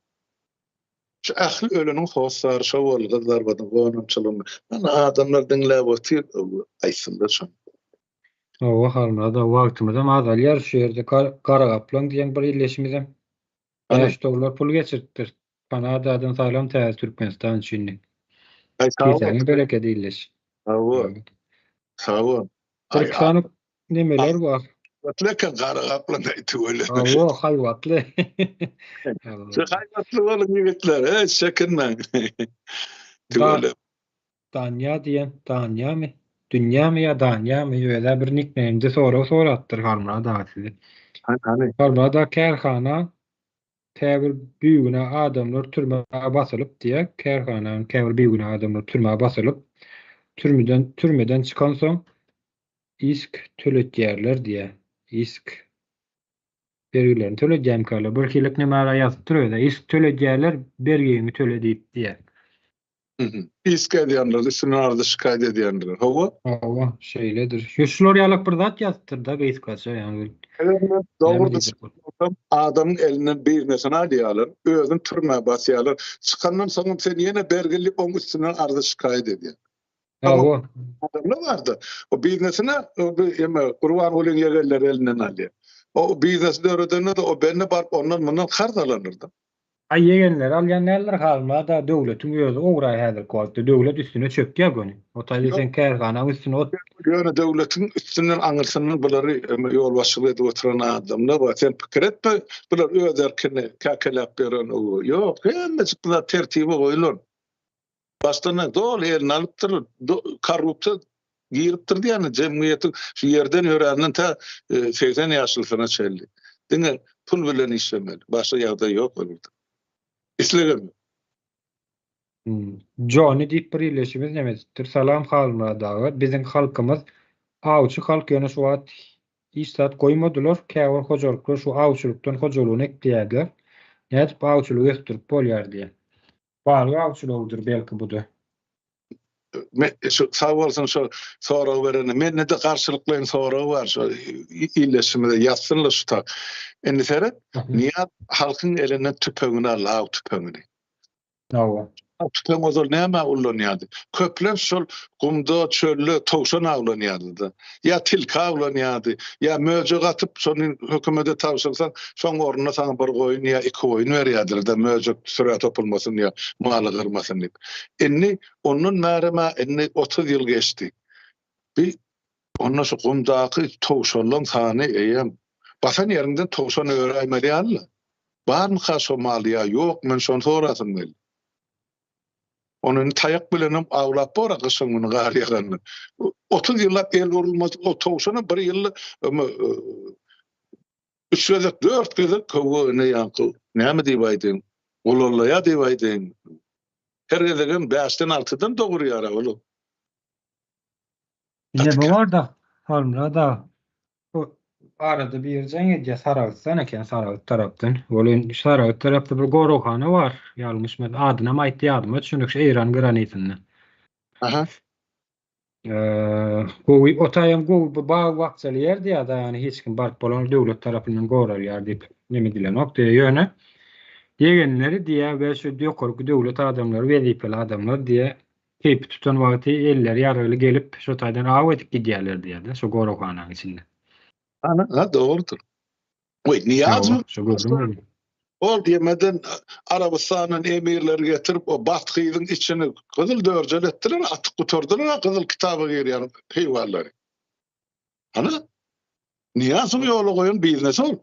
Şu ähli öleniň hossary şo boldy Gyzlarbadyň gonamçylygynda. Ana adamlar diňläp otyr aýtsynlar şony. Hawa Halmyrat aga wagtymyzam azalýar şu ýerde Gara gaplaň diýen bir illeşimizem 5 dollar pul geçiripdir. Kanadadan salam täze Türkmenistan üçin diýip. Kisäňe bereket illeş. Sag bol. Sag bol. Bir sany nemeler bar. Haýbatly eken Gara gaplaň aý tüweleme. Hawa haýbatly. Şu haýbatly boluň ýigitler, hiç çekinmäň. Tüweleme. Daniýa diýen, Daniýamy? Dünýämi ýa Daniýamy? Özä bir nikneýmde sorag sorapdyr Halmyrat aga size. Hany? Halmyrat aga kärhana käbir bigünä adamlar türmä basylyp diýýär. Kärhananyň käbir bigünä adamlar türmä basylyp. Türmeden türmeden çykansoň isk töletýärler diýýär. Isk bergilerini töledýärmikäler? Bir hilik näme ýazypdyr özi. Isk töledýärler, bergiňi töle diýip diýýär. Isk edýänler, üstünden arza şikaýat edýänler. Hawa. Hawa, şeýledir. Şu şular ýalak bir zat ýazypdyr-da gysgaça, ýagny. Eger men dogry düşünsem, adamyň elinden biznesini alýarlar, özüni türmä basýarlar. Çykandan soňam sen ýene bergili oň üstünden arza şikaýat edýäň. Hawa. Adamlar bardy. O biznesine eme Gurbangulyň ýegenleri elinden alýar. O biznesi döredende-de o bende baryp ondan mundan karz alandyr-da. Aý ýegenleri alýan däldir halmada döwletiň özi ograý häzirki wagtda döwlet üstüne çökýär göni. O taýda seň kärhanaň üstüne ot. Ýöne döwletiň üstünden aňyrsyndan bulary ýolbaşçylyk edip oturan adamlar bar. Sen pikir etme bular öz erkini käkeläp ýören ýok hemmejik bu zat tertibe goýulan. Başdan doly eline alypdyr, korrupsiýa giripdir diýýän jemgyýetiň şu ýerden ýöränden tä 80 ýaşlysyna çenli. Diňe pul bilen işlemeli. Başga ýagdaý ýok ol ýerde. Islegem ýok. Jony diýip bir ildeşimiz neme edipdir. Salam Halmyrat aga. Biziň halkymyz awçy halk ýöne şu wagt hiç zat goýmadylar. Käbir hojalyklar şu awçylykdan hojalygyny ekleýärler. Nädip awçylygy ösdürip bolýar diýen. Balyk awçylygydyr belki buda. Men şu sag bolsun şu sorag berene. Mende-de garşylyklaýyn sorag bar şu ildeşimize ýazsynlar şu tak. Indi seret, Nyýaz halkyň elinden tüpeňini aldy, aw tüpeňini. Hawa. Aw tüpeň ozal nämä ullanýardy? Köplenç şol gumda, çölde towşan awlanýardy-da. Ýa tilki awlanýardy, ýa möjek atyp, şony hökümete tabşyrsaň, şoň ornuna saňa bir goýun ýa iki goýun berýärdiler-de, möjek sürä topulmasyn ýa maly gyrmasyn diýip. Indi ondan bärem-ä indi 30 ýyl geçdi. Bi onda şu gumdaky towşanlaň sany eýýäm basan ýeriňden towşan öräýmeli ýaly-la. Barmyka şo mal ýa ýok, men şony sorasym geldi. Ony indi taýak bilenem awlap bor-a gyşyň güni gar ýaganda. 30 ýyllap el urulmadyk o towşana bir ýylda üç gezek, dört gezek köwe ine ýaňky näme diýip aýdaýyn, gulallaýar diýip aýdaýyn. Her gezegem bäşden altydan dogurýar-a ol. Ine bu barda Halmyrat aga. Bu arada biri jaň edýär, Saragtdan eken, Saragt tarapdan. Welin Saragt tarapda bir goraghana bar, ýalňyşmasam, adynam aýtdy ýadyma düşenok, şu Eýran granisinde. Aha. Gowy, o taýam gowy bir bag-bakjaly ýer diýýär-de, ýagny hiç kim baryp bolanok, döwlet tarapyndan goralýar diýip neme edilenok diýýär. Ýöne ýegenleri diýýär we şu ýokarky döwlet adamlary, wezipeli adamlar diýýär, Keýpi tutan wagty elleri ýaragly gelip, şo taýdan aw edip gidýärler diýýär-de, şo goraghananyň içinde. Ana, ha, dogrudyr. Goý, Nyýazow Şo gördüňmi? Ol ýemeden Arabystandan emirleri getirip, o Bathyzyň içini gyzyl dörjel etdiler, atyp gutardylar, gyzyl kitaba girýän heýwanlary. Ana, Nyýazow ýola goýan biznesi ol.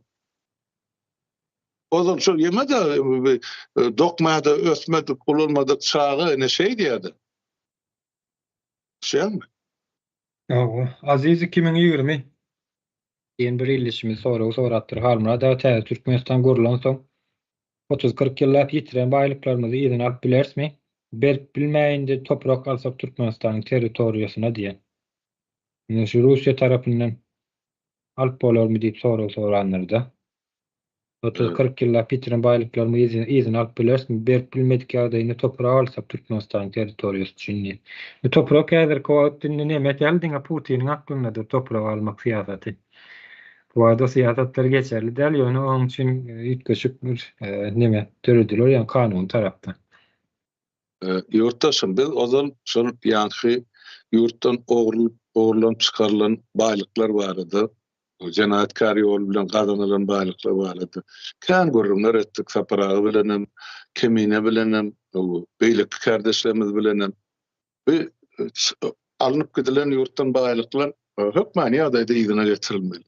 Ozal şol ýeme-de dokmada ösmedik, ulalmadyk çaga ine şeý diýýärdi. Düşýäňmi? Hawa. Aziz 2020 diýen bir ildeşimiz sorag sorapdyr. Halmyrat aga täze Türkmenistan gurlansoň 30-40 ýyllap ýitiren baýlyklarymyzy yzyna alyp bilerismi? Berip bilmäýin-de toprak alsak Türkmenistanyň territoriýasyna diýen. Ine şu Russiýa tarapyndan alyp bolarmy diýip sorag soranlarda. 30-40 ýyllap ýitiren baýlyklarymy yzyna alyp bilerismi? Berip bilmedik ýagdaýynda toprak alsak Türkmenistanyň territoriýasy üçin diýip. Bu toprak häzirki wagt indi neme däl diňe Putiniň aklyndadyr toprak almak syýasaty. Bu wagt o syýasatlar geçerli däl ýöne onuň üçin üýtgeşik bir neme dörediler ýagny kanuny tarapdan. Ýurtdaşym, biz ozal şol ýaňky ýurtdan ogurlanyp çykarylan baýlyklar barada, jenaýatkär ýol bilen gazanylan baýlyklar barada kän gürrüňler etdik Sapar aga bilenem, Kemine bilenem, beýleki kärdeşlerimiz bilenem. Bu alnyp gidilen ýurtdan baýlyklar hökmany ýagdaýda yzyna getirilmeli.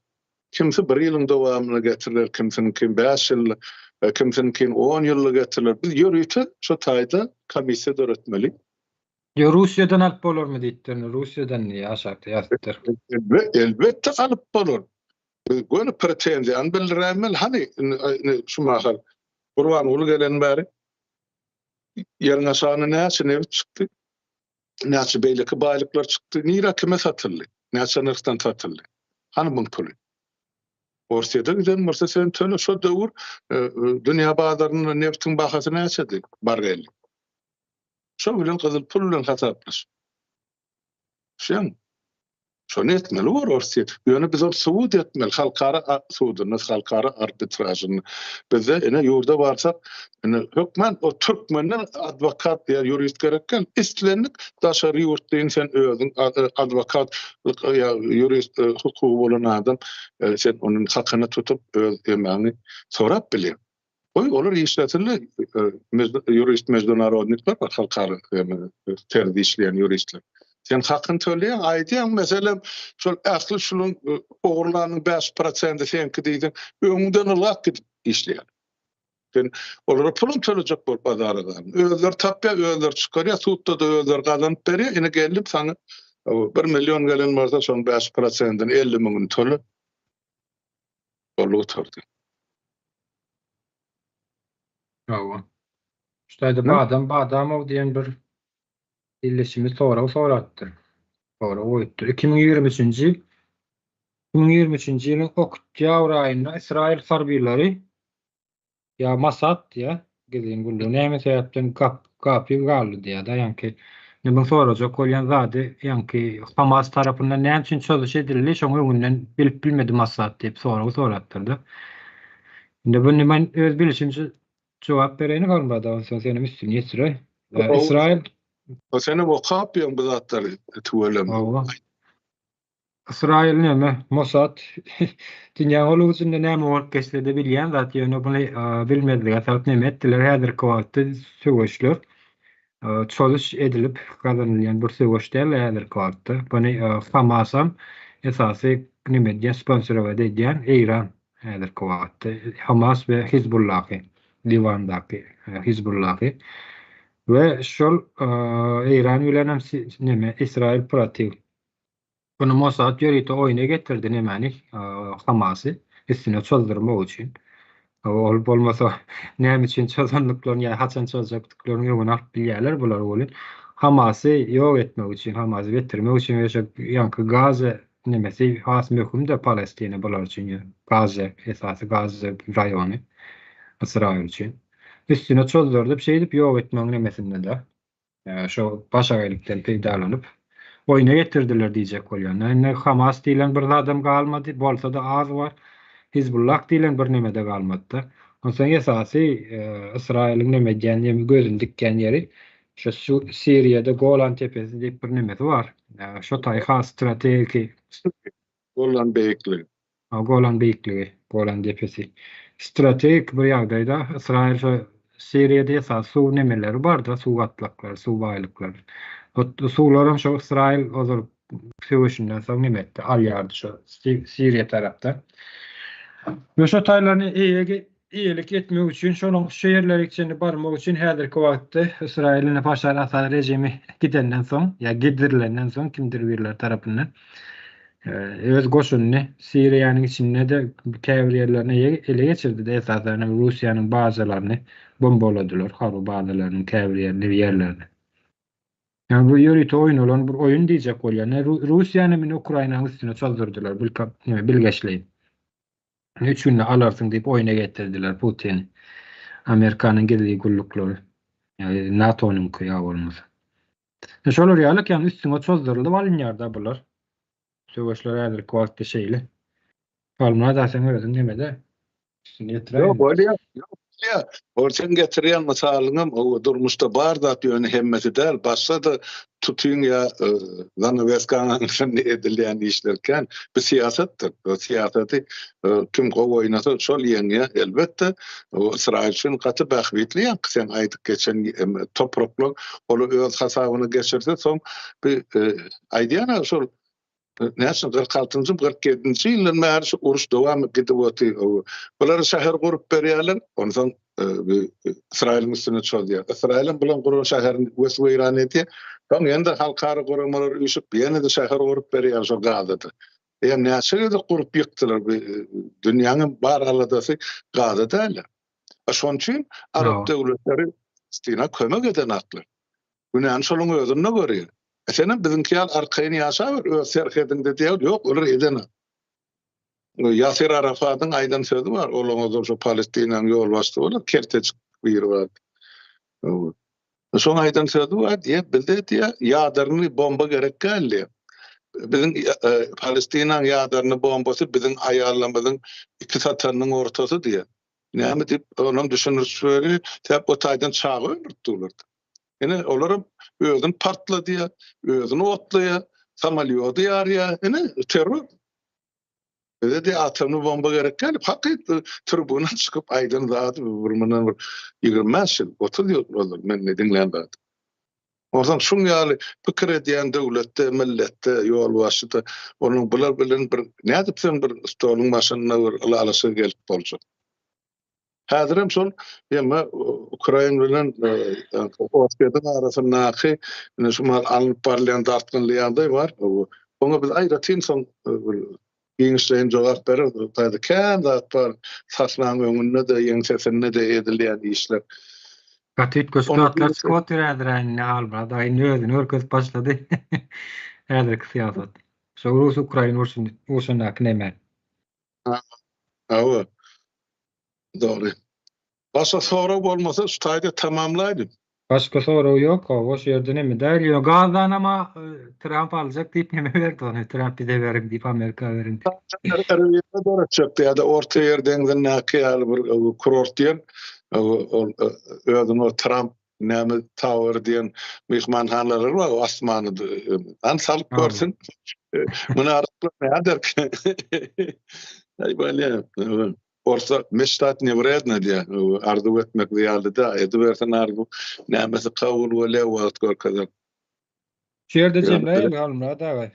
Kimsi bir ýylyň dowamynda getiriler, kimsiniňki bäş ýylda, kimsiniňki on ýylda getiriler. Biz ýörite şo taýda komissiýa döretmeli. Ýa Russiýadan alyp bolarmy diýipdir. Russiýadan diýýär aşakda ýazypdyr. Elbetde alyp bolar. Biz göni pretenziýany bildiräýmeli. Hany indi şu mahal Gurbanguly geleni bäri ýeriň aşagynda näçe nebit çykdy? Näçe beýleki baýlyklar çykdy, nirä kime satyldy? Näçe nyrhdan satyldy? Hany muň puly? Orsýete giden bolsa sen töle şo döwür dünýä bazarynda nebtiň bahasy näçedi barreli? Şo bilen gyzyl pul bilen hasaplaş. Şeň. Şony etmeli bor Orsýet. Ýöne biz ony subut etmeli halkara sudunda, halkara arbitražynda. Bizde ine ýurda barsak, ine hökman o türkmenden adwokat ýa ýurist gerek däl. Islendik daşary ýurtlyny sen özüň adwokat ýa ýurist hukugy bolan adam sen onuň hakyny tutup öz emäňi sorap bilýäň. Goý, olar işlesinler, ýurist meždunarodnikler bar, halkara terzde işleýän ýuristler. Sen hakyny töleýäň, aýdýaň, meselem, şol ähli şunuň ogurlanyň 5 prosenti seňki diýseň, öňüňden ylgap gidip işleýär. Sen olara puluny tölejek bolup azara galma. Özleri tapýar, özleri çykarýar, sudda-da özleri gazanyp berýär. Ine geldim saňa 1 million gelen bolsa, şonuň 5 prosentini 50 müňüni töle. Boldy gutardy. Hawa. Şu taýda Badam Badamow diýen bir ildeşimiz sorag sorapdyr. Sorag goýupdyr. 2023-nji 2023-nji ýylyň oktýabr aýynda Ysraýyl harbylary Ýa Mossad diýýä, gizlin gullugy näme sebäpden gap gapyl galdy diýýä-de, ýaňky indi muň sorajak bolýan zady ýaňky Hamas tarapyndan näme üçin çozuş edildi, şoň öňünden bilip bilmedi Mossad diýip sorag sorapdyr-da. Indi bu indi men öz bilişimçe jogap bereýin Halmyrat aga, onsoň senem üstüni ýetiräý. Ysraýyl Senem okap ýöň bu zatlary tüweleme. Hawa. Ysraýyl näme, Mossad dünýäň ol ujunda näme bolup geçse-de bilýän zat, ýöne muny bilmezlige salyp näme etdiler, häzirki wagtda söweşler çozuş edilip gazanylýan bir söweş däl häzirki wagtda. Muny Hamasam esasy neme edýän, sponsorowat edýän Eýran häzirki wagtda. Hamas we Hizbullahy, Liwandaky Hizbullahy we şol Eýran bilenem neme Ysraýyl protiw Muny Mossad ýörite oýna getirdi nemäni, Hamasy üstüne çozdurmak üçin. Ol bolmasa näme üçin çozandyklaryny ýa haçan çozjakdyklaryny öňüni alyp bilýärler bular welin. Hamasy ýok etmek üçin, Hamasy bitirmek üçin we şo ýaňky Gaza nemesi has möhüm-de Palestina bular üçin, Gaza esasy Gaza raýony Ysraýyl üçin. Üstüne çozdurdyp şeýdip ýok etmegiň nemesinde-de. Şo başagaýlykdan peýdalanyp, oýna getirdiler diýjek bolýan. Indi Hamas diýlen bir zadam galmady, bolsa-da az bar. Hizbullah diýlen bir neme-de galmady-da. Onsoň esasy Ysraýylyň neme edýän, neme gözüni dikýän ýeri şo Siriýada Golan tepesi diýip bir nemesi bar. Şo taý has strategiki. Golan beýikligi. Golan beýikligi, Golan depesi. Strategik bir ýagdaýda Ysraýyl şo Siriýada esasy suw nemeleri bar-da, suw gatlaklary, suw baýlyklary. O suwlaram şo Ysraýyl ozal söweşinden soň neme etdi, alýardy şo Siriýa tarapdan. We şo taýlaryny eýe Eýelik etmek üçin, şonuň şu ýerlere çenli barmak üçin häzirki wagtda Ysraýyl indi Başar Asad režimi gidenden soň, ýa gidirilenden soň kimdir birleri tarapyndan öz goşunyny Siriýanyň içinde-de käbir ýerlerini ele geçirdi-de, esasan hem Russiýanyň bazalaryny bombaladylar, harby bazalarynyň käbir ýerlerini. Ýa bu ýörite oýnalan bir oýun diýjek bolýan. Russiýany indi Ukrainanyň üstüne çozdurdylar bilgeşleýin. Üç günde alarsyň diýip oýna getirdiler Putini. Amerikanyň gizli gulluklary. NATO-nyňky ýa bolmasa. Şolar ýalyk ýagny üstüňe çozdurylyp alynýar-da bular. Söweşler häzirki wagtda şeýle. Palmada sen özüň nemede? Üstüni ýetiräýin. Ýok, bolýar. Ýok, ol sen getirýän mysalyňam o durmuşda bar zat ýöne hemmesi däl. Başga-da tutyň ýa zanaweskaň aňyrsynda edilýän işler kän. Bu syýasatdyr. Bu syýasaty kim gowy oýnasa şol ýeňýär. Elbetde, Ysraýyl üçin gaty bähbitli ýaňky sen aýdyp geçen topraklar ol öz hasabyna geçirse soň bu aýdýan-a şol Näçe 46-njy, 47-nji ýyldan bäri şu uruş dowam gidip otyr. Bulara şäher gurup berýärler, onsoň Ysraýylyň üstüne çozýar. Ysraýyl hem bularyň guran şäherini wes-weýran edýär. Soň ýene-de halkara guramalar üýşüp, ýene-de şäher gurup berýär şol Gazada. Eýýäm näçe gezek gurup ýykdylar bu dünýäniň bar aladasy Gaza däl. Şonuň üçin arap döwletleri Palestina kömek edenaklar. Günäni şolaryň özünde görýär. Senem biziňki ýaly arkaýyn ýaşaber öz serhediňde diýýär. Ýok, olar edenok. Ýasir Arafadyň aýdan sözi bar, ol ozal şo Palestinanyň ýolbaşçysy bolan keltejik biri bardy. Şoň aýdan sözi bar diýýär, bizde diýýär, ýadernyý bomba gerek däl diýýär. Biziň Palestinanyň ýadernyý bombasy biziň aýallarymyzyň iki satanynyň ortasy diýýär. Näme diýip, onam düşündiriş berýär, sebäp o taýdan çaga öldüripdi olar. Ine, olaram özüni partladýar, özüni otlaýar, samolýody ýarýar. Ine, terror. Bize de atomly bomba gerek däl. Hakyt tribuna çykyp aýdan zady bir mundan bir 25 ýyl, 30 ýyl ozal men ne diňlän zady. Onsoň şuň ýaly pikir edýän döwletde, milletde, ýolbaşçyda onuň bular bilen bir nädip sen bir stoluň başynda bir ylalaşyga gelip boljak? Häzirem şol ýeme Ukraina bilen Orsýetiň arasyndaky ine şu mahal alnyp barylýan dartgynly ýagdaý bar. Oňa biz aýratyn soň bir giňişleýin jogap bereris. O taýda kän zat bar. Sahnanyň öňünde-de, ýeňsesinde-de edilýän işler. Gaty üýtgeşik zatlar çykyp otyr häzir indi Halmyrat aga indi özüni görkezip başlady. Häzirki syýasat. Şo rus-ukrain urşundaky neme. Hawa. Dogry. Başga sorag bolmasa şu taýda tamamlaýlyň. Başga sorag ýok hawa şu ýerde neme däl ýöne gazdan ama Tramp aljak diýip neme berdi ony Tramp bize beriň diýip Amerika beriň diýip. Riwýera döretjekdi ýa-da Orta ýer deňzindäki ýaly bir kurort ýer ol özüniň o Tramp näme Tower diýen myhmanhanalary bar asmany an salyp görsün. Muny araplar näder? Aý bolýar. Orsa meçtat ne wredno diýýär. Arzuw etmek zyýanly däl. Edibersin arzuw. Nämesi kabul bolýar wagt görkezer. Şu ýerde jemläýeli Halmyrat aga.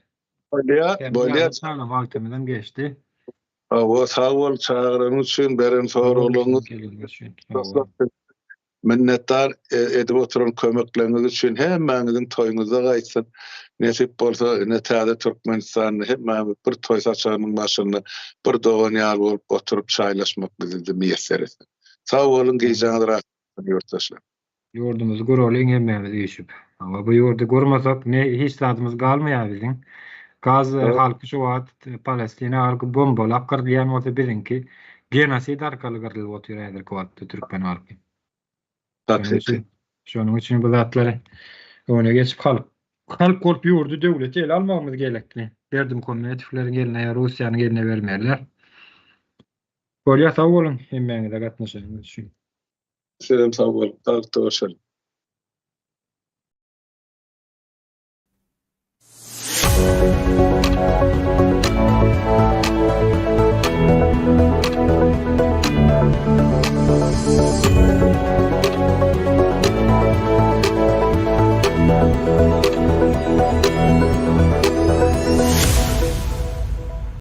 Bolýar, bolýar. Wagtymyzam geçdi. Hawa, sag bol çagyranyň üçin, beren soraglaryňyz üçin. Minnetdar edip oturan kömekleriňiz üçin hemmäňiziň toýuňyzda gaýtsyn. Nesip bolsa ine täze Türkmenistanda hemmämiz bir toý saçagynyň başynda bir dogan ýaly bolup oturyp çaýlaşmak bizi-de miýesser etsin. Sag boluň gijäňiz rahat bolsun ýurtdaşlar. Ýurdumyzy guralyň hemmämiz üýşüp. Hawa bu ýurdy gurmasak ne hiç zadymyz galmaýar biziň. Gaza halky şu wagt Palestina halky bombalap gyrylýan bolsa biziňki genosid arkaly gyrlyp otyr häzirki wagtda türkmen halky. Hakyky. Şonuň üçin bu zatlary öňüne geçip halk halk bolup ýurdy döwleti ele almagymyz gerekli. Berdimuhametowlaryň eline ýa Russiýanyň eline bermeliler. Bolýa sag boluň hemmäňize gatnaşanyňyz üçin. Sizem sag boluň. Saglyk görşeliň.